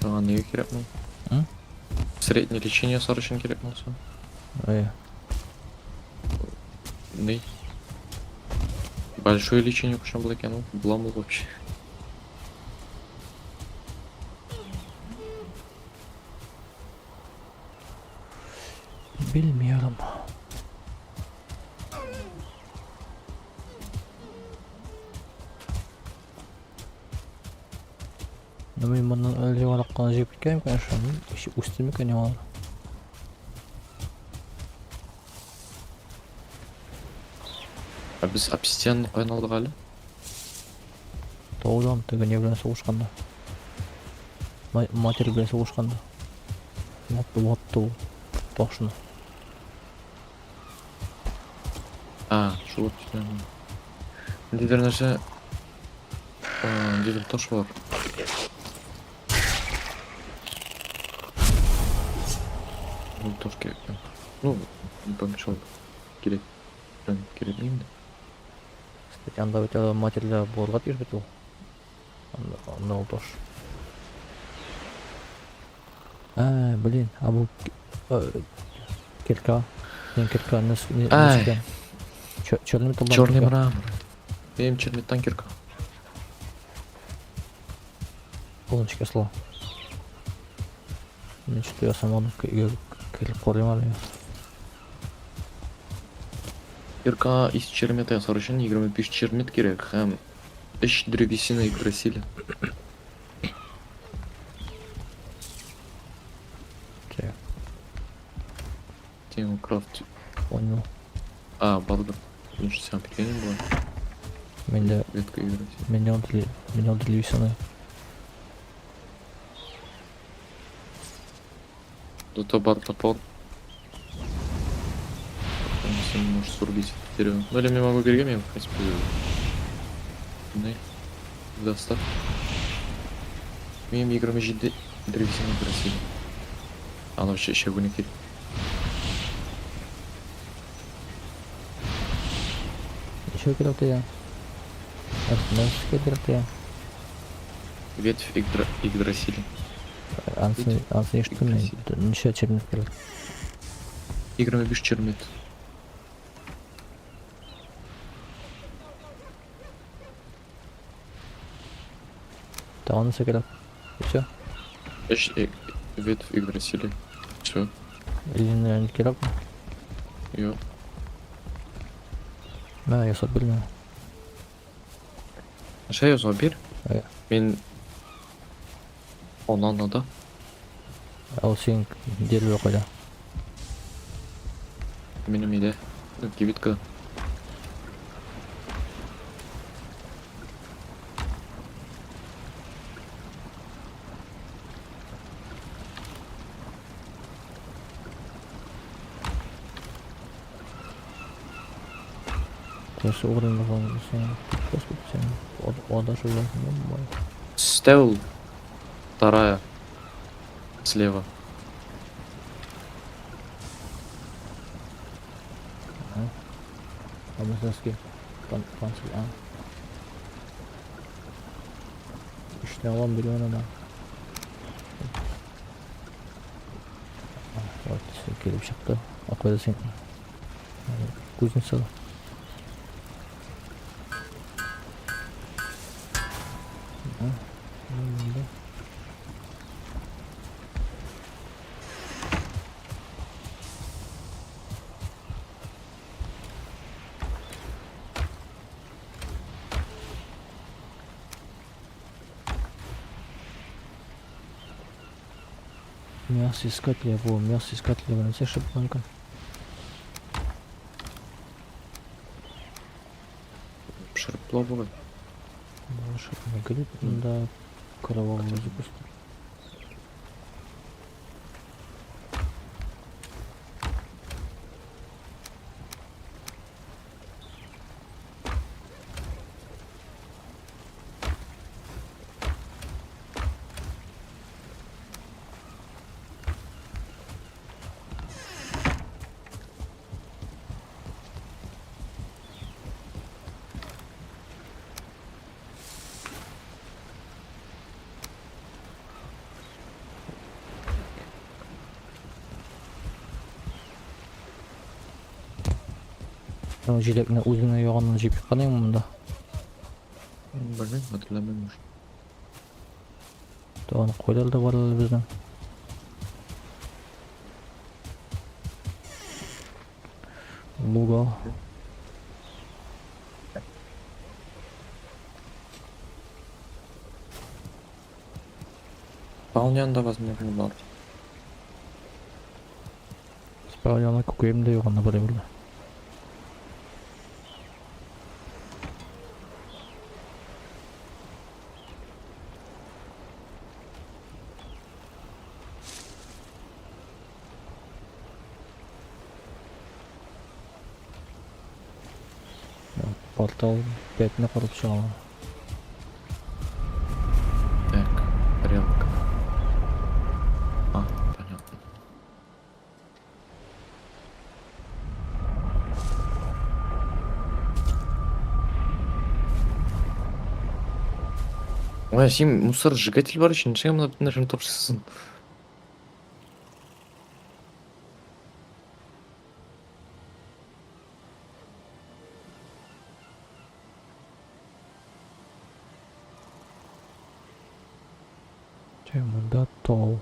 Саңа нигә кирәк бу? М? Средний лечение ясар өчен кирәк булса. Әйе. Ни? Большое лечение кушам була икән ул. Буламы ул вообще? Bilmiyorum. Ну мин моннан әле яңарак кына җыеп киткәнем, конечно. Ну, үсте микән яңалар? Ә без обсидианны каян алдык әле? Таудан теге не белән сугышканда. Матерь белән сугышканда. Ватты, ватты ул ташны. А, шул обсидиан. Ниндидер нәрсә, ниндидер таш бар. Ул таш кирәк. Ну, не помешал бы. Кирәк. Прям кирәк инде. Кстати, анда бит әле матерьләр булырга тиеш бит ул. Анда, анда ул таш. А, блин, а бу кирка. Не кирка, не, не, Ай. Черный металлдан Черный кирка. мрамор. Минем черметтан кирка. Ул ничек ясала? Мин что-то ясамадым, өйгә кереп карыйм әле. Кирка из чермета ясар өчен 25 чермет кирәк һәм 3 древесина Игдрасиля. Так, Тем крафт. понял. А, бардыр. Лучше сам перекинем было. Миндә Ветка Игдрасиля. миндә ул миндә ул древесина. Зато бар топор. Сен можешь срубить это дерево. Ну или я могу берегами, в принципе. Не. Достав. Минем 27 древесина Игдрасиля. Аны вообще еще кирәк. Ничә кирәк дигән? Нәрсә кирәк дигән? Ветвь Игдрасиля. Ансын, ансын ишеттем мин. Ничә чермет кирәк? 25 чермет. Тагын нәрсә кирәк? И всё? 3 ветвь Игдрасиля. Все. Или кирәкме? Юк. Мә, ясап бирмә. Нәрсә ясап бир? Әйе. Мин аннан да. Ә ул синең дерево кайда? Минем өйдә. Кибиткада. Кайсы урында син? Господи, син адашып. Стел. Вторая. Слева. А Мусинский панцирь, а? Эшне алам биргән ана. Вот, килеп чыкты. А кайда син? Кузница. А, монда. Мясо искателя, во, мясо искателя нәрсә эшләп була икән? Пешереп була бугай. Гриб, да, кровавый запуск. Җиләкне үзеңне ягыннан җыеп чыккан идең монда. Белмим, хәтерләмим уже. Тагын кайлар да бар әле безнең. Луга. Спаун янында возможно бар. Спаун янында күкәем дә юк анда бар әйберләр. Портал 5-не корып чыгалар. Так, стрелка. А, понятно. Ой, син мусор сжигатель бар еще, ничего монда бөтен нәрсәне тапшырсың. Монда тау.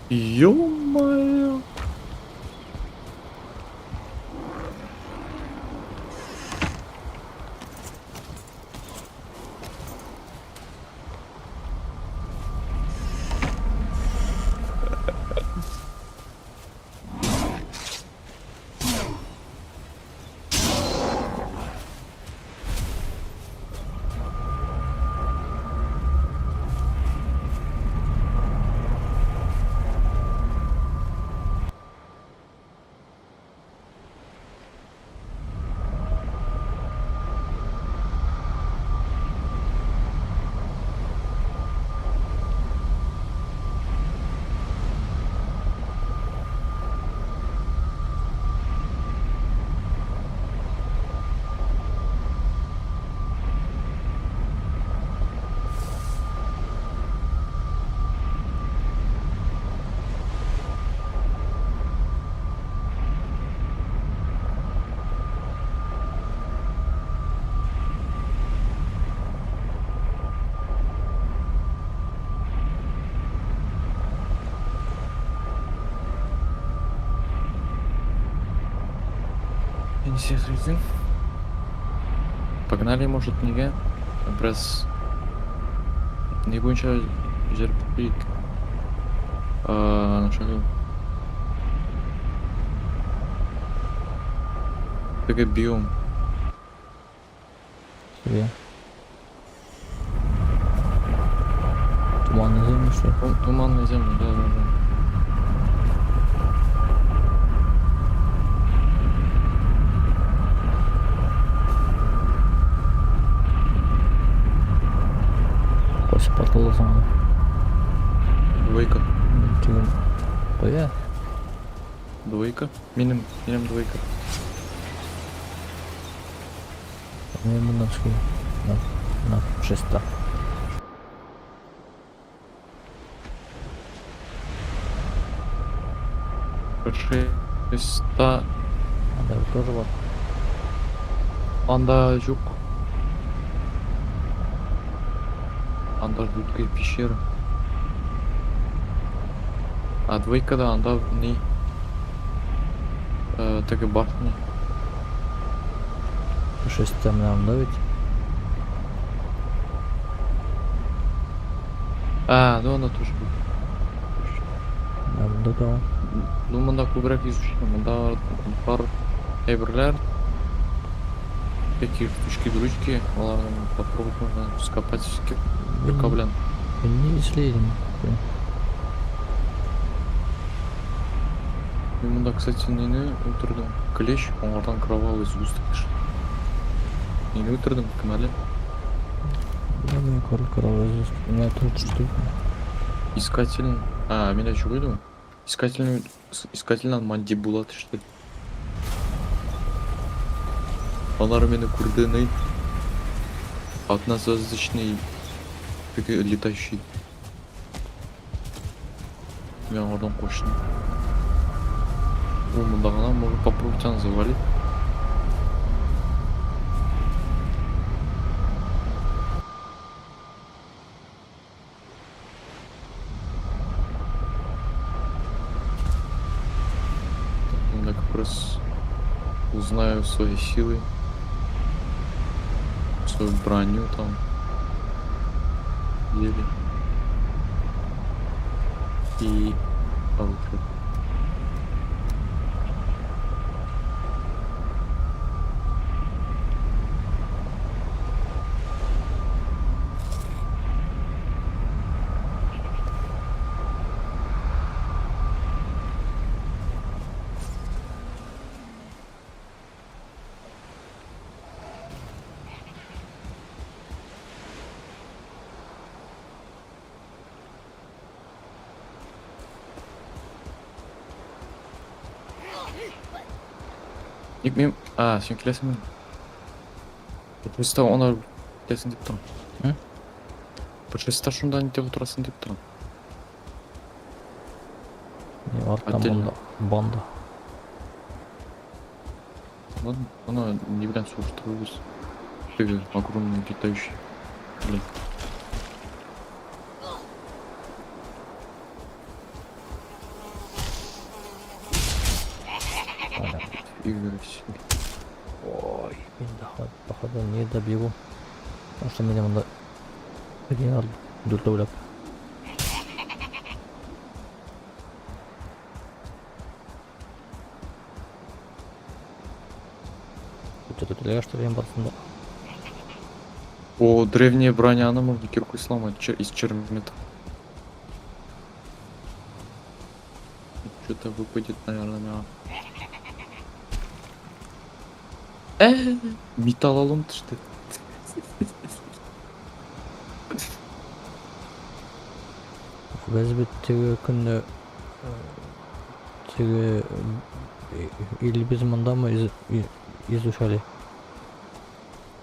Ё-моё! Погнали, может, нигә? Бераз ни буенча җырып куйыйк. Шагыл. Теге биом. Себе. Туманный земли, что ли? Туманные земли, да. Кайсы порталда соң аны? Двойка. Түгел. Кая? Двойка. Минем двойка. Мин моннан чыгыйм. На, на, шеста. Шеста. Анда тоже бар. Анда юк. Анда жуткая пещера. А двойкада анда ни? Теге башня. Шеста менә анда бит. А, ну анда тоже бар. Менә монда да. Ну монда күбрәк изучено. Монда бар әйберләр. Такие штучки-дрючки. Аларны попробовать можно скопать. Кирка белән. Мин ни эшлим? Мин монда, кстати, нине үтердем. Клещ, аңардан кровавый сгусток төште. Нине үтердем, кем әле? Белмим, кровавый сгусток. У меня тут что? Искатель. А, мин әйтеп куйдым. Искатель, искательнан мандибула төште. Алар мине күрде, ни? Однозвездочный теге летающий. Мин аңардан качтым. Ул монда гына может попробовать аны завалить. Монда как раз узнаю свои силы, свою броню там. Еле. И оружие. Ник мин... А, син киләсеңме? Просто аны киләсең дип торам. М? Просто шунда ни дип утырасың дип торам. Не, арттан Отдельно. банда. Банда. Ладно, аны ни белән сугыштырабыз? Теге огромный летающий. Блин. Фига. Ой, мин походу не добегу. Потому что меня надо один дүртәүләп. Что-то что ли, барысында. О, древняя броня, она можно кирку сломать из чермета. Что-то выпадет, наверное, на. Металлолом что? Без бит теге көнне теге или без мондамы изучали.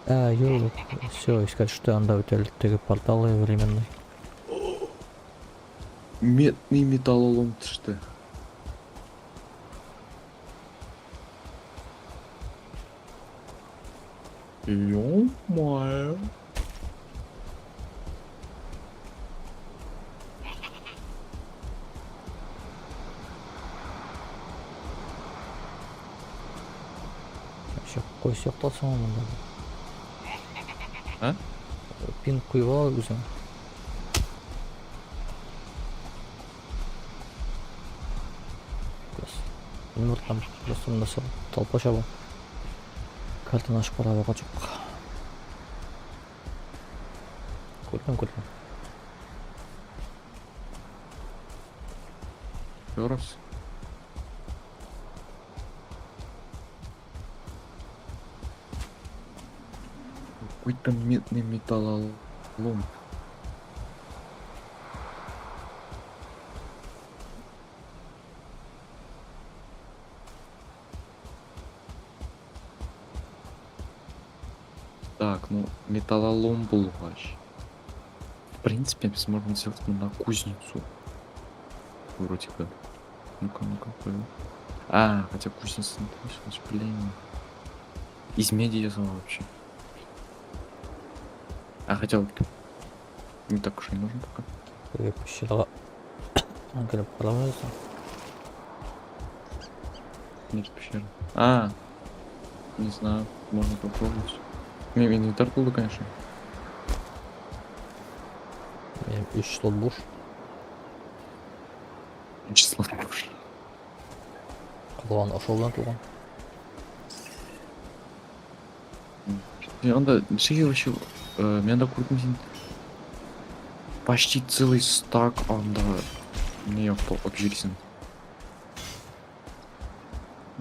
А, юк, все, искать, что анда үтәлде теге порталы временный. Медный металлолом что? Ё-моё. Вообще, кайсы яктасың монда? А? Пин куеп ал үзең. Мин там просто монда толпа чаба. Картаны ачып карап вакыт юк. Күрдем, күрдем. Еще раз. Какой-то медный металлолом. Так, ну, металлолом булгач. В принципе, сможем сделать на кузницу. Вроде бы. Ну-ка, ну-ка, пойду. А, хотя кузница не получилась, блин. Из меди я сама вообще. А хотя не так уж и нужно пока. Теге пещерага кереп карамыйсың. Нет пещеры. А, не знаю, можно попробовать. Мне инвентарь был, конечно. Минем өч слот буш. Число буш. Калган ашау белән тулган. Анда ничек вообще, мин анда күрдем син почти целый стак анда не алып йөрисең.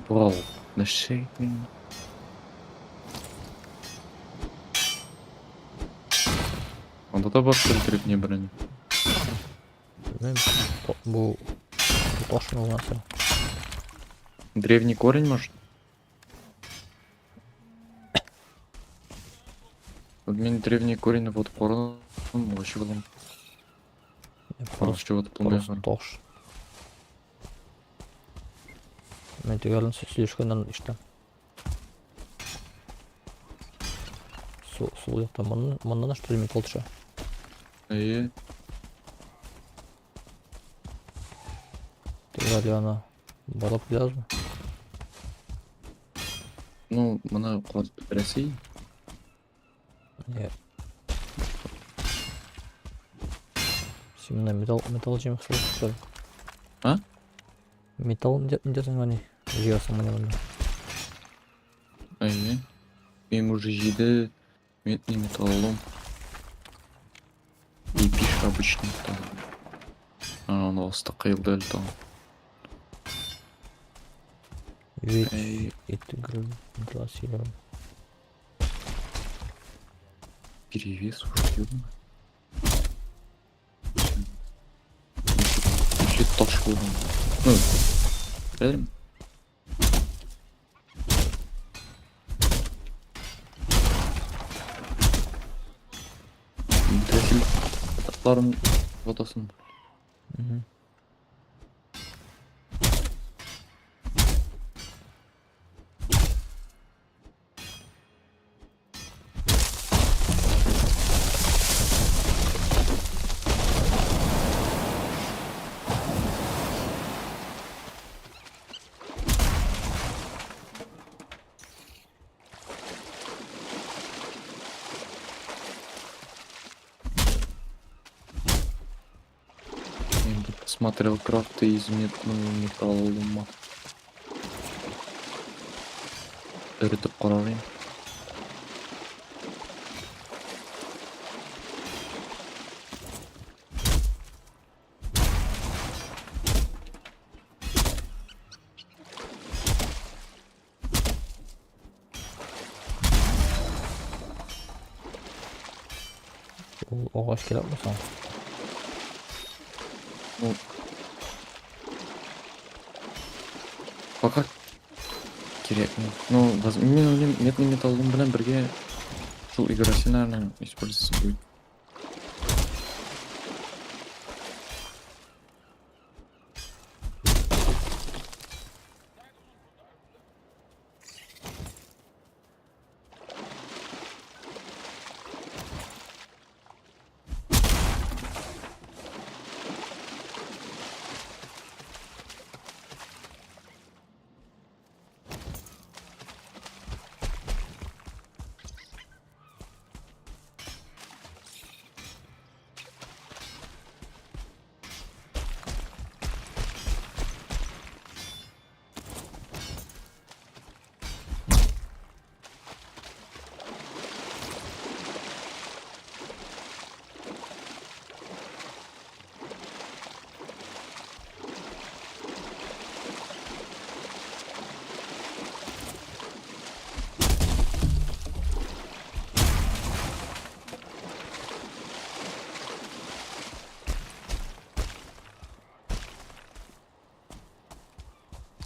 Вау, нәрсә мин? Анда да бар древняя броня. Белмим, бу ташмы ул нәрсә? Древний корень, может? Вот мин древний корень вот карадым, вообще булам. Просто Вообще вот просто таш. Мин төгәлен сөйләшкәннән ишетәм. Сул якта моннан что ли металл төшә? Әйе. Төгәл янына барып киләбезме? Ну, моны казып бетерәсе. Не. Син менә металл җыймакчы что ли? А? Металл нидәсең ани? Җыясың менә монда. Әйе. Мин уже җиде медный металлолом. И биш обычный металл. А, аны асты кыелды әле тагын. Ведь Әй, it гласирован. перевес уже, ёбаный. Вообще таш булган. Ну, реально. Бетерәсең татларын ватасың. Мгм. Смотрел крафты из медного металлолома. Эретеп карар идем. Ул агач кирәкме соң? Ну, пока кирәкми. Ну, мин уйлыйм, медный металлолом белән бергә шул играсы, наверное, использоваться будет.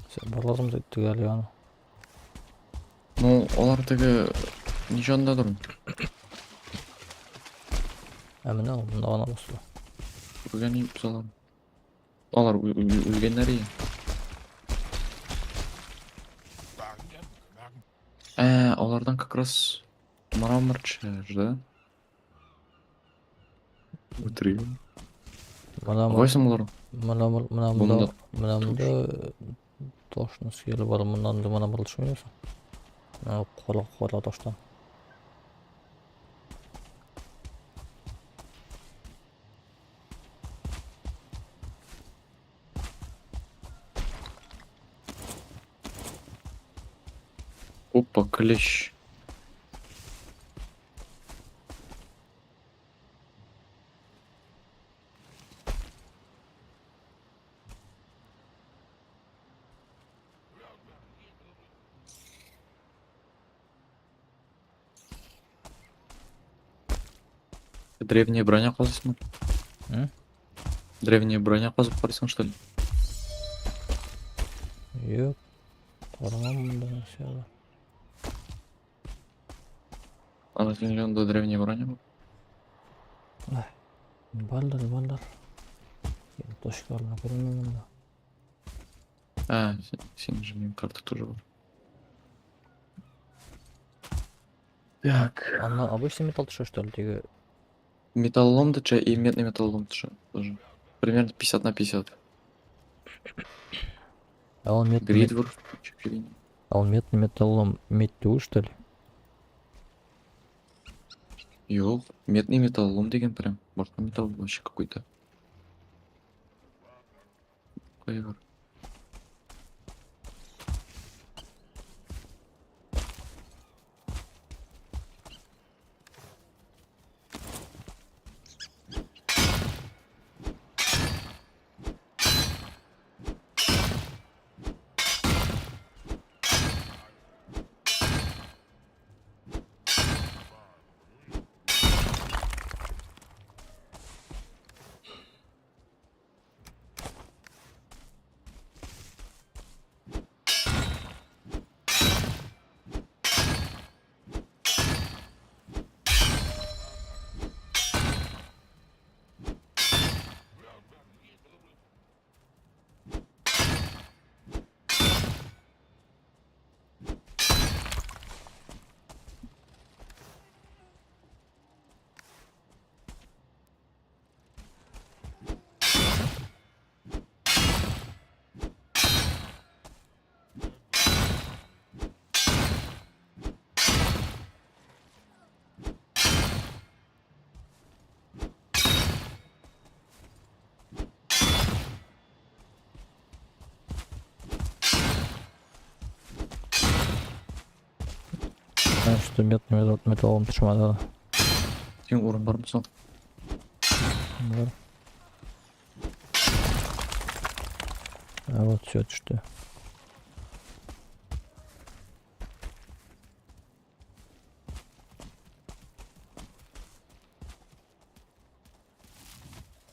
Сен барлазым төгәл яны. Ну, алар теге ничә андадыр? Ә менә ул монда гына басыла. Күргән идем алар. Алар үлгәннәр иде. Ә, алардан как раз мрамор төшә, да? Үтерим. Менә Кайсы алар? менә менә монда Монда менә монда ташны сөяле бар, моннан да мрамор төшмиме соң? Менә кара кара таштан. Опа, клещ. Древняя броня казысың? М? Древняя броня казып карыйсың, что ли? Юк. Карамам монда нәрсә бар. Ана синең янында древняя броня бар. Бардыр, бардыр. Точкаларны күрмим монда. А, синең же минем карта тоже бар. Так. Аннан обычный металл төшә, что ли, теге Металлолом төшә и медный металлолом төшә тоже. Примерно 50 на 50. Ә ул мед, Гридвор. ә ул медный металлолом медь түгел, что ли? Юк, медный металлолом дигән прям. Башка металл вообще какой-то. Кая бар? Что металлом төшмәде. Син урын бармы соң? Бар. А вот все төште.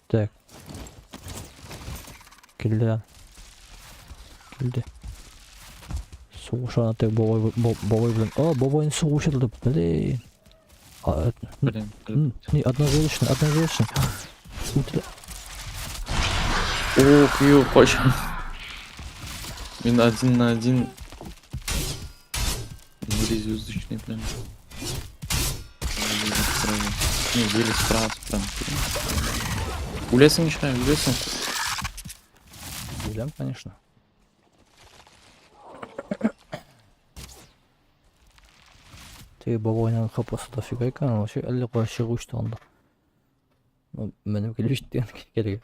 Так. Килде. Килде. Сугыша теге бабай бабай белән. А, бабайны сугышырды. Блин. А, Блин. Не, однозвездочный, однозвездочный. Утро. Ох, ё, качан. Мин один на один. Звездочный прям. Не, еле справа прям. Үләсең ишә, үләсең. Үләм, конечно. Теге бабайның хпсы дофига икән, вообще әллә кая чыгу очты анда. Минем килеп җитте кирәк.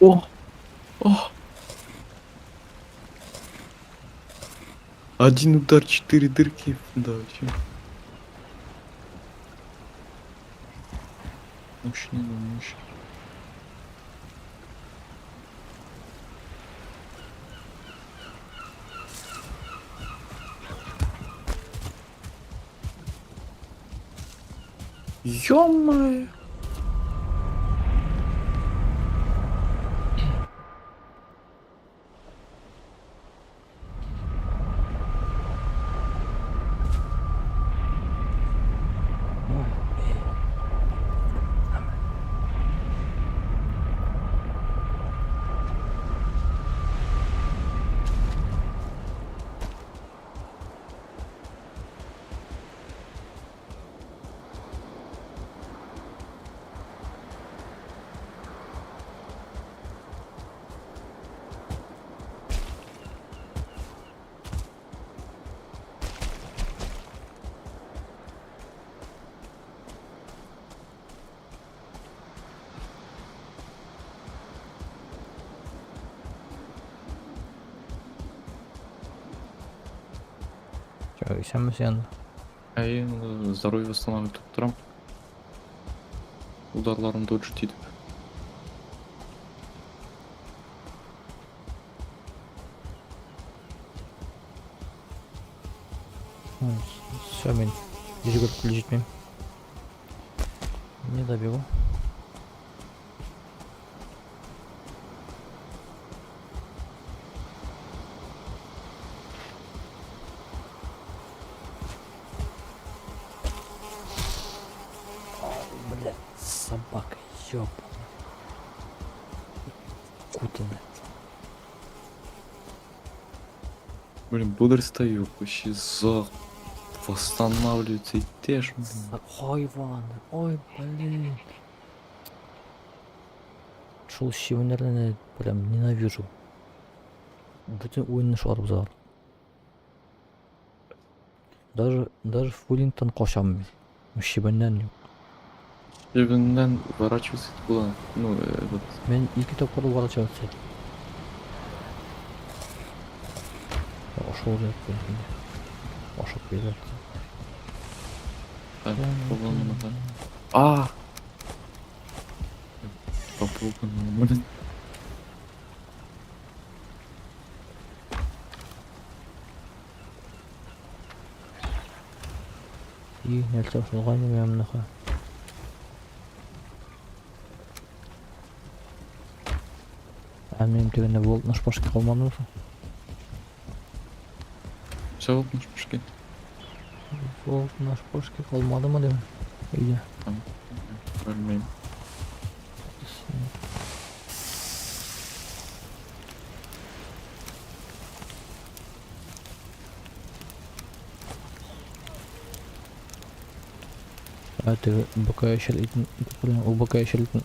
О! О! Один удар, четыре дырки. Да, вообще. Мощный, да, мощный. Ё-моё! Исәнме син? Әй, здоровье восстанавливать торам. Ударларын доджить итеп. Все, мин йөгереп килеп җитмим. Не добегу. Ой, блядь, собака, ёбаная. Кутаная. Блин, бодрость стою, вообще за восстанавливается и теж. Хайван, ой, блин. Шул чебеннәрне прям ненавижу. Бөтен уенны шулар бозалар. Даже Фуллингтон качам мин. Чебеннән юк. Чебеннән уворачиваться итеп була. Ну, этот. Мин ике тапкыр уворачиваться иттем. Ашау инде. Ашап килә. Так, попробуем да. А! Попробуем, блин. И нәрсә ашалган мин моныка. Ә минем тегендә болт на шпажке калмадымы соң? Все, вот на шпажке. Болт на шпажке калмадымы дим? Өйдә. Белмим. Ә теге БК яшел итен, ул БК яшел итен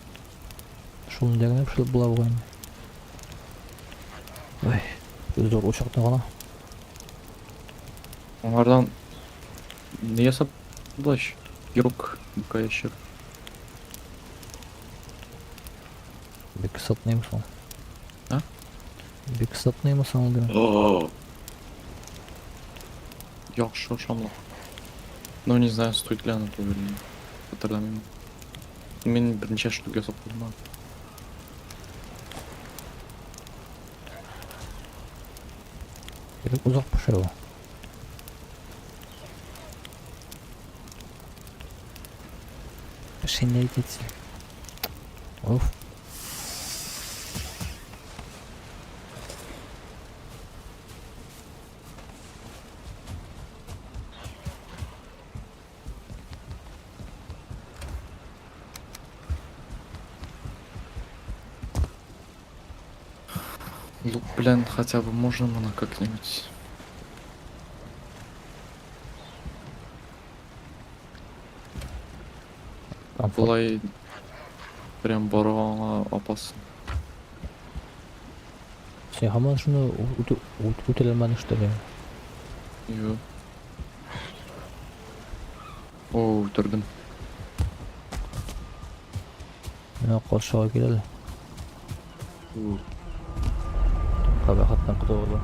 шул нидә генә пешереп була бугай инде. Ой, зур учакта гына. Аңардан не ясап була ич? Пирог, БК ящик. Бик сытныйм соң. Бик сытныймы соң ул дим. Яхшы ашамлык. Ну, не знаю, стоит ли она того или нет. Хәтерләмим. Мин берничә штук ясап куйдым. Бик озак пешә ул. Шиндәйтетсен. Оф. Лук белән хотя бы можно моны как-нибудь. Комфорт. Болай прям баруга опасно. Син һаман шуны үтерелмәдең что ли? Юк. О, үтердем. Менә каршыга кил әле. У, Кабахаттан котылды.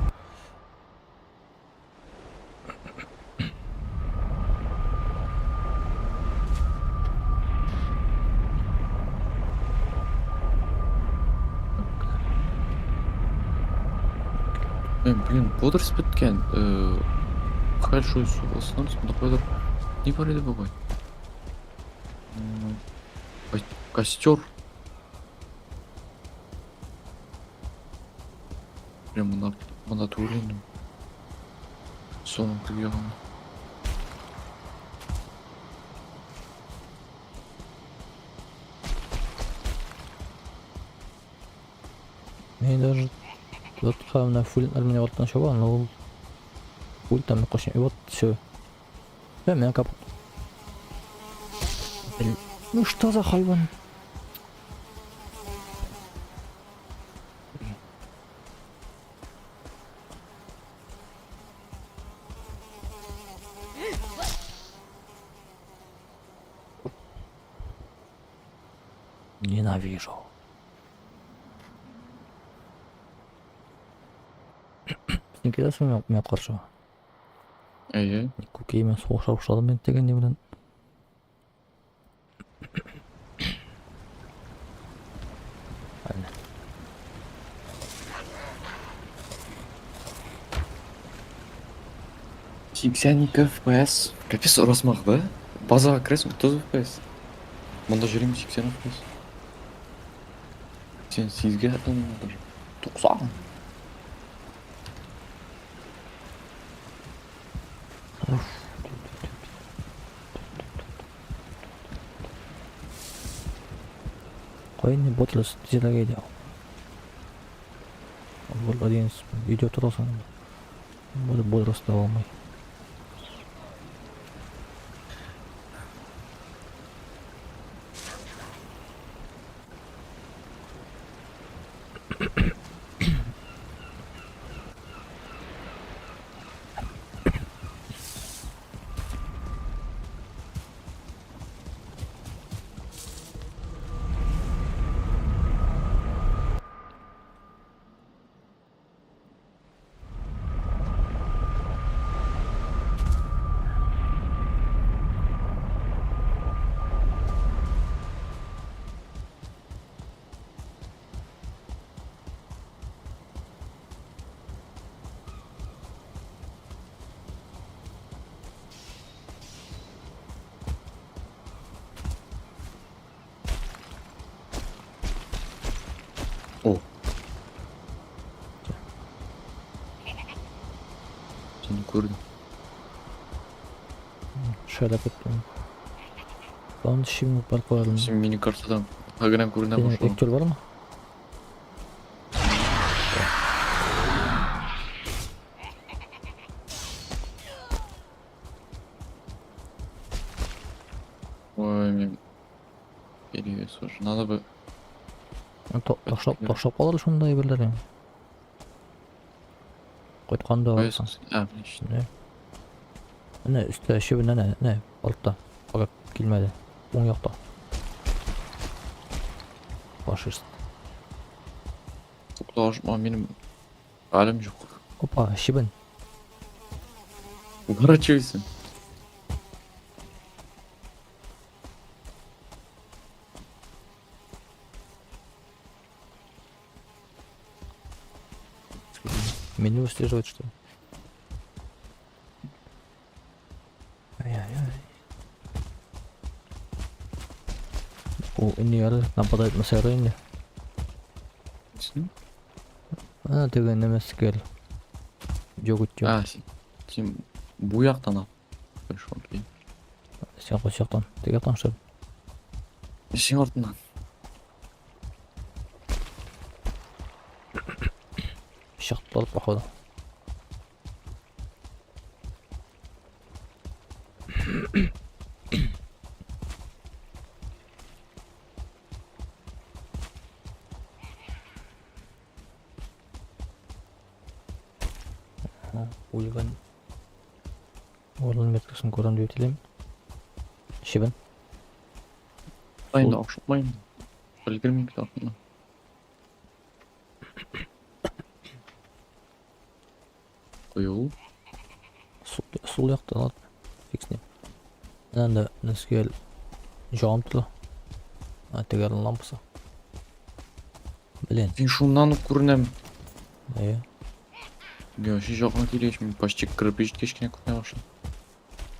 Блин, бодрость беткән. Хәл шул сугылсын, сонда кайдыр. Ни бар иде бүген? Костер. Блин, монда монда түгел инде. Соның теге ягында. Мин даже тотка менә фулин менә арттан чаба, но ул пуль там кашын. И вот все. Ә, менә кап. Ну что за хайван? Ненавижу. Син киләсеңме миңа каршы? Әйе. Күкәй белән сугыша башладым мин теге ни белән. Әнә. 82 FPS. Капец, размах, да? Базага керәсең 30 FPS. Монда йөрим 80 FPS. 88-гә хәтле даже. 90. Уф. Кайны ботлас тизрәк әйдә. Бу один өйдә торасың. Бу бодрость таба алмый. О. Сине күрдем. Шәйләп киттем. Там шимни парк. Син мини картадан гына күренә башлады. Актер бармы? Ой, мне перевес уже. Надо бы... Ташлап, ташлап калыр шунда әйберләрен. Кайтканда Кайсы? А, Не. Әнә өстә чебен әнә, әнә артта. Пока килмәде. Уң якта. Фашист. Тукталышма минем. Әлем юк. Опа, чебен. Уворачивайся. Меню выслеживает, что ли? Ай-яй-яй. Ул инде ярый, нападает на сыры инде. Син? Ана теге нәмәсе кел. Дёготь. А, син, син бу яктан ал. Хорошо, окей. Син кайсы яктан? Теге яктан что ли? Син артыннан. Чыктылар походу. Үлгән урын меткасын күрәм дип телим. Чебен. Инде ашыкмыйм. Өлгермим бит артыннан. Кую. Сул якта ладно. Фиг с ним. Менә анда нескә җан тора. А тегәрнең лампасы. Блин, Син шуннан ук күренәм. әйе. Я вообще якын килгәч, мин почти кереп җиткәч кенә күренә башладым.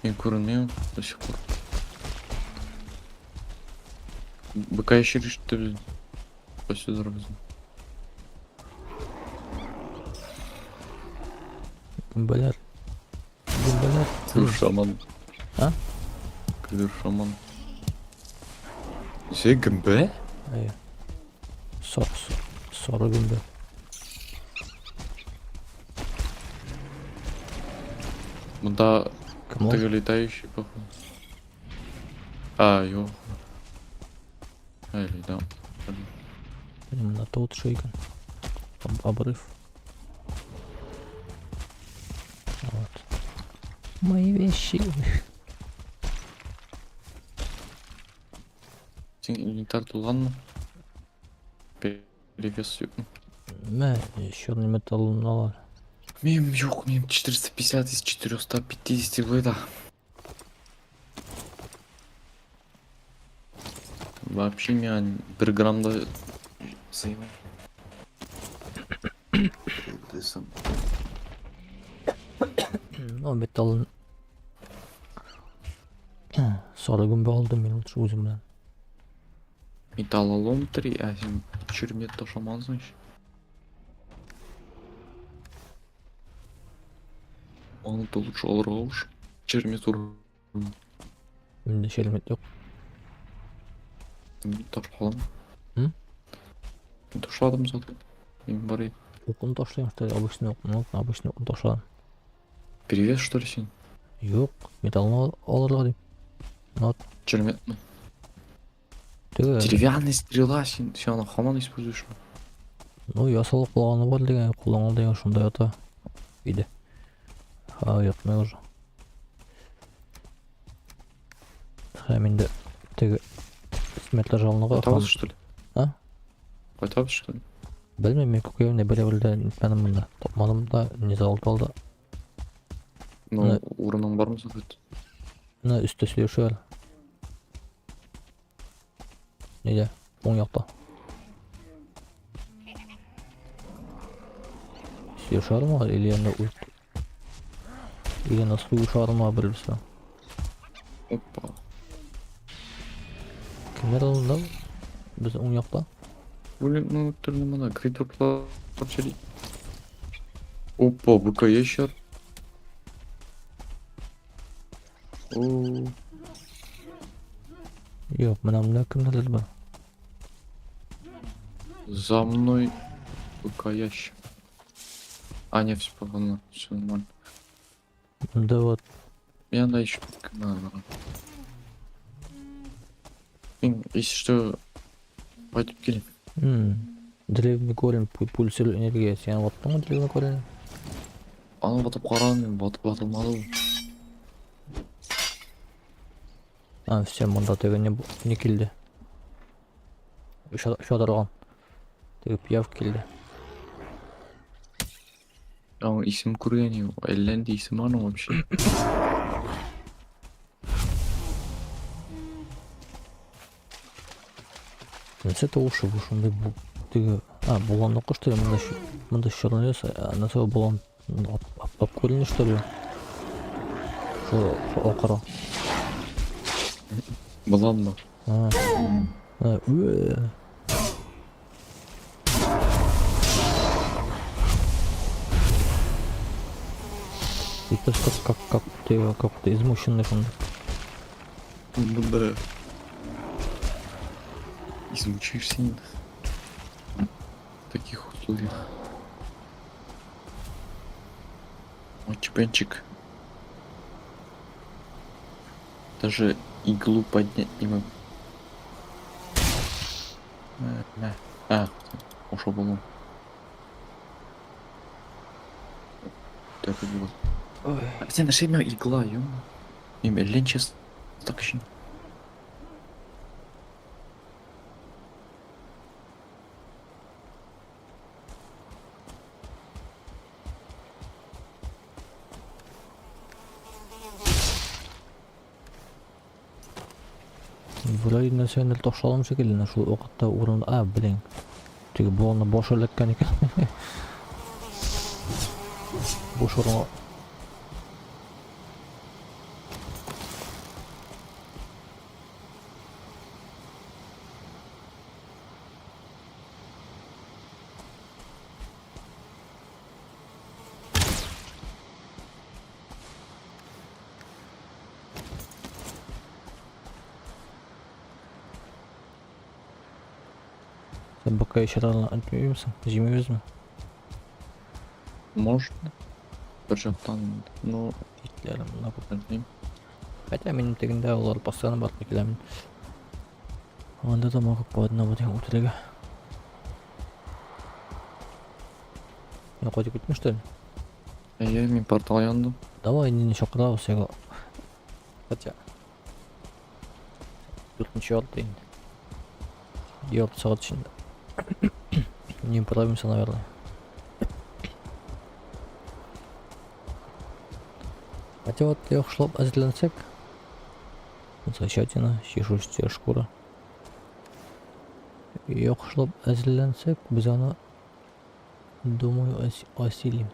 Мин күренмим до сих пор. Быка яшер ишетте безне. Кайсыдыр безне. Гөмбәләр. Гөмбәләр. Көлер шаман. А? Көлер шаман. Сен гөмбә? Әйе. Сары гөмбә. Монда Кем ул? теге летающий, походу. А, юк. Әле да. Блин, монда тау төшә икән. Обрыв. Вот. Мои вещи. Син инвентарь тулганмы? Перевес юкмы? Мә, черный металл алар. Минем юк, минем 450 из 450 булды. Вообще мин бер грамм да сыймый. Десем. Ну, металлын сары гөмбә алдым мин лучше үзем белән. Металлолом 3, а син чермет ташламансың ич. Аны да лучше алырга уж. Чермет ур. Миндә шелмет юк. Ташладым. М? Мин ташладым зат. Мин бар иде. Укын ташлыйм, что ли, обычный укын, ну, обычный укын ташладым. Перевес что ли син? Юк, металлны алырга дип. Вот. Черметны. Теге, Деревянная стрела син, син аны һаман используешь. ну, ясалып калганы бар дигән, кулланган дигән шунда ята. Иде. Ха, ятмый уже. Һәм инде теге сметлар жалыныга Кайтабыз что ли? А? Кайтабыз что ли? Белмим, мин күкәемне берәү дә нитмәдем монда. Тапмадым да, не залып алды. Ну, Менә- урының бармы зат? Менә өстә сөйләшәләр. Нидә? Уң якта. Сөйләшәләрме или анда ульт? Или анда сугышалармы бер-берсе? Опа. Кемнәр анда? Без уң якта. Блин, ну төрле моны гридоклар йөри. Опа, быка ящер. О, Юк, менә монда кемнәрдер бар. за мной быка ящер. А, не, все, все нормально. Монда вот Мне надо еще Мин, если что, кайтып килим. Древний корень пульсирует энергия. Син ваттыңмы древний корень? Аны батып карадым мин, батып батылмады ул. А, все, монда теге не, не килде. Шадырган. Теге пиявка килде. Аның исем күргән юк. Әллә нинди исем аның вообще. Нәрсә тавышы бу шундый бу теге а боланныкы что ли монда монда черный лес а нәрсә болан ап күренә что ли шул акыра. Боланмы? А, а, үе. И то что как ты как ты измученный шунда. Ну да. Измучаешься инде. В таких условиях. Ой, чебенчик. Даже иглу поднять не могу. Мә. А, ошо булу. Так и было. Ой. А сен нәрсә миңа игла, ё. Мин әллә ничә стак өчен. Вроде нәрсәнедер ташладым шикелле, менә шул вакытта урын... А, блин. Теге боланны баш эләккән икән. Буш урынга. Син пока еще рано отмемся, җимибезме? Можно. Бер жактан, но Итләрем менә бу. белмим. Хотя минем тегендә алар постоянно барып килә мин. Анда да могу по одному дигән үтерергә. Мин кайтып киттем, что ли? Әйе, мин портал яндым. Давай не чакырабыз его. Хотя. Дүртенче ярты инде. Ярты сәгать эчендә. Не управимся, наверное. Хотя вот яхшылап әзерләнсәк, зачатина, чешуйчатая шкура. Яхшылап әзерләнсәк, без аны, думаю, осилим.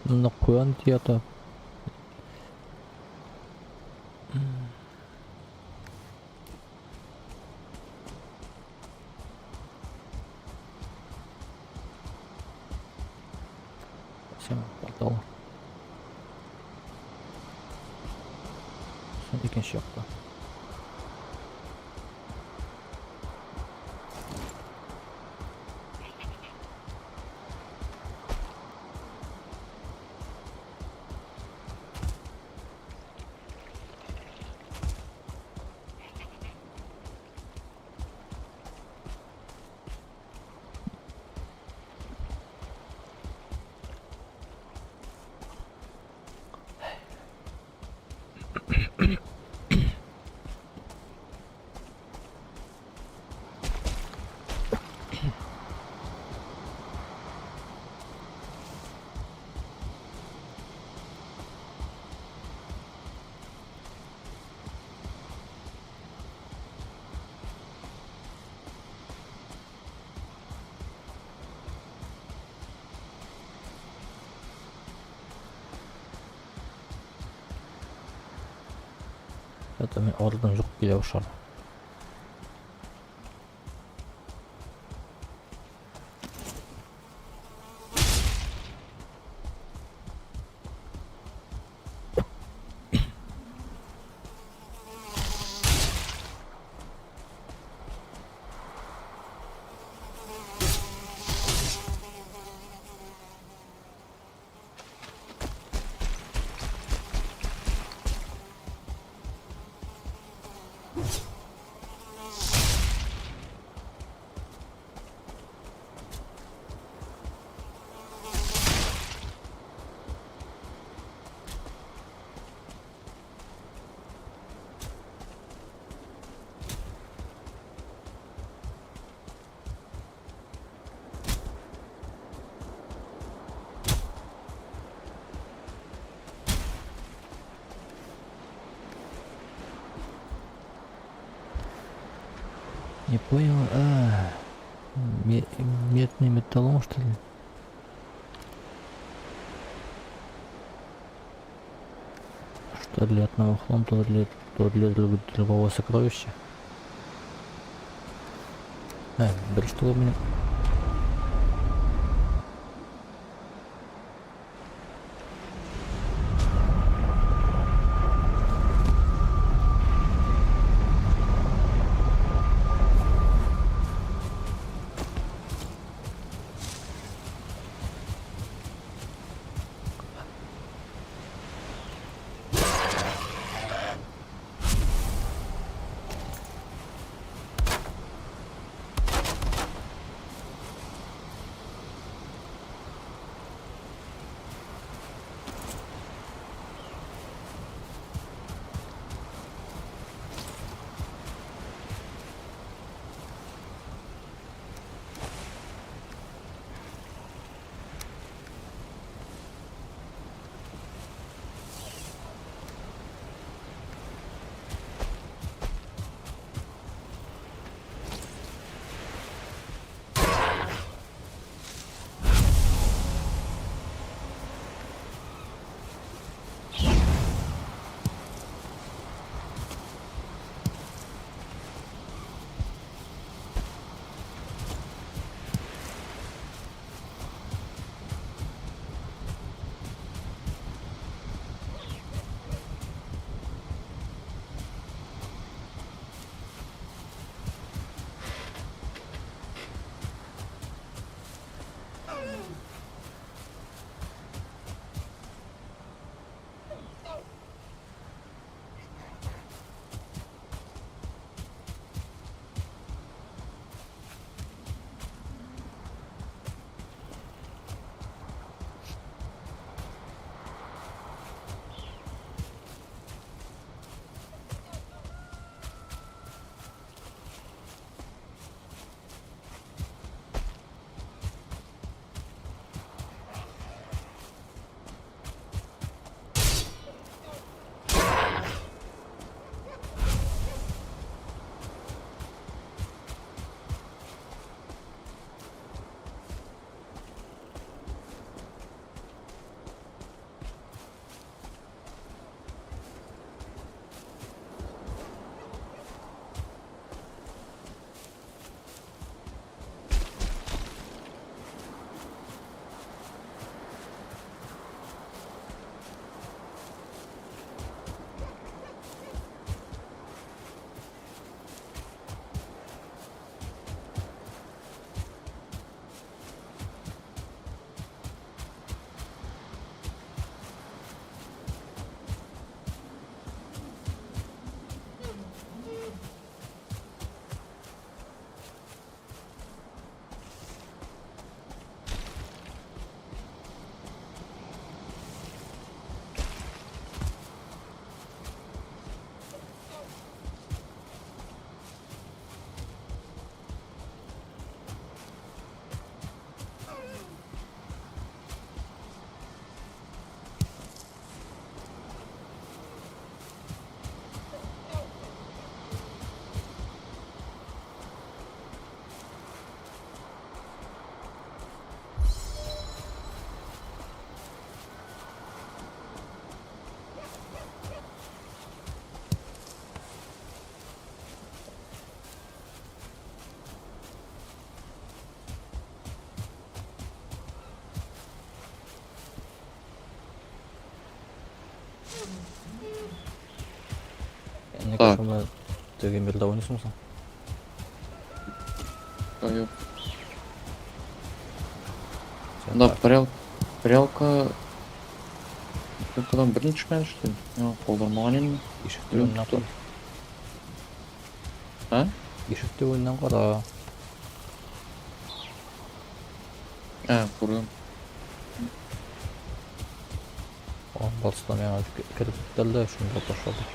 Монда куян ята. Всем портал. Икенче якта. Это мин арыдан юк килә башлады. Не понял, а, медный металлом, что ли? Что для одного хлом, то для другого сокровища. А, бер что у меня. Мне Так. кажется, ты мирда уйныйсыңмы соң? А, юк. Син Да, прялка. Прялкадан берни төшмәде, что ли? Миңа калдырмаган идем. Ишек төбен Юк, напыр. А? Ишек төбеннән кара. Ә, күрдем. Барысы да миңа кереп киттеләр, шунда ташлады.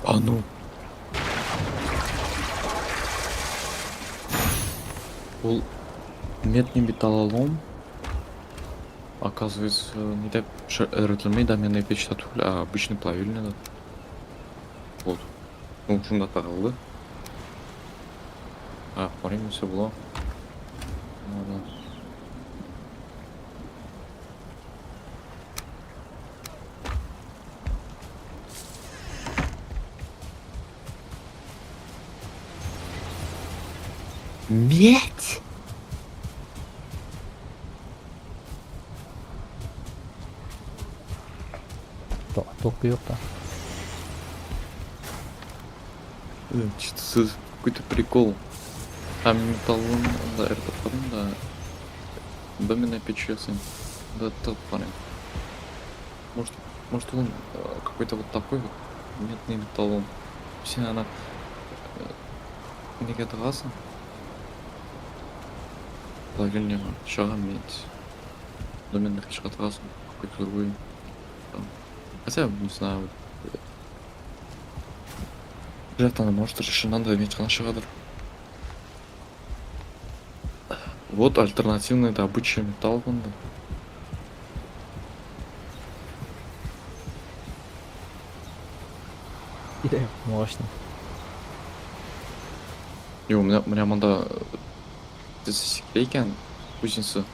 А ну. Ул медный металлолом. Оказывается, не так эретелми доменная печь түгел, а обычный плавильный. Вот. Ну, шунда тагылды. А, карыйм, все була. Ладно. Медь? Ток юк та. Чё-то Какой-то прикол. Һәм металлын анда эретеп карыйм да, доменная печь ясыйм. Да тыгып карыйм. Может, может он какой-то вот такой вот медный металлом. Син аны нигә тыгасың? Плавильняга чыга медь. Доменный печка тыгасың, какой-то другой. Там. Хотя, не знаю. Бля, может, чыннан да медь кына чыгадыр. Вот альтернативная добыча металла монда. Мощно. Юк, менә менә монда сикерә икән кузница.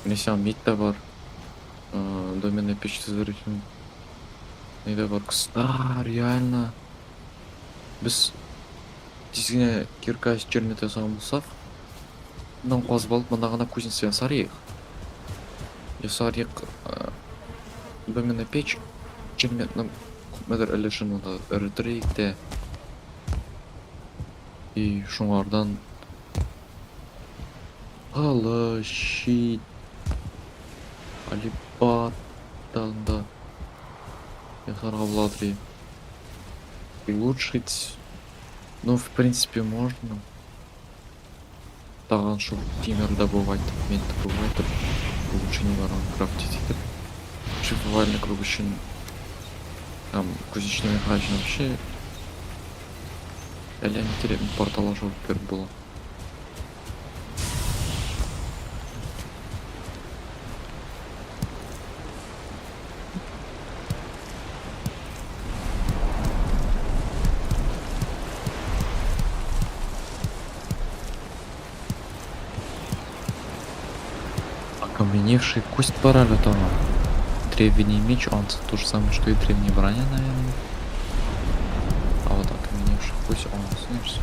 Менә сиңа медь тә бар. Доменная печь төзер өчен. Ни дә бар. А, реально. Без тиз генә кирка чермет ясаган булсак, моннан казып алып, монда гына кузница ясар идек. Ясар идек доменная печь черметның күпмедер өлешен монда эретер идек тә. И шуңардан кылыч, щит, алибардан да ясарга буладыр иде. Улучшить, ну, в принципе, можно. Тагын шул тимер добывать, медь добывать, улучшение барган крафтить итеп. Шлифовальный круг өчен там кузнечный меха өчен вообще әллә ни кирәкми, портал аша үткәреп була. Окаменевший кость пора лютого. Древний меч, он то же самое, что и древняя броня, наверное. А вот окаменевший кость, он снижется.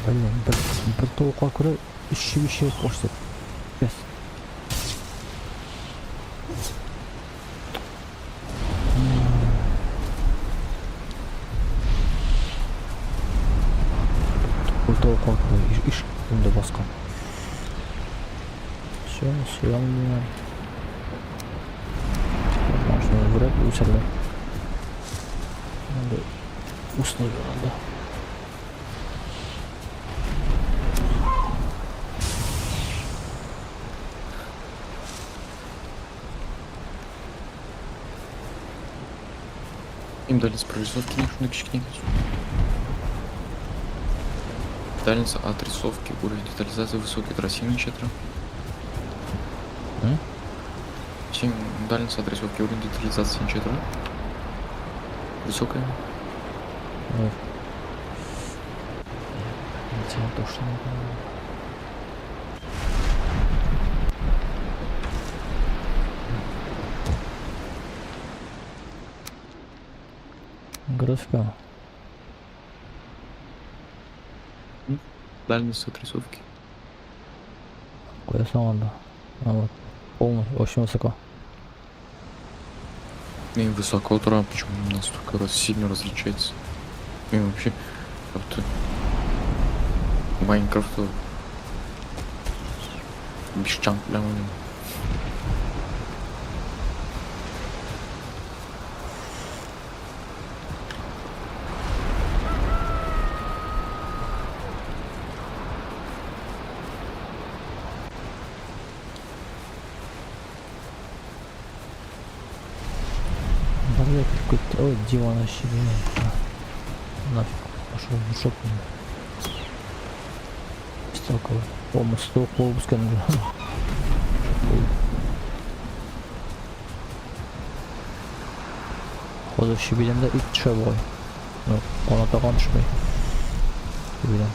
Блин, бер толыкка күрә 305 ел кошты. Yes. Бер толыкка күрә өч инде баскан. Все, съемно. Можно вряд ли үсәрләр. Надо устно надо. Им дали прорисовки шундый кечкенә. Дальность отрисовки, уровень детализации высокий, Россия ничә тора? М? Чем дальность отрисовки, уровень детализации ничә тора? Высокая? Ой. Я точно не помню. Графика. Дальность отрисовки. Куясың анда. А вот. Полный, очень высоко. И высоко тора, почему настолько раз сильно различается? И вообще, как-то Майнкрафт биш чанк белән уйныйм. Барлык какой-то. Ой, диван вообще. Нафиг. Пошел в жопу. Столковый. О, мы стол полупускаем. Хәзер чебидән дә ит төшә бугай. Ну, кана таган төшми. Чебидән.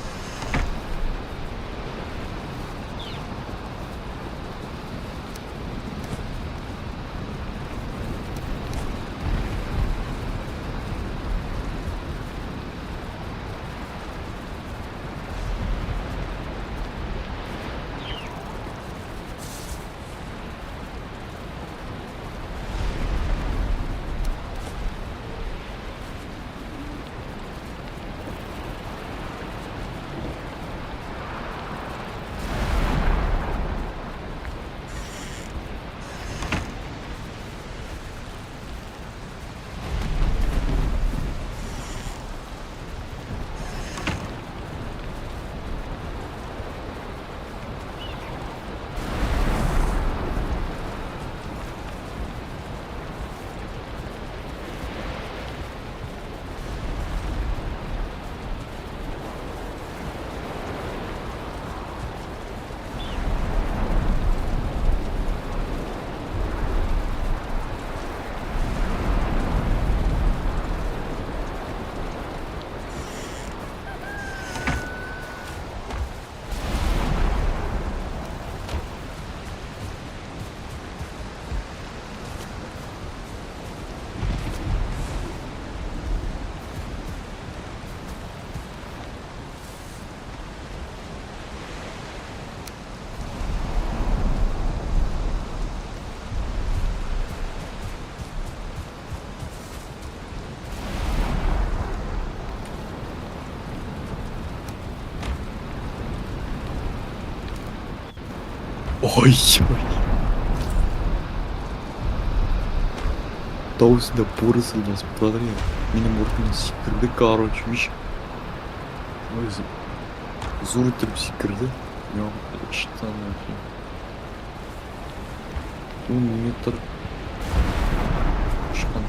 Ой, ой. Тау өстендә поросль басып тора я. Минем артымнан сикерде, короче, виш. Ой, зур итеп сикерде. Я штан вообще. 10 метр очкан.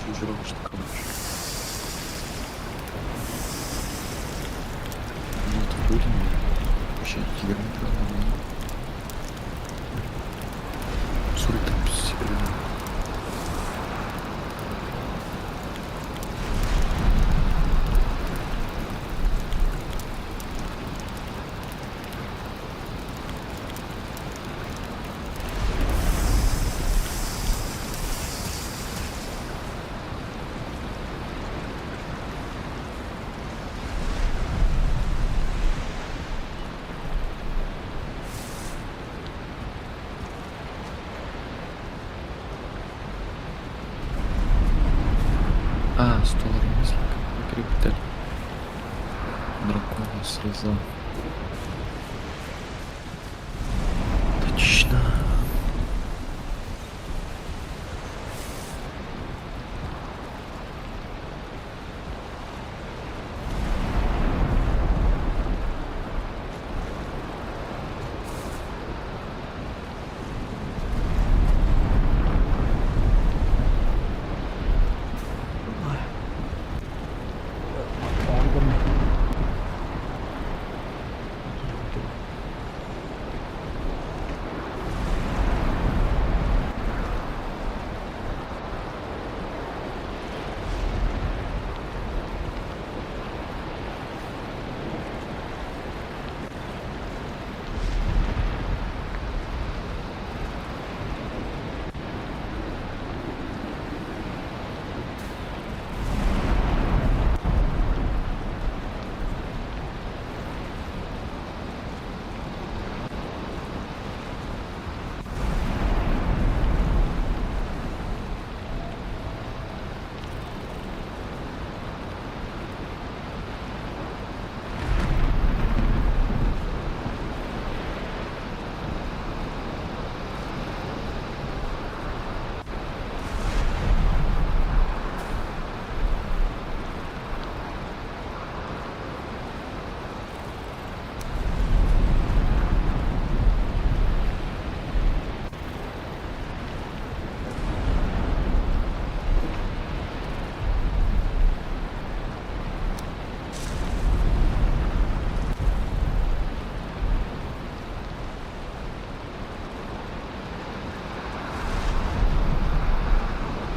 Чуть очты, короче. Ну, это будет вообще 20 метр. Зур итеп сикерде. А, стол ремесленника. Укрепитель. Драконья слеза. Точно. Алдым.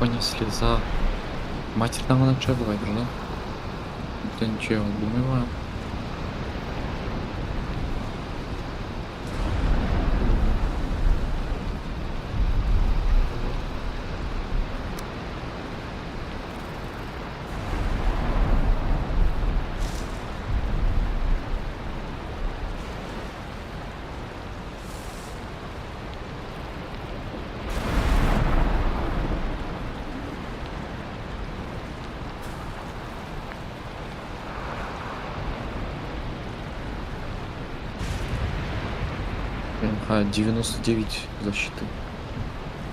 Драконья слеза. Матердан гына төшә бугайдыр, да? Бүтән ничә алып булмый бугай. МХ 99 защиты.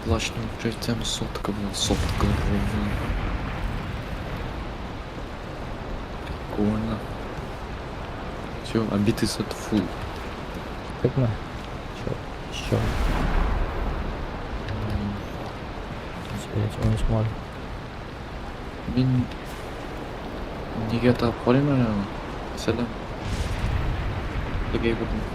Плащ не тем сотка была, сотка ровно. Прикольно. Все, обитый сет фул. Күпме? Чё? Чё? Блять, он смол. Мин нигә табып карыйм әле аны? Мәсәлән, теге әйберне.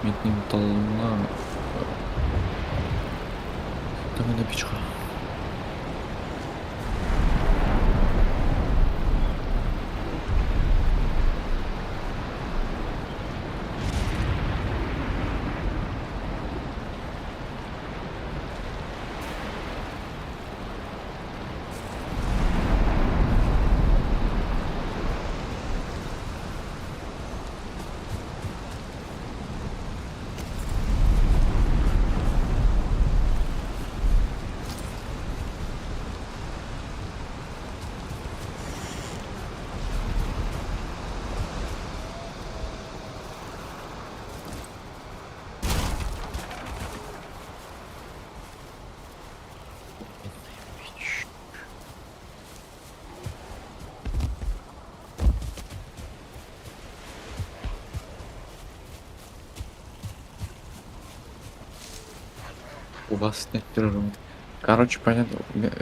Медный металлына Там на печка. У вас нет перерыва. Короче, понятно.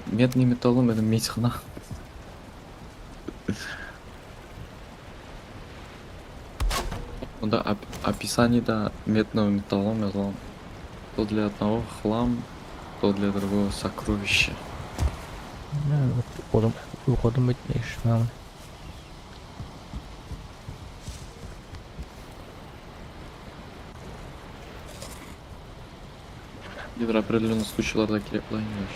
Медный металлом это медь хна. Ну да, описание да медного металлома язылган. То для одного хлам, то для другого сокровище. Укыдым, укыдым бит, ишетмәм. Бер определенный случайларда кирәк була инде.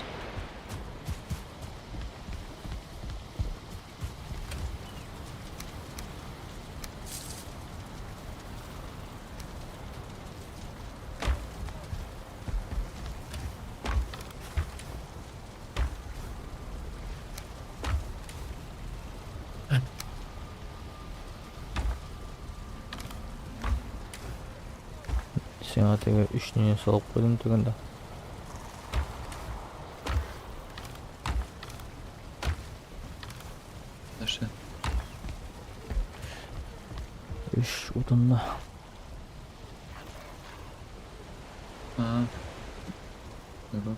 Сиңа теге өч не салып куйдым тегендә. Нәрсә? Өч утынны. Ага. Ага.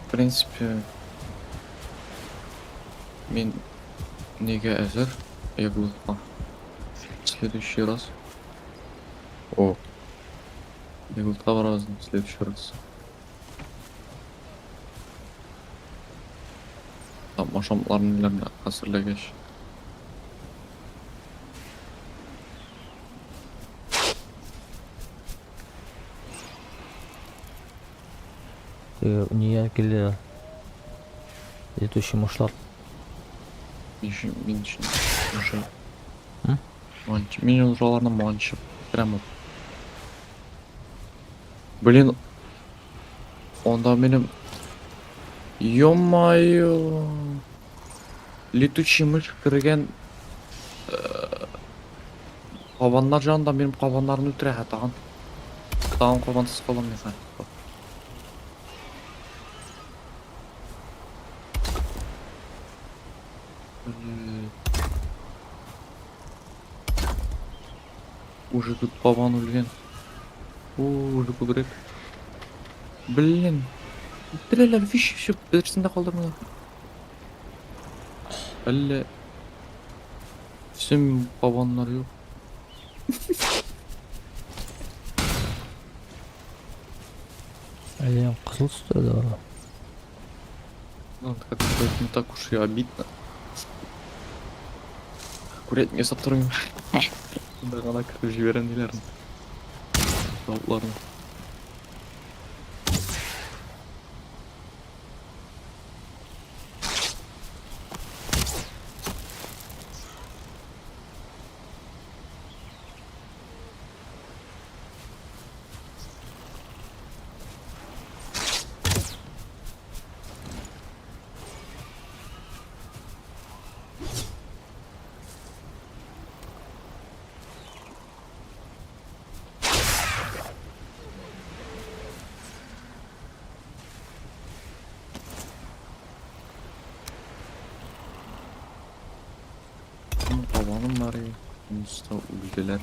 В принципе, мин нигә әзер? Ягулыкка. В следующий раз. О. Ягулыкка барабыз в следующий раз. Там ашамларны ниләрне хәзерләгәч. Теге нигә килде? Летучий мышлар. Мин өчен уже М? манчып, мин уже аларны манчып прямо. Блин, онда минем. Ё-моё! Летучий мышь кергән кабаннар янында минем кабаннарны үтерә тагын. Тагын кабансыз калам мин хәзер. Уже тут кабан үлгән. О, уже күбрәк. Блин. Үтерәләр, вещи все берсен дә калдырмыйлар. Әллә всем кабаннар юк. Әллә кызыл төстә дә бар. Ну, это как-то не так уж и обидно. Курятник ясап торыйм. Шунда гына кертеп җибәрәм диләрне. Тавыкларны. Табаным бар иде. Монысы үлделәр.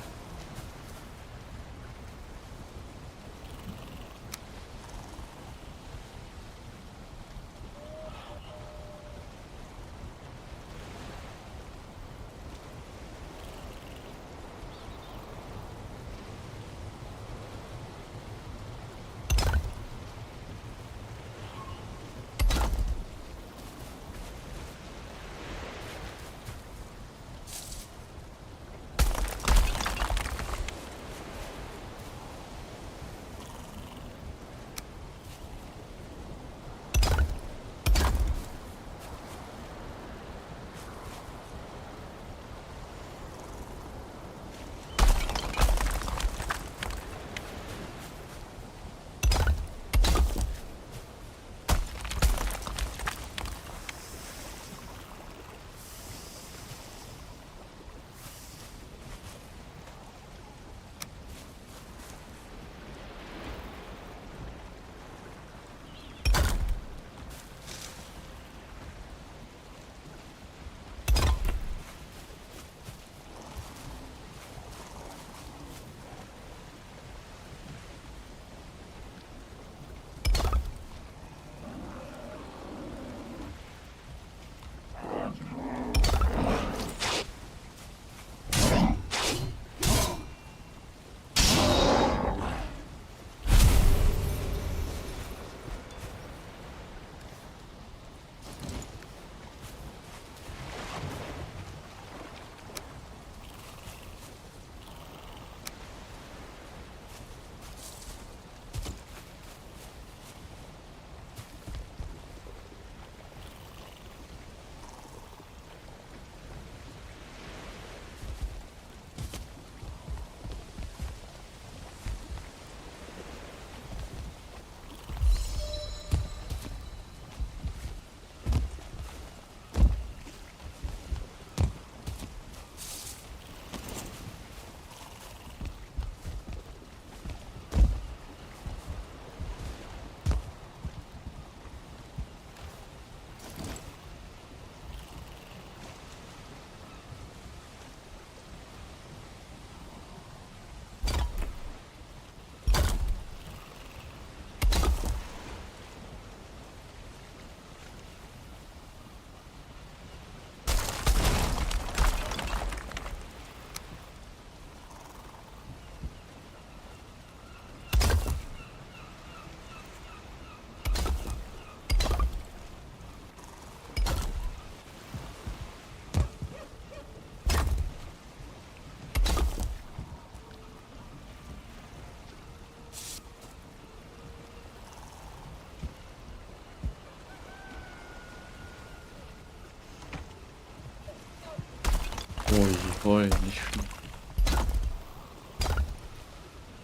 Ой, ой, ничего.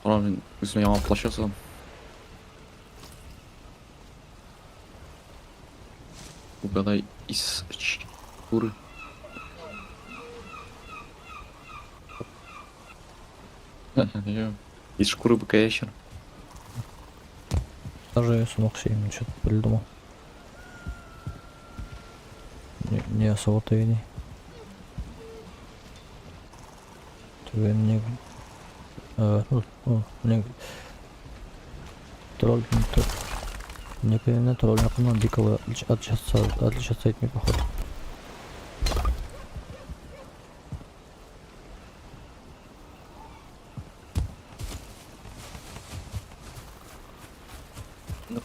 Кара, мин үземә яңа плащ ясадым. Угадай из шкуры. Из шкуры быка ящер. Даже смог себе что-то придумал. Не, не особо-то и не. Түгәнне Ну, тролль, некоторые тролль дикого отличаться итми, походу.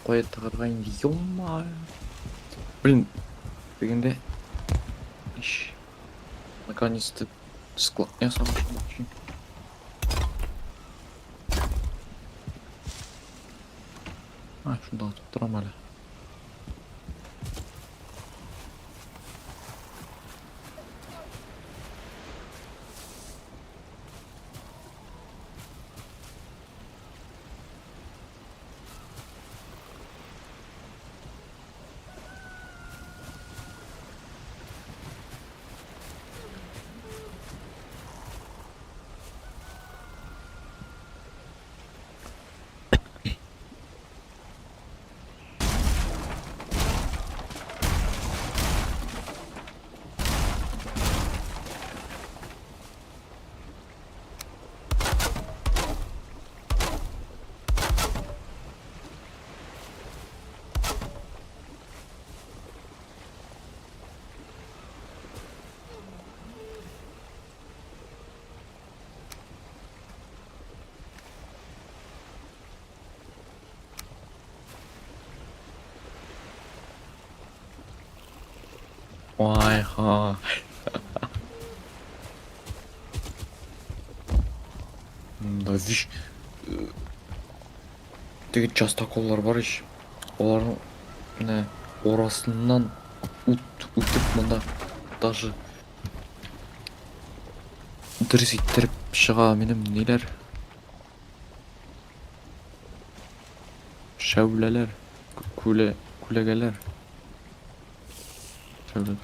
Кая тыгарга инде, ё. Блин, дигәндә иш. Наконец-то склад ясамакчы. А, шунда атып торам әле. Ой, ха. Да, виш. Теге частоколлар бар ич. Аларның менә арасыннан ут үтеп монда даже дөрес иттереп чыга минем ниләр. Шәүләләр, күлә, күләгәләр. Шәүлә түгел.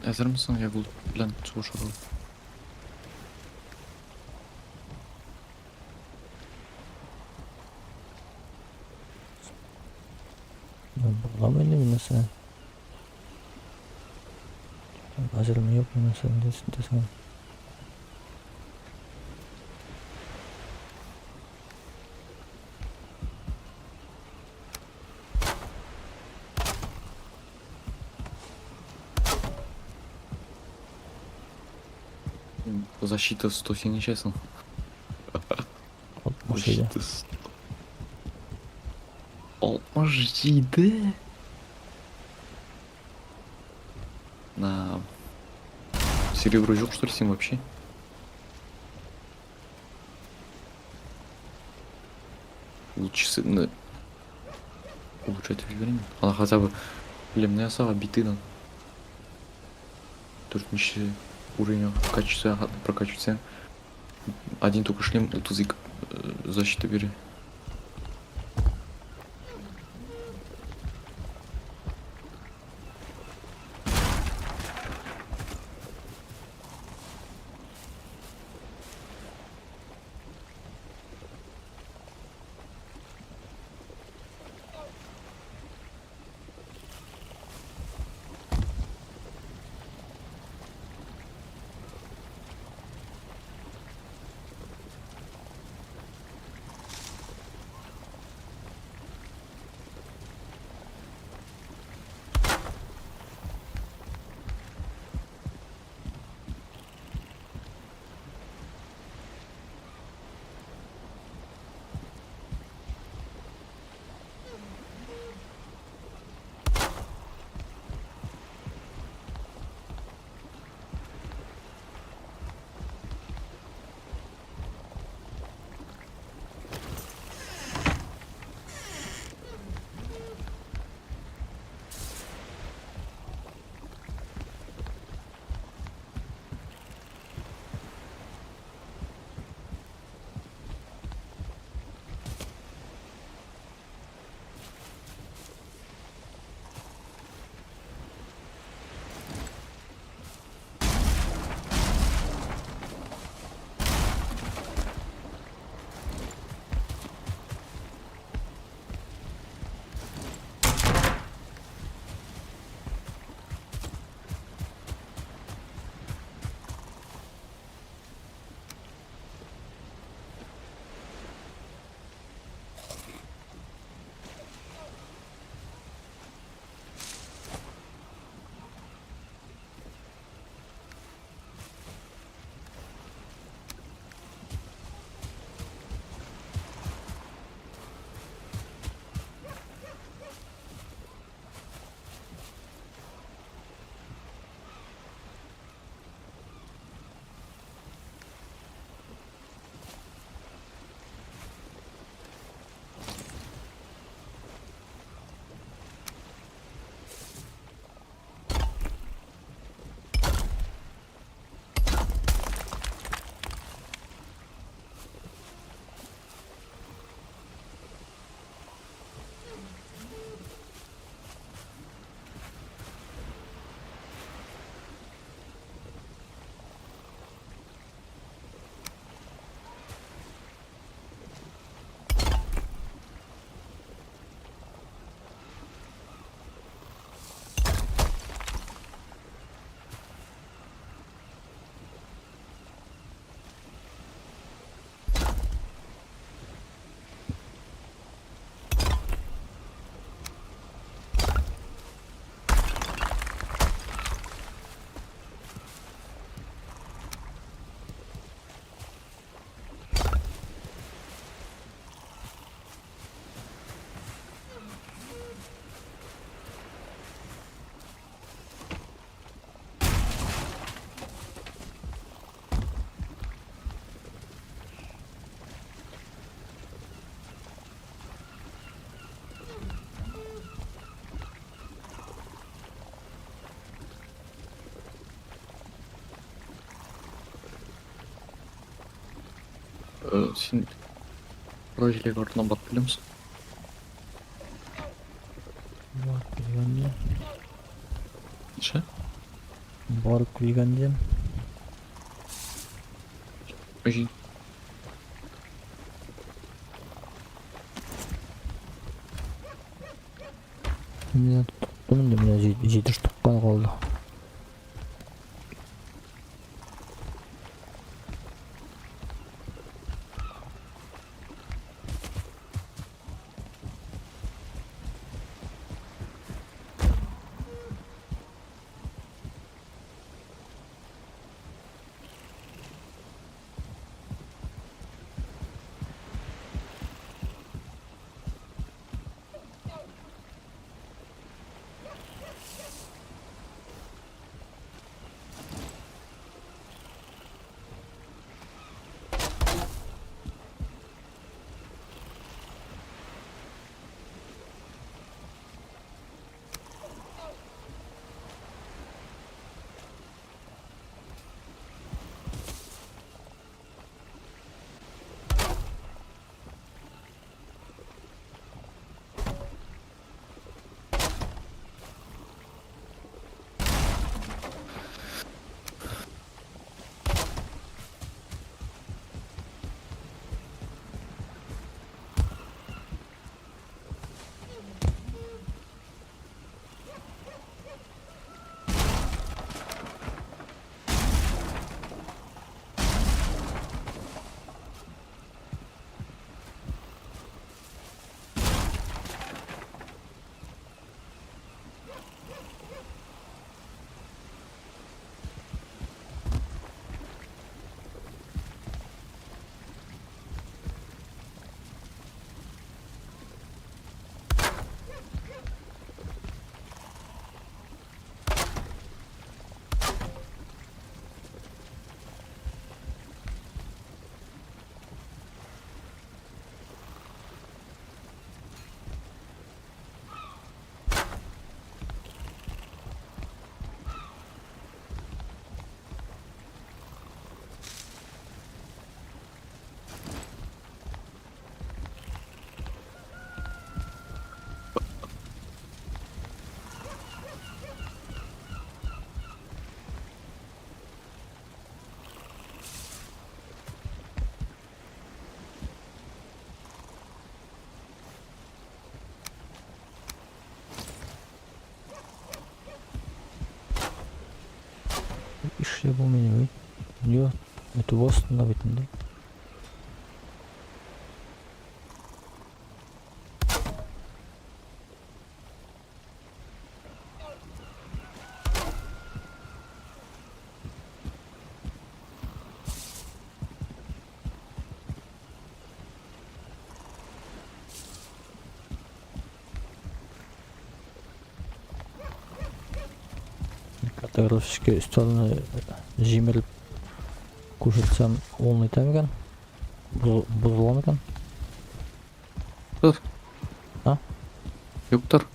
Әзермесең Ягул белән сугышырга? Буламы инде мин нәрсә? Әзерме, юкмы, нәрсә дисең? Защита 100 син ничәсең? 67. Защита 100. 67? На. Серебро юк, что ли, син вообще? Лучше улучшать время. Ана хотя бы шлемны ясага битыдан. Төртенче уровень качество прокачиваться. Один только шлем 32 защита бирә. Син кара җиләк артыннан барып киләмсең? Барып килгән дим. Ничә? Барып килгән дим. Җи. Менә тоттым инде, менә җиде штук кына калды. Эшләп булмый бит. Юк, это астында бит инде. Картографический өстәлне җимереп күчерсәм, ул нитә микән? Бозыла микән? Тор. А? Юктыр.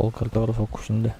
Ул картограф күченде.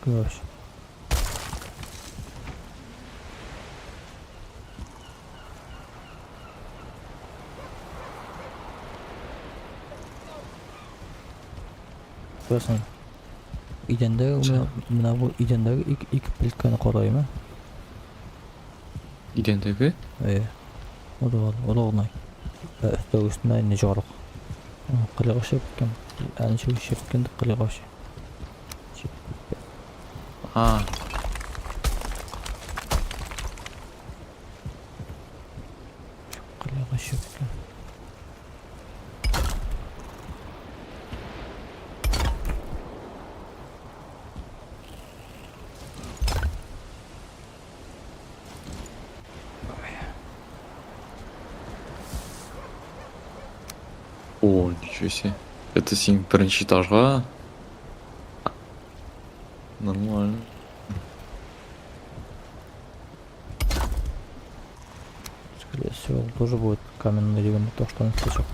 Короче. Күрәсең. Идәндәге менә менә бу идәндәге ике, ике плитканы караймы? Идәндәге? Әйе. Ровный. Ә өстәге өстенә инде жарык. Кырыйга чыгып киткән. Ә ничек чыгып киткән кырыйга А. Кырыйга чыгып киткән. О, ничего себе. Это син беренче этажга? Нормально. Скорее всего, тоже будет каменный дигән таштан эшләчәк.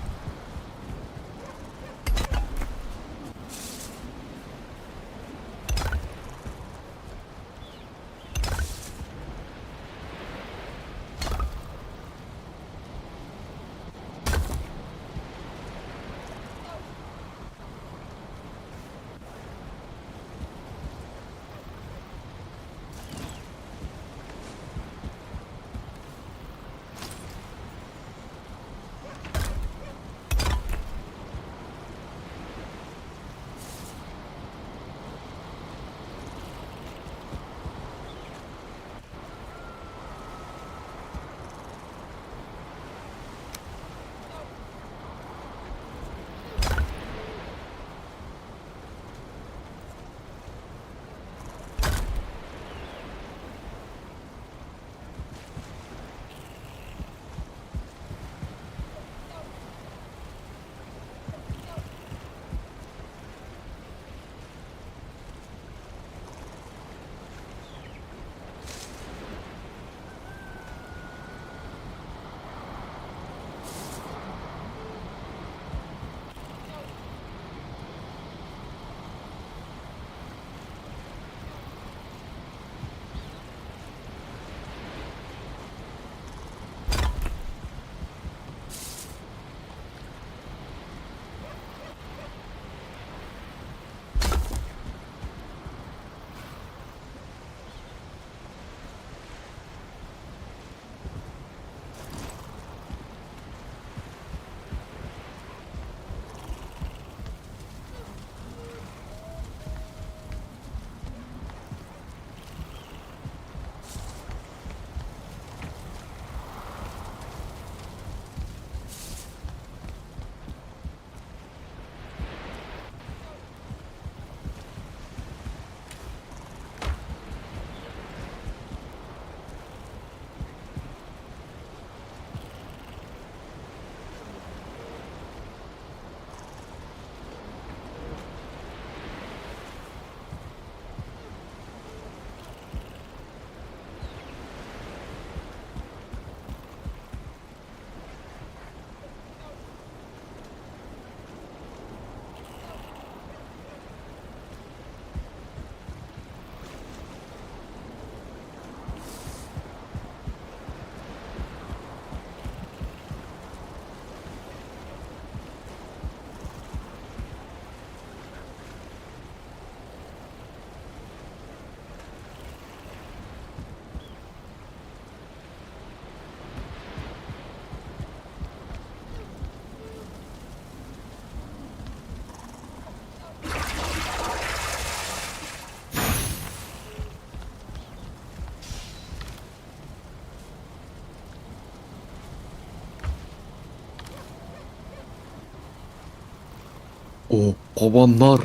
О, кабаннар!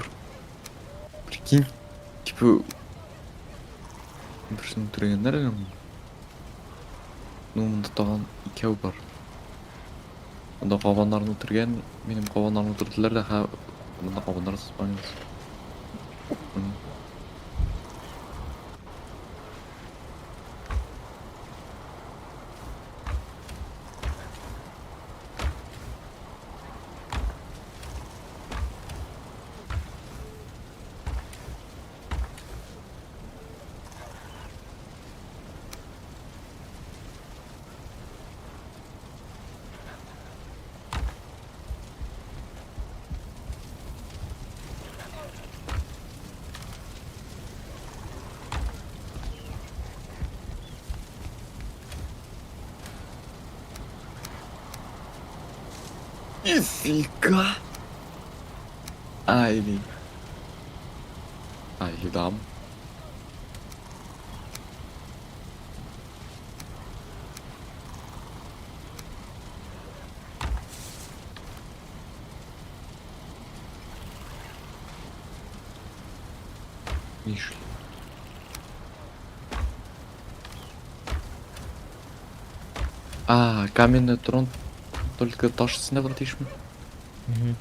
Прикинь, типа берсен үтергәннәр әле монда. Ну, монда тагын икәү бар. Монда кабаннарны үтергән, минем кабаннарны үтерделәр дә, һә, монда кабаннар спавнится. Нифига! Айви. А, или дам. Мишли. А, каменный трон только таш өстендә була тиешме? Мгм.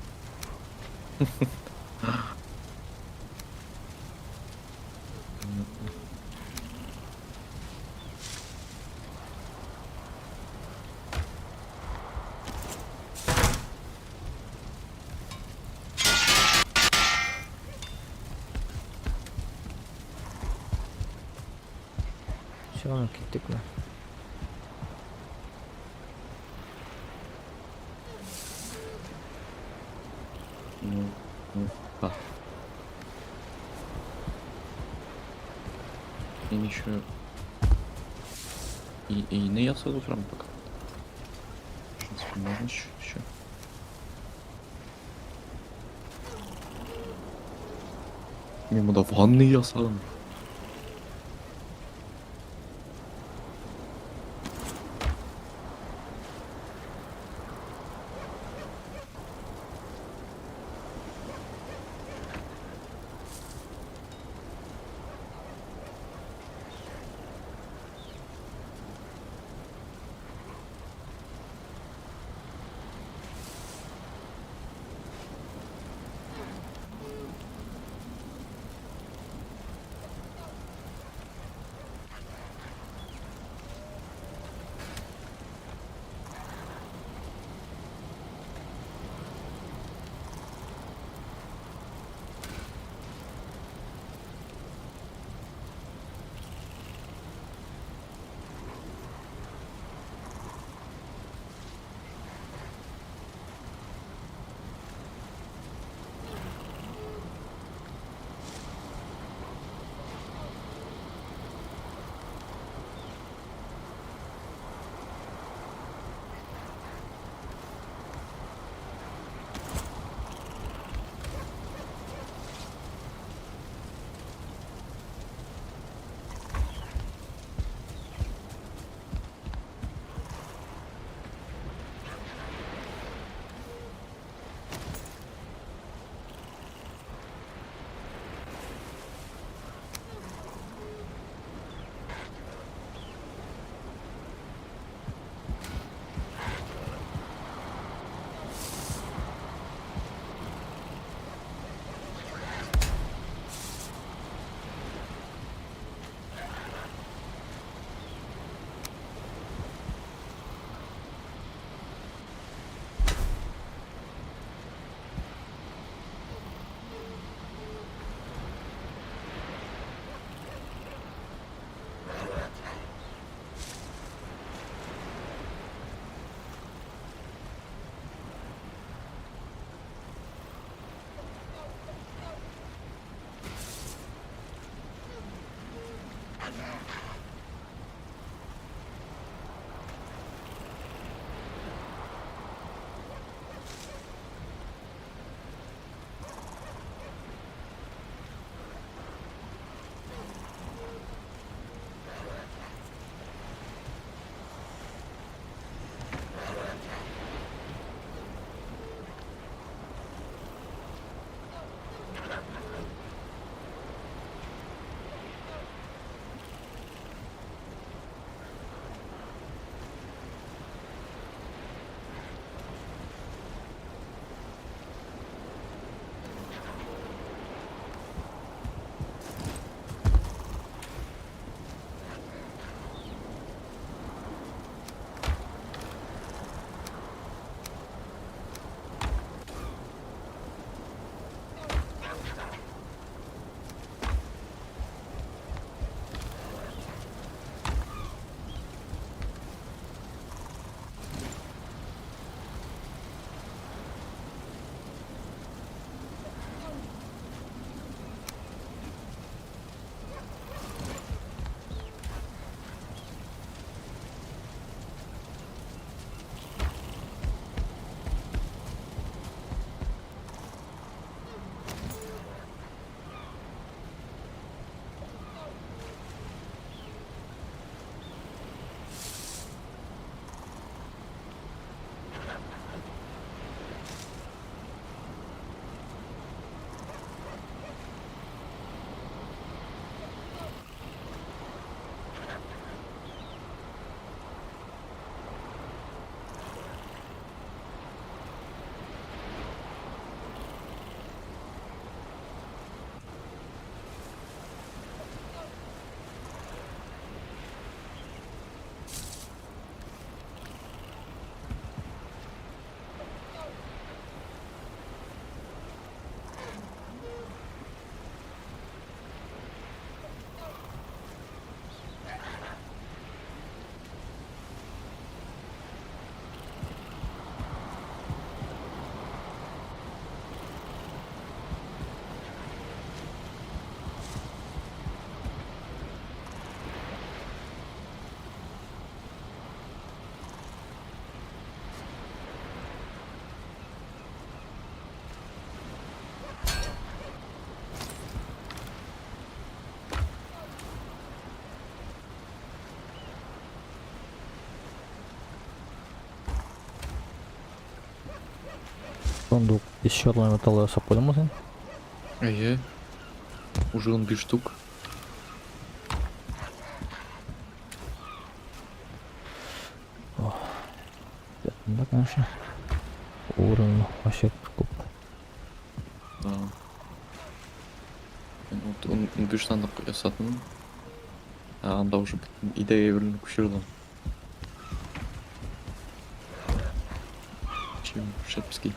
Все, киттекме? Ну, ну, да. Мин еще и не ясады утырам пока. В принципе, можно еще. еще. Мин монда ванна ясадым. Сундук из черного металла ясап куйдыңмы син? Әйе. Уже 15 штук. Да, конечно. Урын вообще күп. Да. Мин вот 15 сандык ясадым. Ә анда уже бөтен идея белән күчердем. Чем шепский.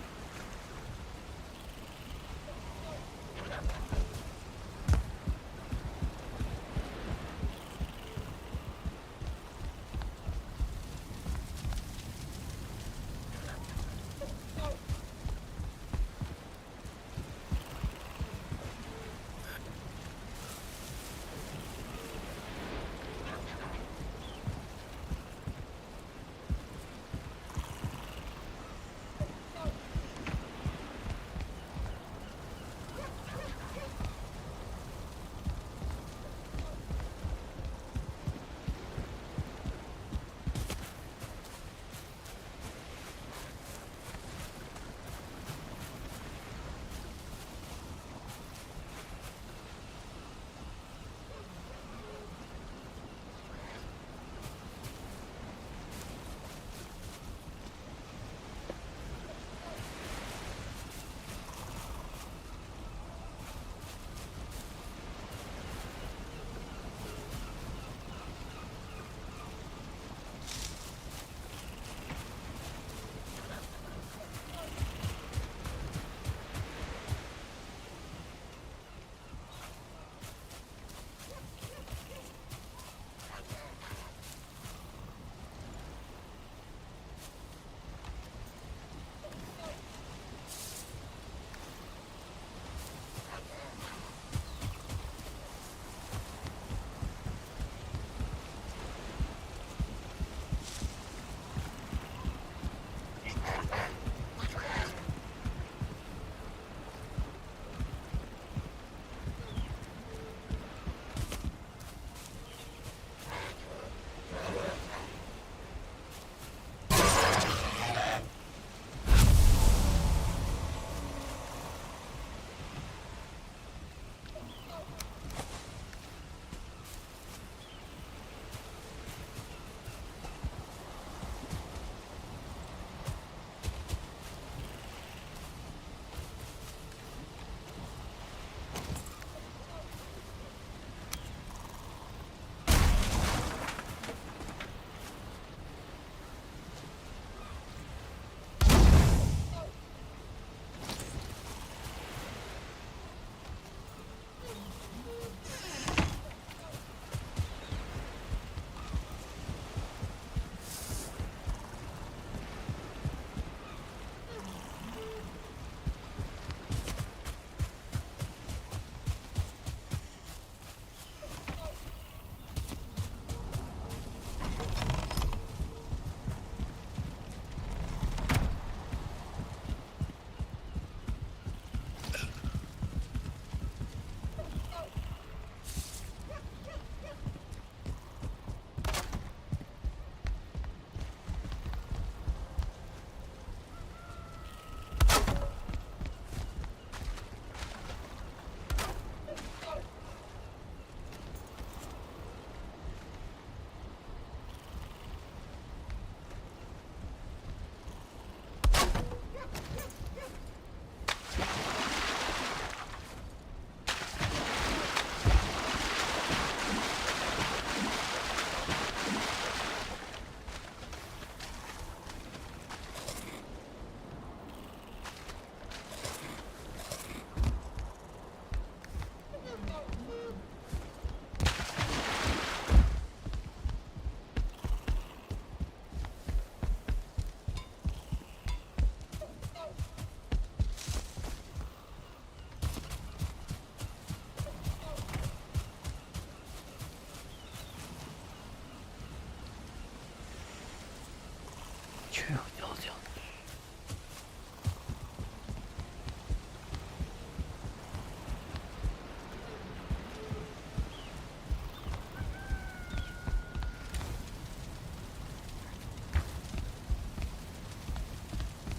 Че я хотел сделать?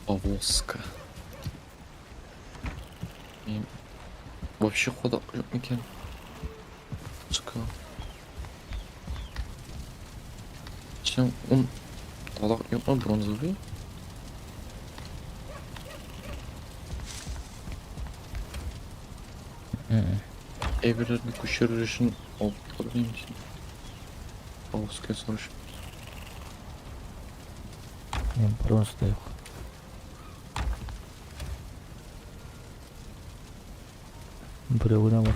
Повозка. Вообще кадак юк микән? Сука. Син ун кадак юкмы бронзовый? Әйберләрне күчерер өчен алып калдым син. Авызга салыш. Мин бронза да юк. Берәү генә бар.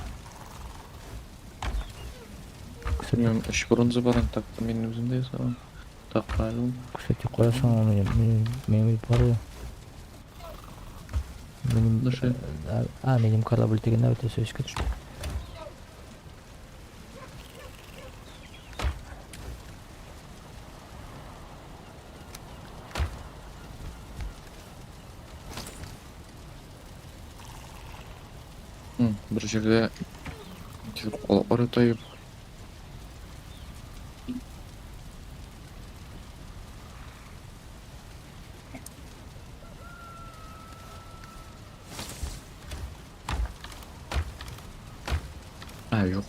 Кстати, Минем өч бронза бар, так мин үзем дә ясаган. Так, правильно. Кстати, куясың аны, минем бит бар да. Минем Наши. А, минем корабль дигән бит сөйскә төште. Бер җирдә килеп калаклар ята. А, юк.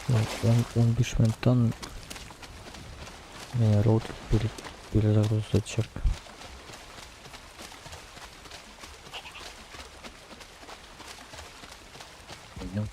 15 минуттан мине роутер перезагрузка итәчәк. Понял.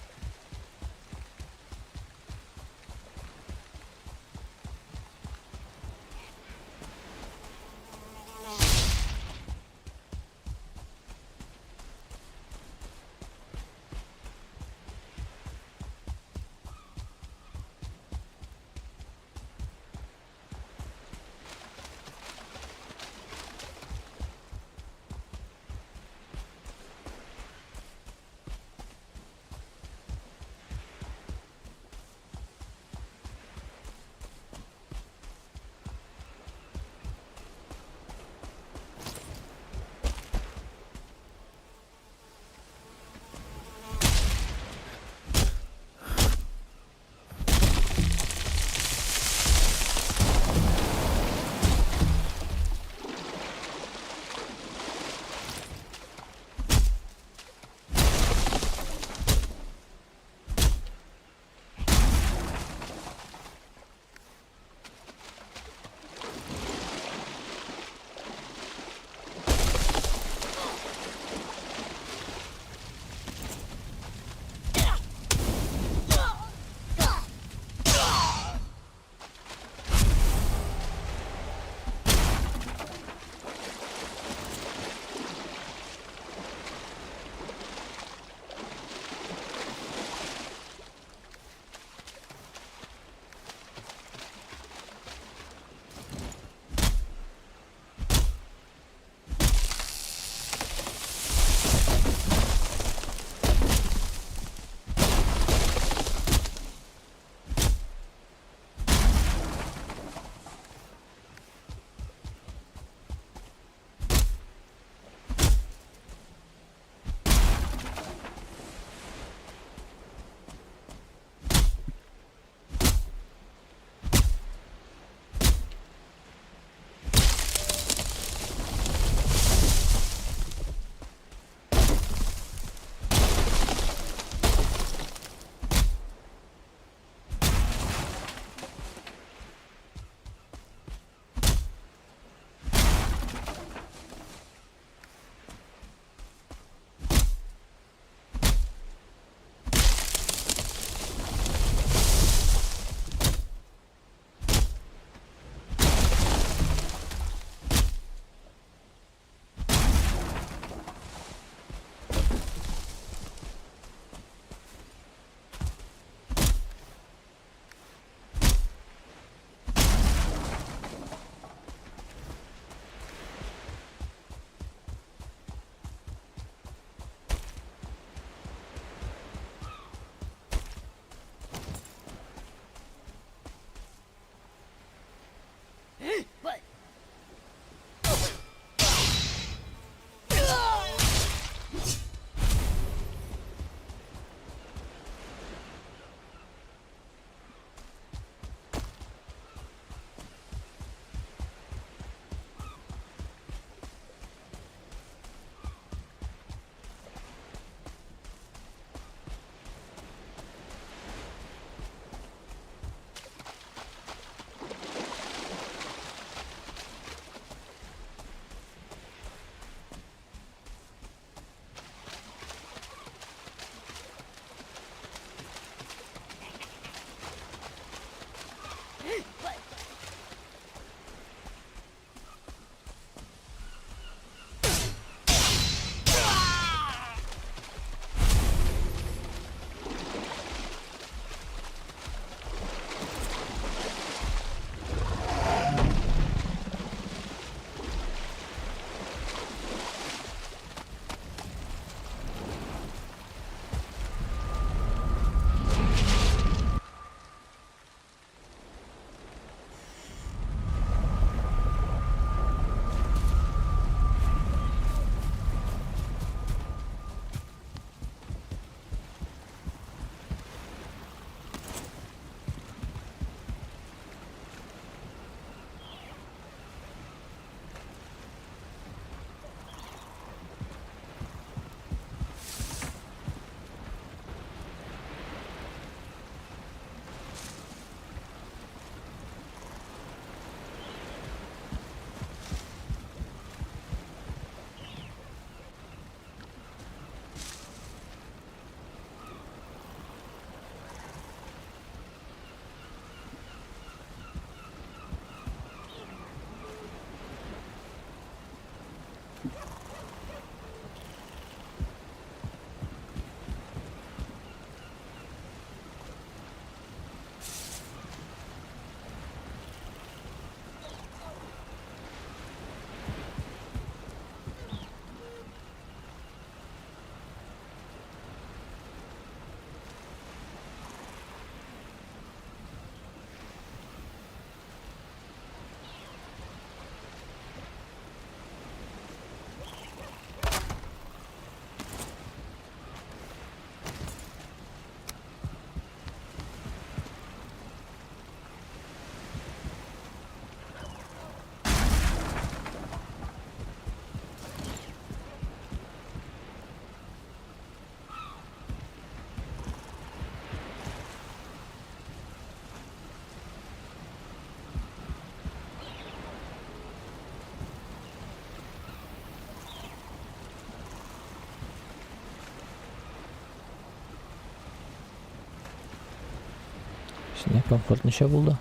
Синдә комфорт ничә булды?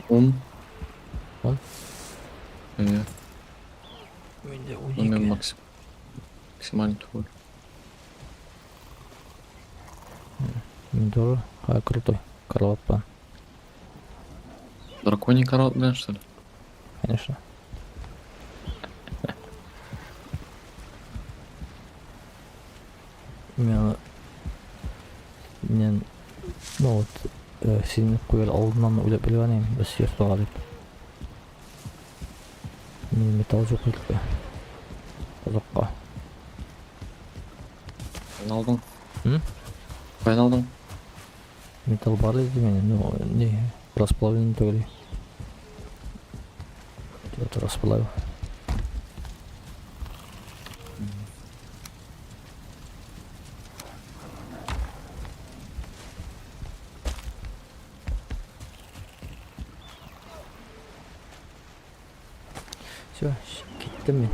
10. 10? Әйе. Миндә Ну, мин 12. максималь түгел. Мин тоже. Ха, крутой. Кровать белән. Драконий карават белән, что ли? Конечно. Мин аны миннән, ну вот, сине куяр алдыннан уйлап белгән идем, без йортларга дип. Мин металл юк иде. Озакка. Каян алдың? М? Каян алдың? Металл бар иде минем, ну, не, расплавленный түгел. Вот расплавил. Все, киттем мин.